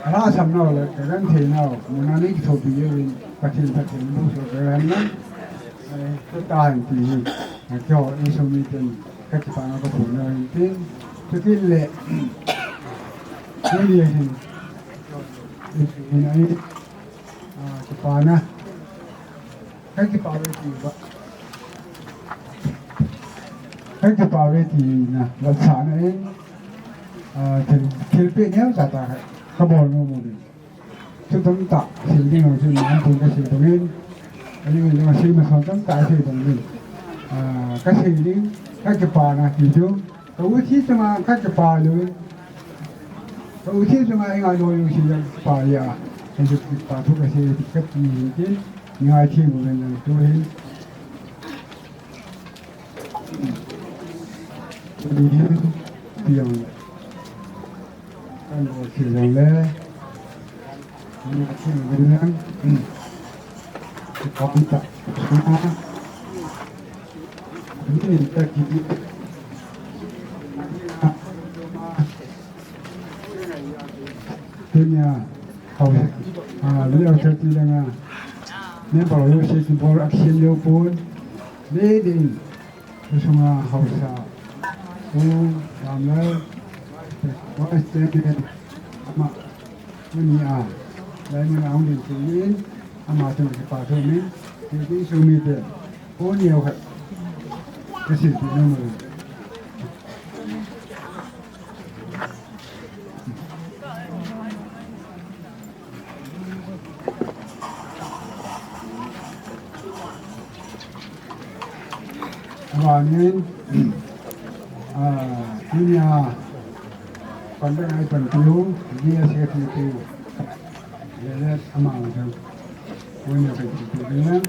Alhahsam nau le, ka genthei nau, muna nei kithopi jouvin, Pathen, Pathen, bu so ka han na. Eh, tu ta han ti hi. Eh, keiho insung miten, kakipana kaphong nau hin tin. Chukit le, tunia hin. Insung miten ahi. Ah, kipana. Kakipah uve ti ba. Kakipah uve tina, vetsahna in, ah, thil, thilpeh neocha tah khat, kabol nom uvin. Thu tamtah, sei ding jong chu, nampun kasei bangin. Aling in jong sei mason tamtah sei bangin. Ah, kasei ding, kakipana ti chu. Ka u thi chunga kakipah lou. Ka u thi chunga i ngai lou jouse jong kipah a. Ka ju kipa thu kasei kati hin tin. Ngai thi mo ven lang tu hin. Ti hin. Ti jong le. Kan bol thi jong le. Tunia, hau, ah, leo thirty langa, member ho jouse kibol action leo pon, le ding, Tusunga haosa, U Ramlal, Vice Chairman, ama, tuni a, lai mun a hung len thei in, ama chunga kipa thu min, tin tin sumi te, ko neo khat, ka sil ti nom mo. Abanin, ah, tunia conduct a ipanpiu, G S A P P, Lelet amang jong, tunia ipanpiu ding.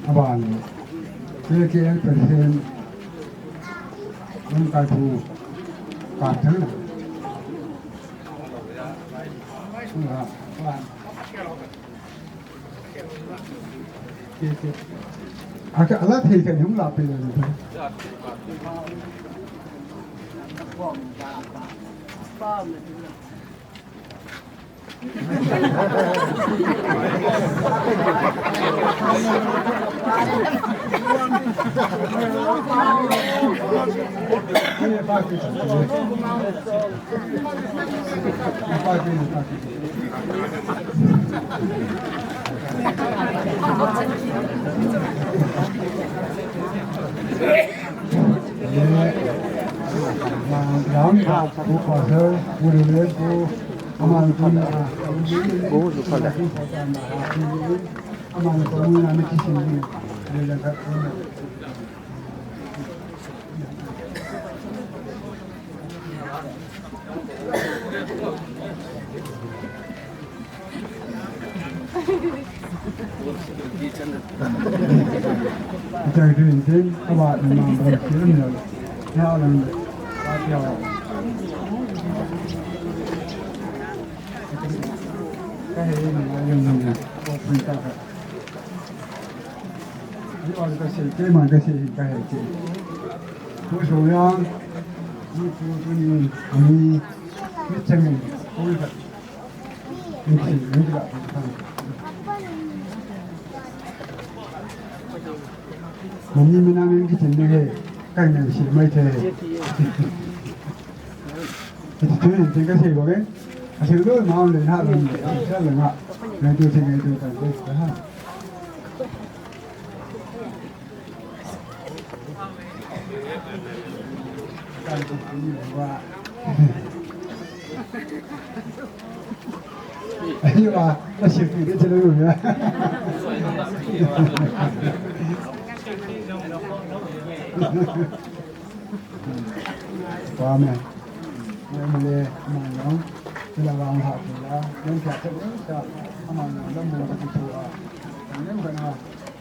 Aban, K K L President, Lamkai Pu, Kapthang. Ala thei khat hung la pe le. Ka hei ni ma yung nung na. Ko pun ta ka. Ni ol ka sei, kei ma ka sei, ka hei kei. Ko so yang, ni ko ko ni, ni, ni chang ni, ko ka. Ni sei, ni ka. Mani mina min ki chin ni he, ka ngai sei mai the. Ki chin ni ka sei ko ke. Asing tu mau le ha le, sa le nga. Ngai tu si ngai tu ta le ha. Kan tu ni wa. Ayo ah, asing tu ni chelo ya. Amen. Amen. Amen. Kila vang ha kila. Yang kya kya sa. Aman lam mo ka tu a. Yang kana.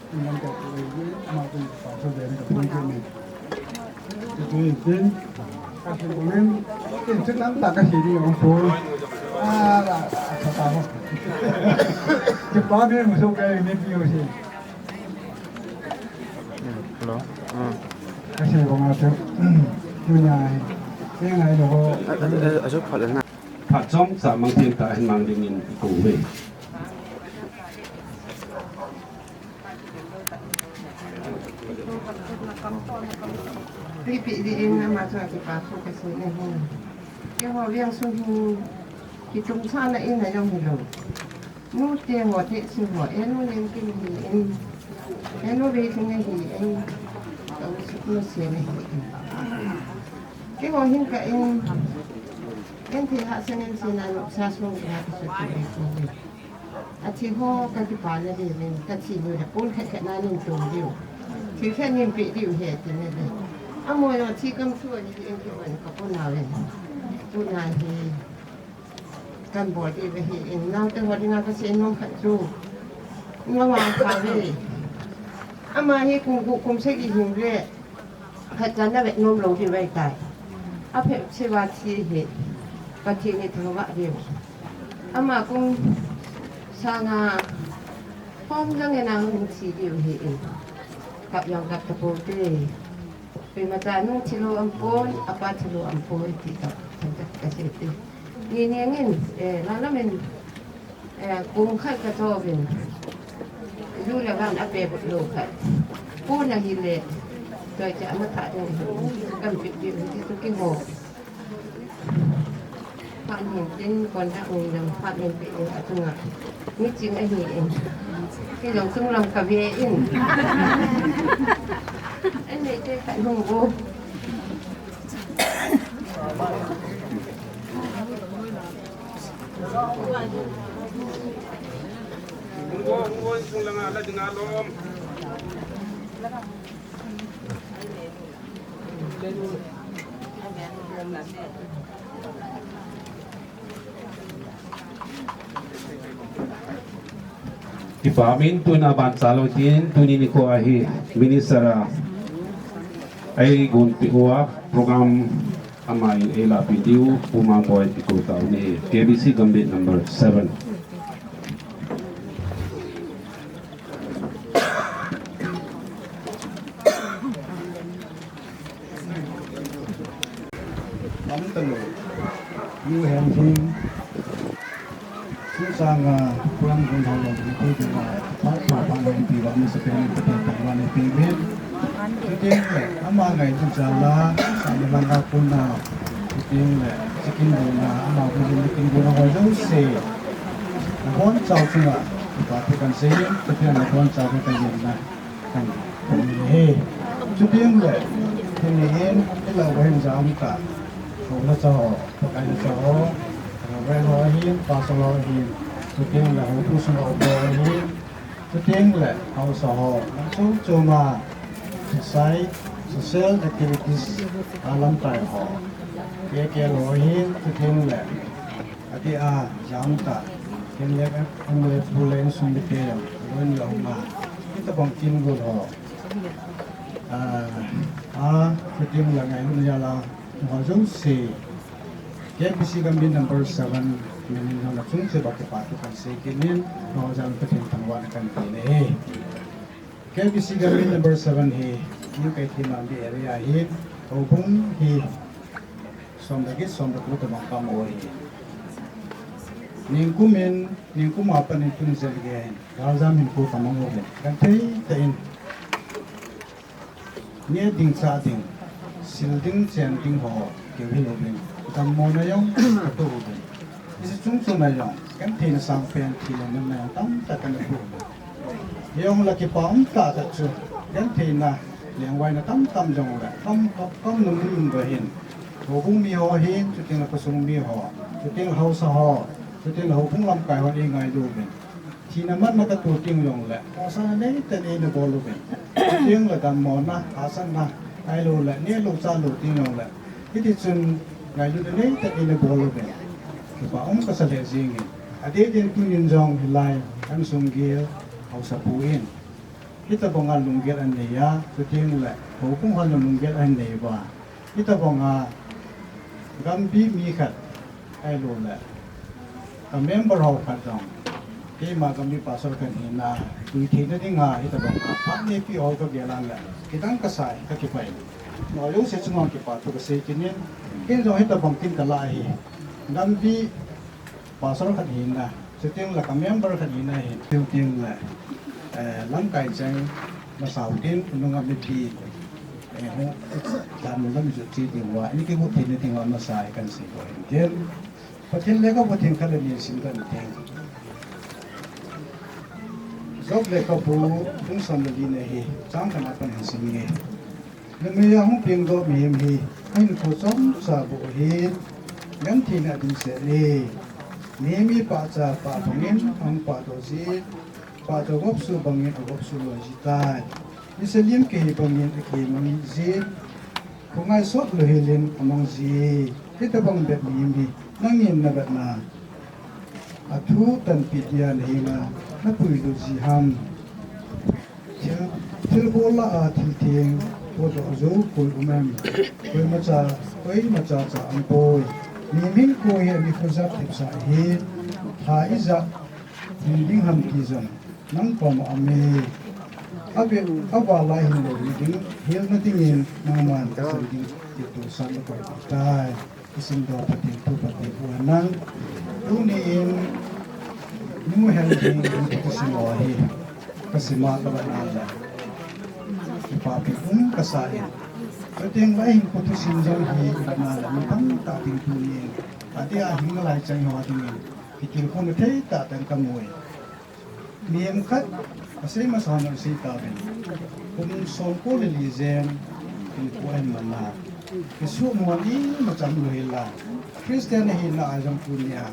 Yang kya kya. Ama tu pa so de ka pun ke ni. Itu itu. Kasi kunin. Itu lam ta kasi ni ang po. Ah, la, sa ta ho. Kita ni musuh kaya ni piu si. Hello. Hmm. Kasi ko nga tu. Tunya. Kaya nga ilo ko. Ajo phala na. Phat chomcha mang tien ta hin mang dingin i ko ve. Ipi dingin ama chu kipa thu kasei na hi. Keiho veng sung hi kitum sa na in a jong hilou. Nute ho, tehse ho, enu Lenkim ahin, enu Veilhing ahin, ka u Suknusen ahin. Keiho hin ka in, genthei hahsa ngen sena nopsa sung ina ka sut ve ko ve. Athi ho ka kipana diuvin, ka thi nui le pon khat khat na nin tum diu. Thil khat nin pe diu ahi ati na le. Amaho thi kam thu ahi in kiman ka pona ve. Tuna hi. Kan bol diu ahi in, naote ho dinga kasei nom khat chu. Navang kha ve. Ama hi kum gup kum sagi hing le. Khat cha na ve nom lou diu ahitai. Aphe se va thi hi. Pathen in thangvah diu. Ama kum sanga hom jong ina hung thi diu ahi in. Kap jong kap ta pou te. Koima cha nu thilou aum pon, apa thilou aum pon ti ka, ka, ka sei te. Ni ni ngin, eh, la la min, eh, kum khat ka tho vin. Ju le van ape bu lo khat. Pu na hi le, toi cha ma tha ding hi, kam pi pi hi tu ki ho. Phat hin tin, kon da ung dam, phat hin pe in, a chunga. Mi ching ahi in. Kei jong chunglam ka ve in. An nei te khat hung vo. Kipa umin, tuna ban chalou tin, tuni nikho a hi Minister a eigonpeh uva program aman eilahpeh diu Pu Mangboi in kikou tauve, K B C Gambih number seven. Tam talou, nu heng hing, chungchang a program gon hou lou ding thei dinga, phat pha pha lou pi va mi sa pen pen pen va ne pi ven. Chuteng le, ama ngailut jal a, sa ni lang a kun a, chuteng le, chicken gon a, ama gon a, chicken gon a hoi jouse. Nabonchau chunga, kipa thu kan sei, chuteng le nabonchau thu kan sei na. Kan pum ni hi. Chuteng le, tuni hin, ilah uva hin jam tah. Hou le cha ho, Pakai le cha ho, Reverend ho ahin, Pastor ho ahin. Chuteng le, houbung sunga upa ho ahin. Chuteng le, haosa ho, chom chom a, society, social activities a lamkai ho. K K L ho ahin, chuteng le, Adeh a, jam tah, ken le, ken le, pu le, insung mite jong, loi in la um a, hitabang kin gol ho. A, a, chuteng le ngailutna jal a, ho jouse, K B C Gambih number seven, min in jong nachung cheh uva kipa thu kan sei kit in, ho jal Pathen thangvahna kan pe e. K B C Gambih number seven hi, New Keithelmanbi area hi, houbung hi, som le get, som le ko tabang kam u ahi. Ningkum in, ningkum a pat in tuni chan gei hin, galjam hinkho kamang uvin, genthei tah in. Neh ding chah ding, sil ding chen ding ho, keu hilou vin, dammona jong katoh uvin. Hiche chung chunga jong, gentheina sangpen, thi le manna jong tamtah kana pu. Jong le kipa um tah tah chu, gentheina, lengvaina tamtam jong le, kam, kam, kam nung nung ba hin. Houbung mi ho hin, chuteng le khosung mi ho, chuteng le haosa ho, chuteng le houbung lamkai ho in ngailu uvin. Thina manna katoh teng jong le, tahsanna neitah in eina bol uvin. Chuteng le dammona, hahsatna, ngailou le, nehlou chahlou teng jong le. Hiti chun ngailutna neitah in eina bol uvin. Kipa um kasa lheh jeng in. Adeh din tunin jong hilai, kan sunggel, haosapu in. Hitabang a lunggel anei a, chuteng le, houbung hon lunggel anei uva. Hitabang a, Gambih mi khat, ahilou le. Ka member ho khat jong. Keima Gambih pastor khat hina, tui theina dinga, hitabang a, phat neipi ho kagel a le. Kidang kasa, kakipah e. Nao jouse chunga kipa thu kasei kit in. Ken jong hitabang kin kalah ahi. Gambih pastor khat hina. Chuteng le ka member khat hina hin, chuteng le, eh, lamkai cheng masa u tin, nunga mipi, eh, hung, dan lam jot chi ding uva, in kigot theina ding uva masa hi kan sei bou hin tin. Pathen lekhabu theng khat le ni sim kan tin. Job lekhabu bung som le li na hi, chang khat na pan hin sim nge. Numei a hung pengdoh mihem hi, ahinkho chomcha bou ahin, gentheina ading seh e. Mihem hi pahcha pah bangin ahung pahdoh jin, pahcha vopsuh bangin avopsuh loi ji tai. Nisa lim kihi bangin akihi mang jin, khongai sot louhel in amang ji e. Hitabang bep mihem hi, nangin navetna a thu tanpeh dia nahenga napuilut ji ham? Thil, thilbol lah a thil theng, potdoh jou koi um em? Koimacha, koimacha cha aumpoi. Mihem hinkho hi ani khojat thipsah ahi, tha ijat hin ding ham ti jong nang koma aume. Ave, aval a hinlou ding, helna dingin nangman kasei ding, ti tu san nakoi tai. Isimdoh Pathen thu Pathen u henlang. Tuni in, nu hel ding in kati sim u ahi. Kasim a kavet a le. Kipapi um kasa in. Chuteng le hin kati sim jong hi kavet a le. Mi tamtah ding tuni in. Adeh a hing lai chang ho ding in. Kitilkhouna thei tah tah in kamu e. Mihem khat, asei masa hon asei tauvin. Kum somko le li jen, hinkho ahin man a. Kisuhmon imacha umlou hel a. Christian ahina a jong tunia.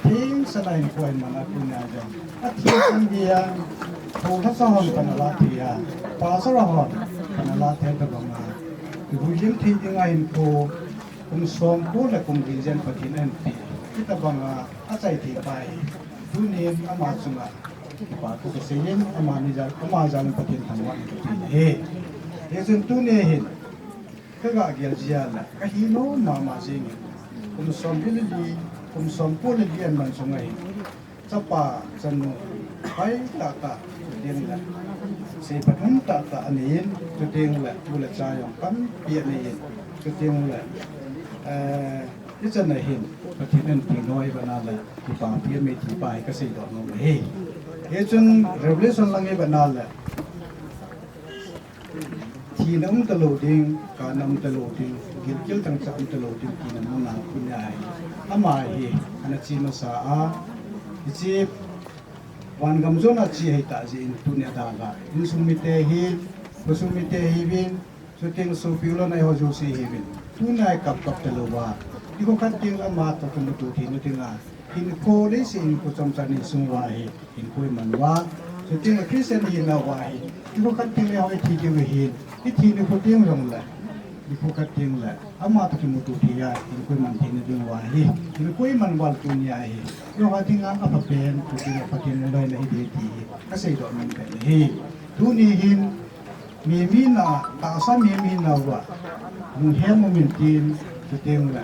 Theng sana hin koi mana tunia jong. Athi sung dia. Thou lhasa hon kana la thei a. Pastor hon kana la thei tabang a. Kivui lim thei dinga hin ko. Kum som ko le kum li jen Pathen ahin pe. Hitabang a achai thei pa hi. Tunin ama chunga. Kipa thu kasei in amani jal, ama jal Pathen thangvah in kapeh e. Hijeh chun tuni hin. Kaga gel jia le, kahi nom mama jing in. Kum som li le li, kum som ko le li aman sunga hin. Chapa, chanu, pai tah tah, chuteng le. Seipan um tah tah anei in, chuteng le, u le cha jong tampi anei in, chuteng le. Eh, hichan a hin, Pathen in thil noi bana le, kipa pi me ti pa hi kasei doh nom e. Hichun Revelation lang hi bana le. Thina um talou ding, kana um talou ding, gilkel dangchah um talou ding, tina muna khunya hi. Ama hi, ana che masa a, hiche, vangam jona che hita jeh in tunia dalha. Insung mite hi, khosung mite hiuvin, chuteng sopi u le nai ho jouse hiuvin. Tunia kap kap talouva. Nikho khat teng le ama toh kimuto theina dinga. Hinkho leiset hinkho chomcha ni sung uva hi. Hinkho iman uva, chuteng le Christian hina uva hi, nikho khat teng le hoi thi diu ahin, ithi nikho teng jongle, nikho khat teng le, ama toh kimuto thei a, hinkho iman theina diu ahi, hinkho iman uva le tunia hi, eiho dinga aphapen, chuteng le Pathen lungdonna hiding ti hi, kasei doh nom pen ahi. Tuni hin, mi mina, tahsa mi mina uva, lunghem umin tin, chuteng le,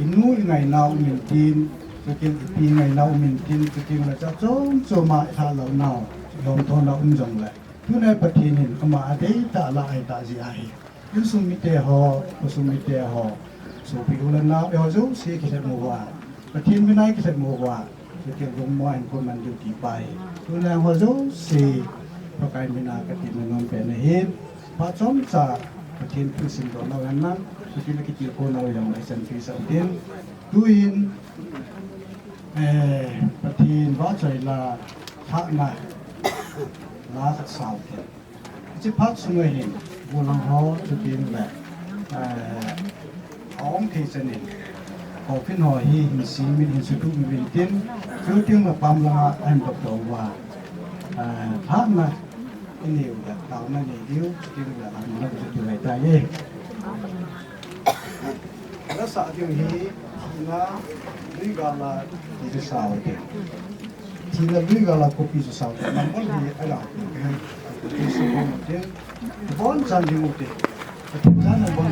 Inu ingainau umin tin, chuteng ipi ingainau umin tin, chuteng le cha chom choma ilhah lounau, lomthonau um jongle. Tunia Pathen in ama adeitah la aitah jeh ahi. Insung mite ho, khosung mite ho, sopi u le nao, eiho jouse kilhem uva. Pathen mina ikilhem uva. Chuteng lungmong a hinkho iman diu ti pa hi. Tunia eiho jouse, Pakai mina katin nom pen ahi. Phat chomcha, Pathen thu simdoh nau henlang, chuteng le kitilkhou nau jong ahi chan thei sah utin. Tuin, eh, Pathen vahchoi la, lhahna, la khat sa utin. Hiche phat sunga hin, gollhang ho, chuteng le, eh, Aum thei chan in, coffin ho hi hin simin, hin sutuh uvin tin, chuteng le pam langa ahin dop doh uva. Ah, lhahna inei u le, taona nei diu, chuteng le lhahna chu tu lai tai e. Lasah diu hi, thina, lui gal a, ti chu sao te. Thina lui gal a copy chu sao te. Nang bol hi a gal. Ti su ko mo te. Bon chan ding u te. Chan na bon.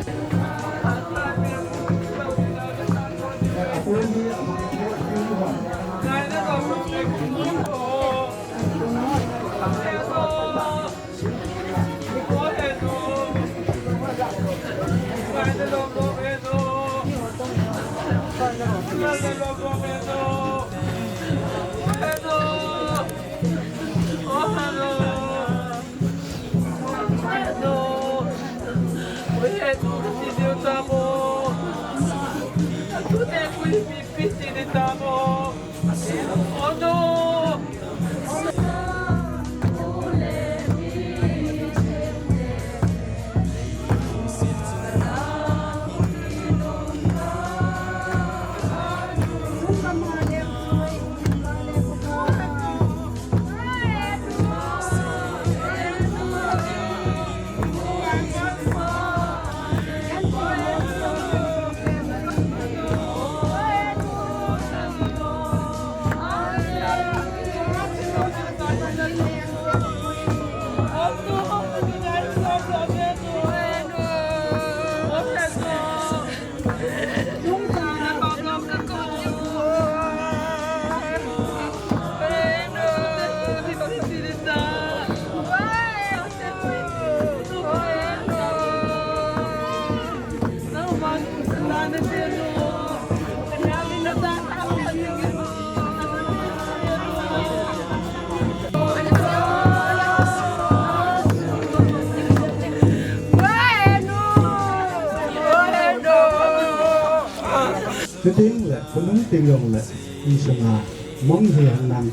Chuteng le, khonung teng jong le, insunga, mong hi henlang,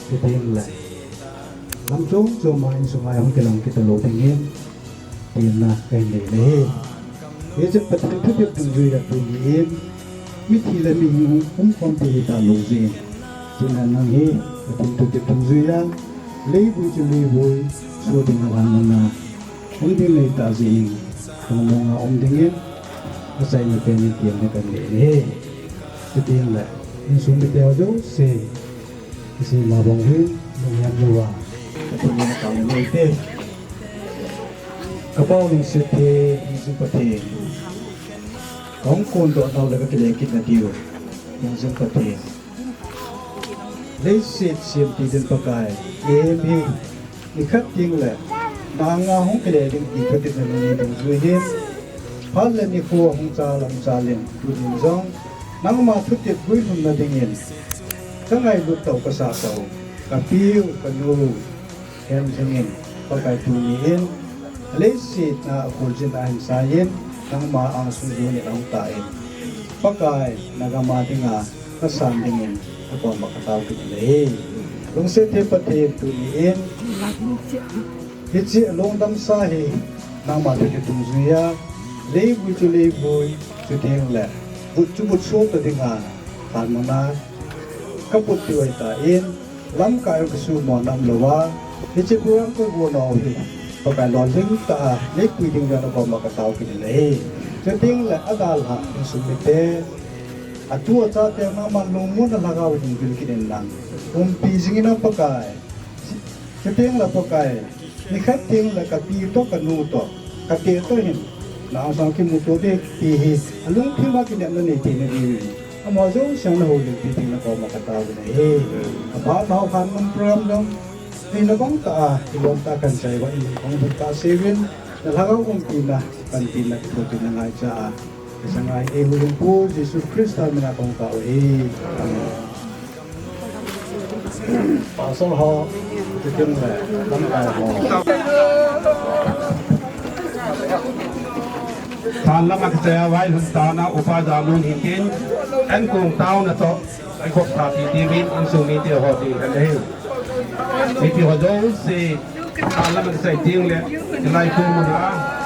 chuteng le. Lam chom chom a insunga hung kilang kit lou ding in, tina kahin nei le hi. Hiche Pathen thutep dungjui a tuni in, Mithi le mihing hung um khom te hi talou jin. Chuna nang hi, Pathen thutep dungjuiya, leivui chu leivui, so ding a lang na. Um ding lei ta jin, lungmong a um dingin, achaina pen in tiam ni kan nei ni. Chuteng le, insung mite ho jouse, isi ma bang hin, lunghem louva. Pathen in a kang nei te. Ka Pau lungset he, insung Pathen. Ka hung kondoh nau le ka kile kit na diu, insung Pathen. Leiset siampi den Pakai, eimi, nikhat teng le, na anga hung kile ding ti thutep na nei dungjuiyin. Phat le nikho hung chal hung chal in, tunin jong, nangma thutep guilhunna dingin, ka ngailut tau ka sah tau, ka piu, ka nu, Hijeh in, Pakai tuni in, leiset na a kholjin a hin saiyin, nangma angsung jon in ahung tan. Pakai, na gam a dinga, na san dingin, na koma ka tao kit in ahi. Lungset he Pathen tuni in, hiche lungdamsa hi, nangma thutep dungjuiya, leivui chu leivui, chuteng le, but chu but so ta dinga, phat muna, ka put tiu ahitan, Lamkai a ka suhmo nam louva, hiche program ka gon nau hi, Pakai lolhing tah a, neipui ding dan a koma ka tao kit in ahi. Chuteng le adalhah insung mite, atu achate nangman lungmonna lhagao in vil kit in lang. Umpi jing in lang Pakai. Chuteng le Pakai. Nikhat teng le ka pi toh, ka nu toh, ka teh toh hin, na angsung kimuto ding ti hi, alungthim a kinepna nei theina diuvin, amaho jouse na houlimpi ding na koma ka tao in ahi. Ka phat nau khan nung program dong, eina bang tah a, ilom tah a kan chai uva in, kong buk tah seuvin, na lhagao umpina, panpina, kithopi na ngaicha a. Ka sangai e houlimpu, Jesu Christa mina kong tao ahi. Amen. Pastor ho, chuteng le, lamkai ho. Thanlam a kichai a vailhun tah a Upa Jalun hitin, ankong taona toh, aikop tha ti ti vin, insung mite ho ti kan ahi. Mipi ho jouse, thanlam a kichai teng le, hilai kong mun a.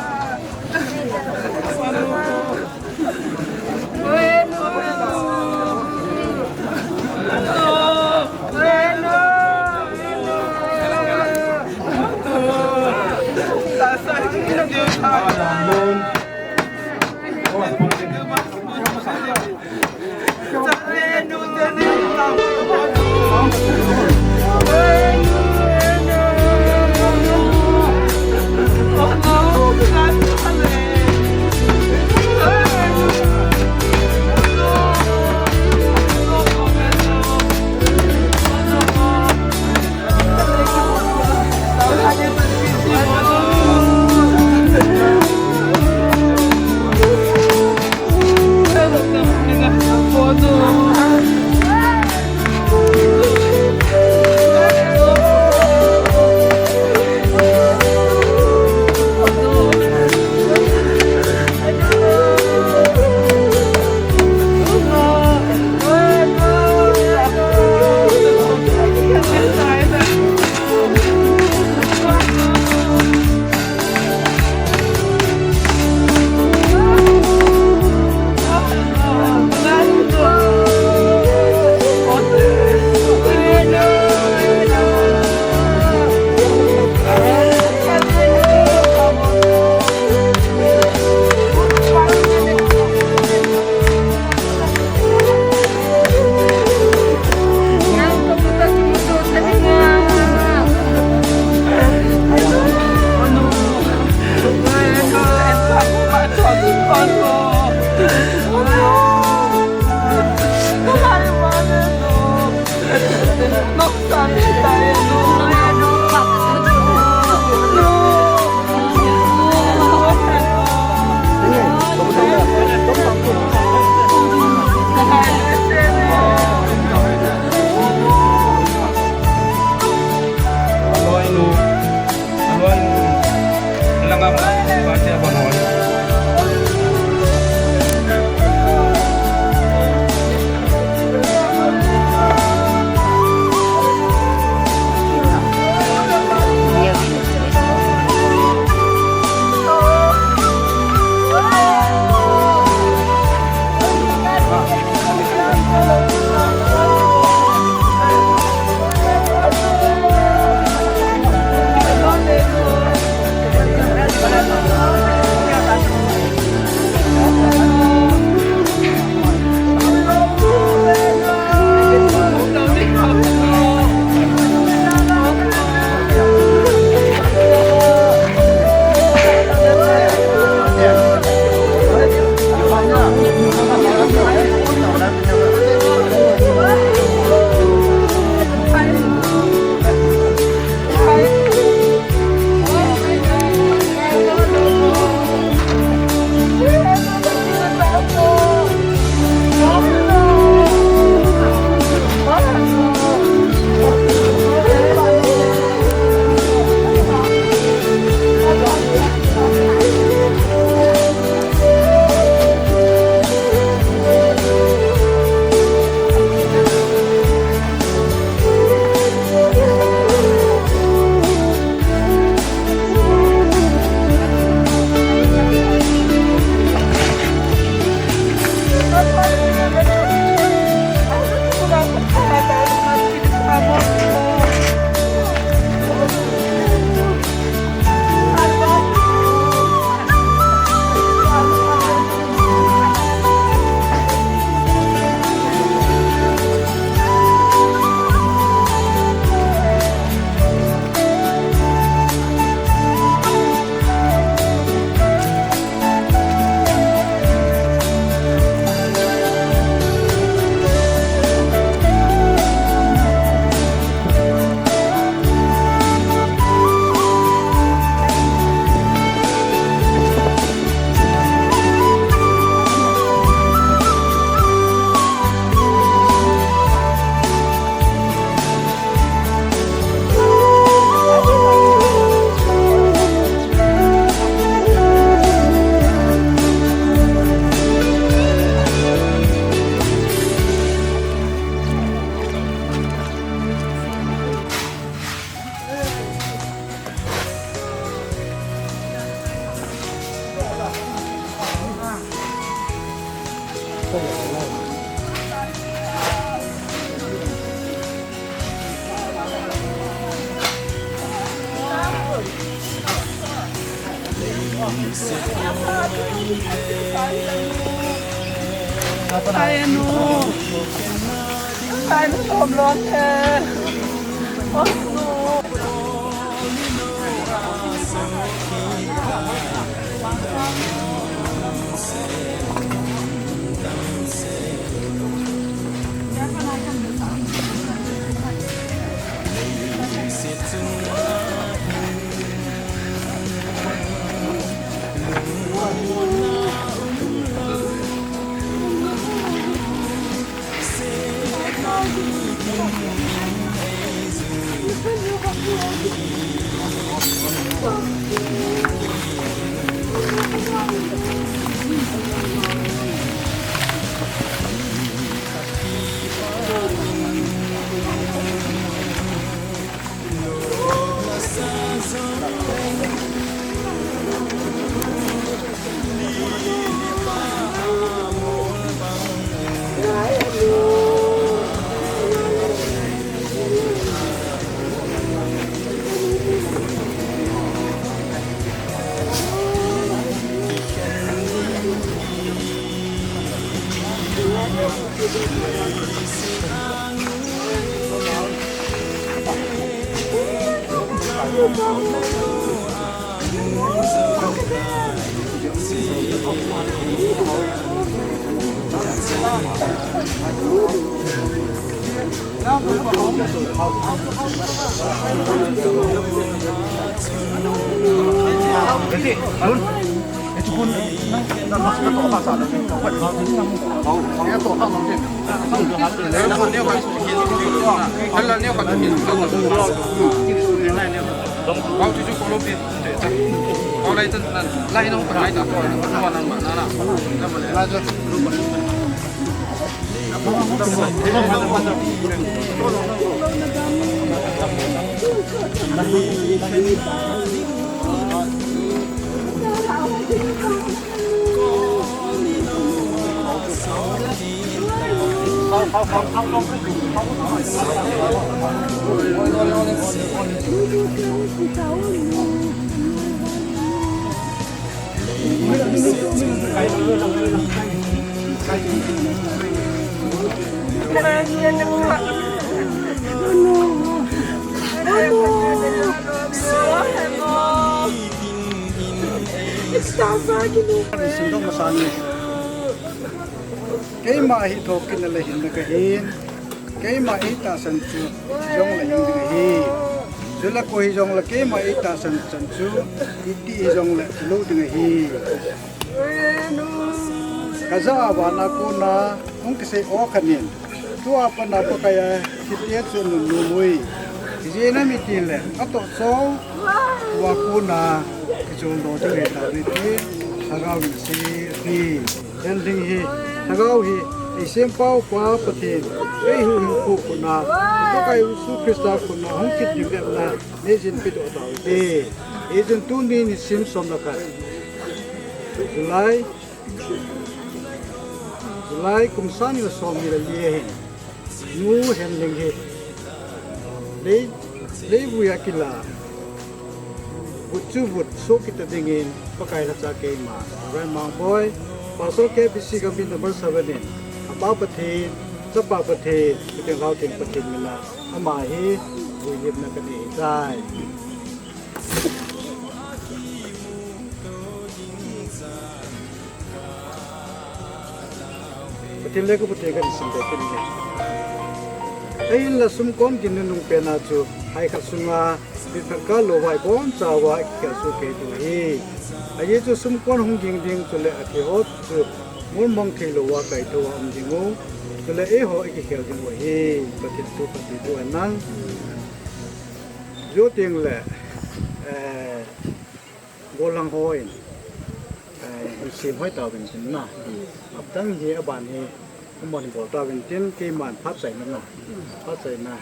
Keima hi thokit na le hinna kahin. Keima eitahsan chu jongle hing ding ahi. Chule koi hijongle keima eitahsan chan chu iti hijongle lou ding ahi. Kajah a vana kona hung kisei o khat in, tua pat a Pakai a thilse chu nunnom ui. Ijeh inem itile atoh chou uva kona kichol doh ding ahi taove ti Lhagao in asei ahi. Henlhing hi, Lhagao hi eisempau Pa Pathen, eihuhhingpu khut a, Pakai Jesu Christa khut a hung kit ding bep a neijin pedoh taute. Ijeh chun tuni nisim som le khat, July, July kum sang ni le som ni le li ahin, Nu Henlhing hi lei, leivui a kila, vut chu vut soh kit ta dingin Pakai lhacha keima, Reverend Mangboi, Pastor K B C Gambih number seven in, Apa Pathen, Chapa Pathen, Pathen Lhao Theng Pathen min a, ama hi vuilhimna kanei ahitai. Pathen le ka Pathen kahin simbe kit inge. Ahinla sumkon gin nunung pen a chu, haikhah sunga, thilpha kah louva ibonchauva ikikhel soh kei diu ahi. Ajeh chu sumkon hung ging ding chule athi ho chu, molmang thei louva kaithouva um ding u, chule eiho ikikhel ding u ahi. Pathen thu phatthei boh hen lang. Jou tengle, eh, Gollhang hon, eh, hin sem hoi tauvin tin na. Aptang hi aban hi, amahon bol tauvin tin, keiman phat chaina na. Phat chaina,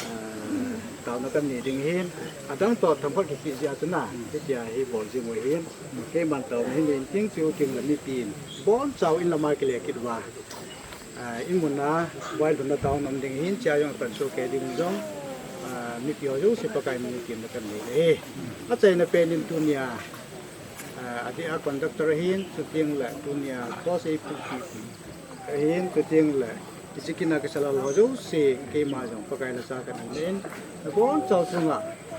eh, taona kanei ding ahin. Adang toh themkhat kikhih jeh a chu na. Hitia hi bol jing u ahin. Keiman taona hin nei in ting chu tengle mipin bonchau in lama kile kit uva. Ah, in mun a, vailhunna taona um ding ahin, chea jong apan soh kei ding jong, ah, mipi ho jouse Pakai min in temna kanei e. Achaina pen in tunia, Adeh a conductor ahin, chuteng le tunia boss eipuipi ahin, chuteng le hiche kit a kisalal ho jouse, keima jong Pakai lhacha kahin nei in, nabonchauva chunga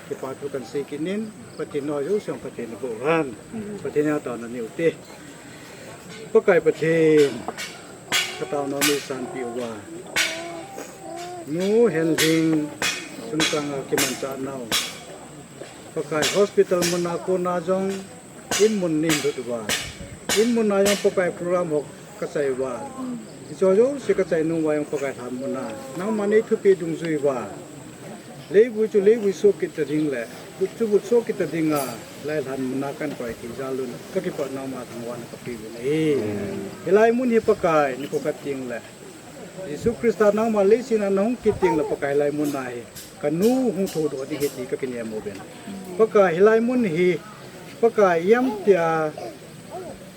kipa thu kahin sei kit in, Pathen in nangho jouse Pathen in naboh hen. Pathen in taona nei ute. Pakai Pathen, kataona neisanpeh uva, Nu Henlhing chungchanga kimanchah nau, Pakai, hospital muna kona jong in mun neilut uva, in muna jong Pakai program ho kachai uva, hicheho jouse kachai nom uva jong Pakai lhan muna nangma neithupeh dungjui uva, leivui chu leivui soh kit ta ding le, vut chu vut soh kit ta dinga, lai lhan muna kahin koi thei jal un, kakipah nangma thangvahna kapeh uvin ahi. Hilai mun hi Pakai, nikho khat teng le Jesu Christa nangma leiset a nahung kit teng le Pakai, hilai mun a hi kanu hung thoudoh ding ahi ti kakinem uvin. Pakai, hilai mun hi Pakai, ijemtia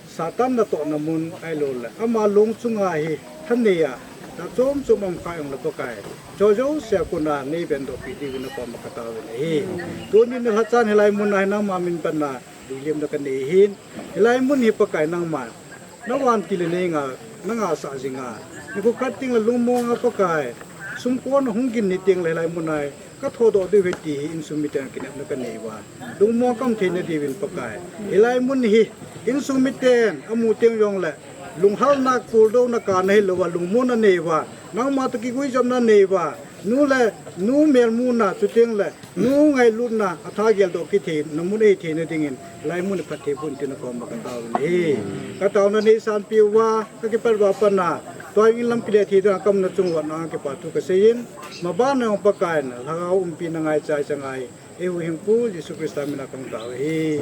Satan natohna mun ahiloule ama long chunga hi thanei a, na chom chom um kha jongle Pakai, hicheho jouse a kona neivendohpeh diuvin nakoma kataovin ahi. Tuni nilhachan hilai mun a hi nangma min pan a vuilemna kanei ahin. Hilai mun hi Pakai, nangma navantil le neinga, nangasah jinga, nikho khat teng le lungmonga Pakai, sumkon hung gin ni teng le hilai mun a hi kathoudoh diu ahi ti hi insung miten kinepna kanei uva, lungmong kaum theina diuvin Pakai, hilai mun hi insung miten amu teng jongle lunghalna, koldouna kana hilouva, lungmonna nei uva, nangma toh kiguijopna nei uva, nu le nu melmuna chuteng le nu ngailutna atha geldoh kit theina mun ahi theina dingin, hilai mun hi phatthei boh in tin nakoma kataovin ahi. Kataona neisanpeh uva kakipat uva pat a, tua in lam kile thei dinga kaumna chung uva nanga kipa thu kasei in, maban a jong Pakai, nalhagao umpi nangaicha chang ahi. Eihuhhingpu Jesu Christa min a kahung tao ahi.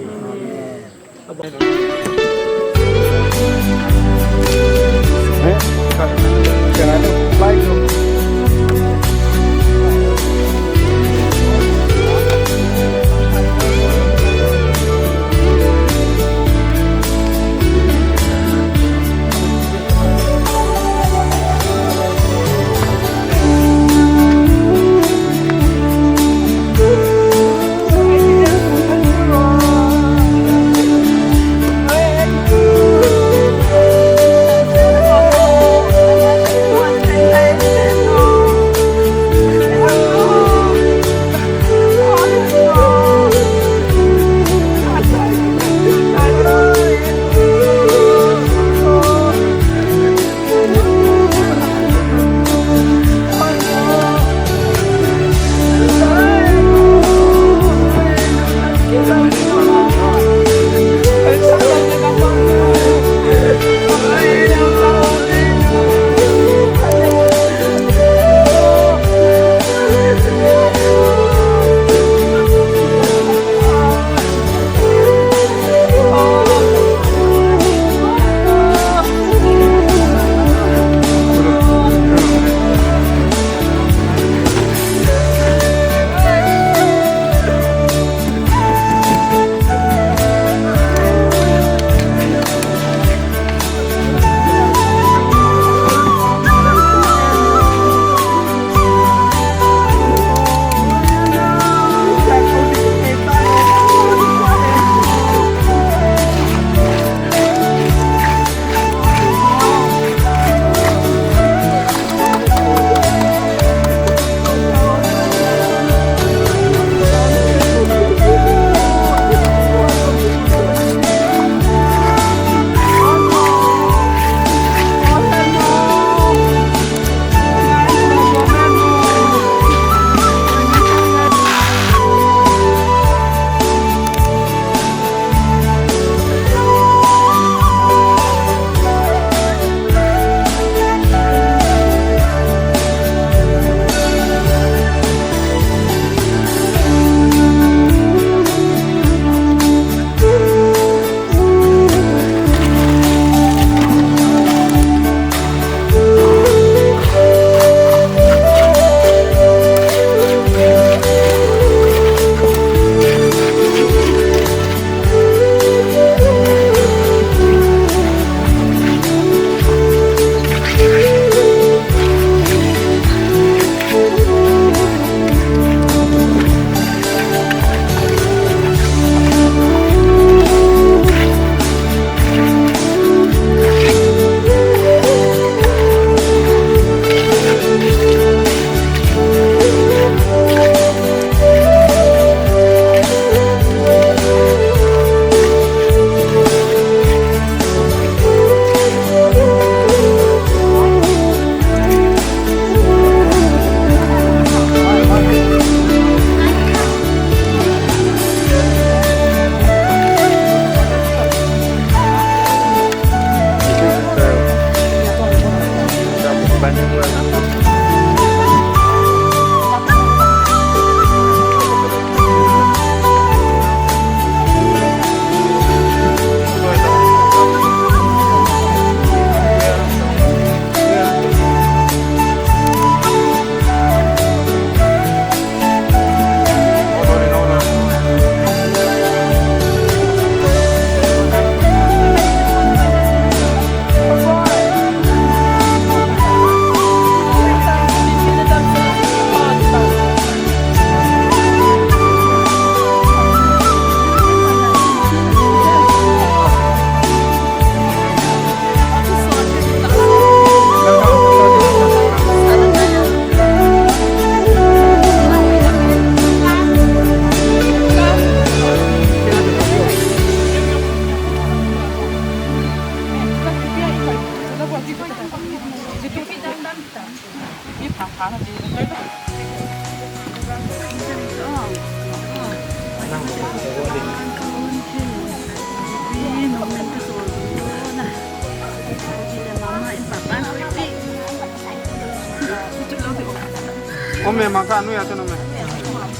Ome, mangsa nu ya te no me.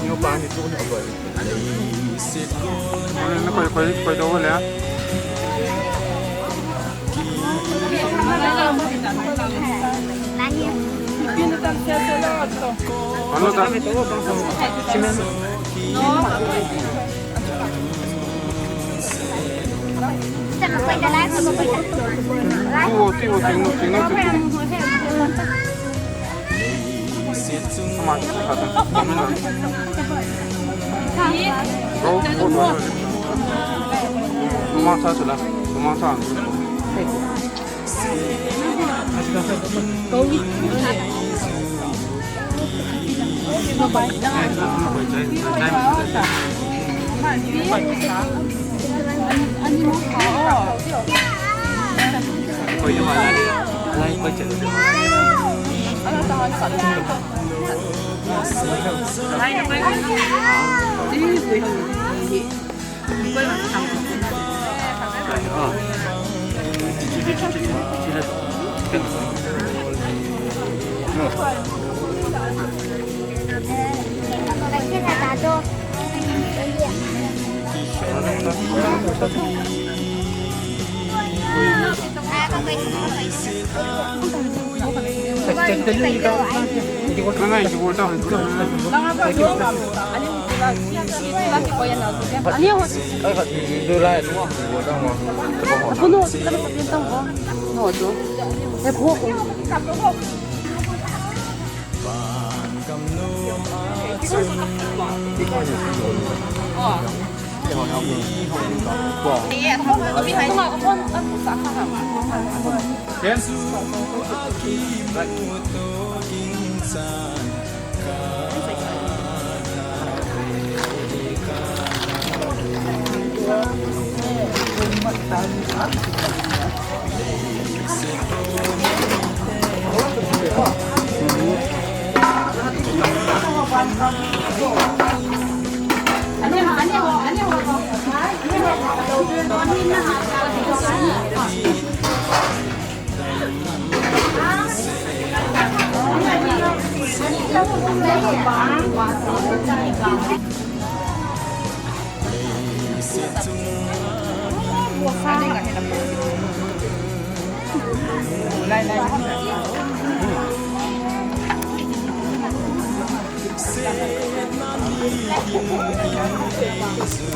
Ni pa ni tu ni ko. Ni koi, koi, koi do le. Ano ta? Tuo, tuo, tuo, tuo, tuo. Ama, ama, ama. Go, go, go. Uma sa sila, uma sa.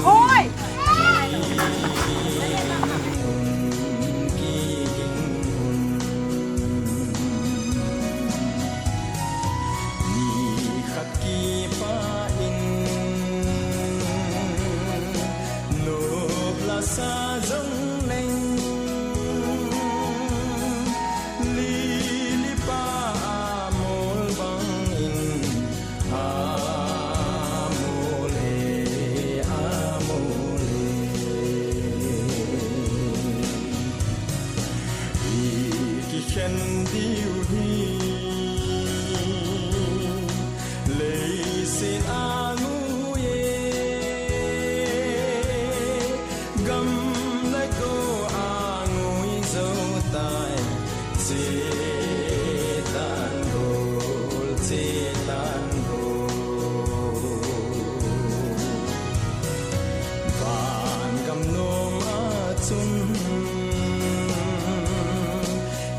Hoi! Ni khat kipa in nop la sa jong leng, lili pa a mol bang in a mol e, a mol e. I kikhen diu hi leiset a ngui e, gam le go a ngui zo tai, che tan gol, che tan gol. Van gam nom a chun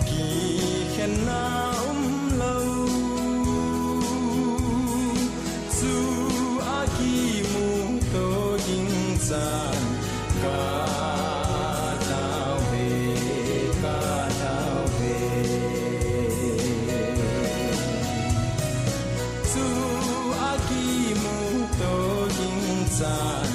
kikhenna um lo, chu a kimu to ding chan ka tao ve, ka tao ve. Chu a kimu to ding chan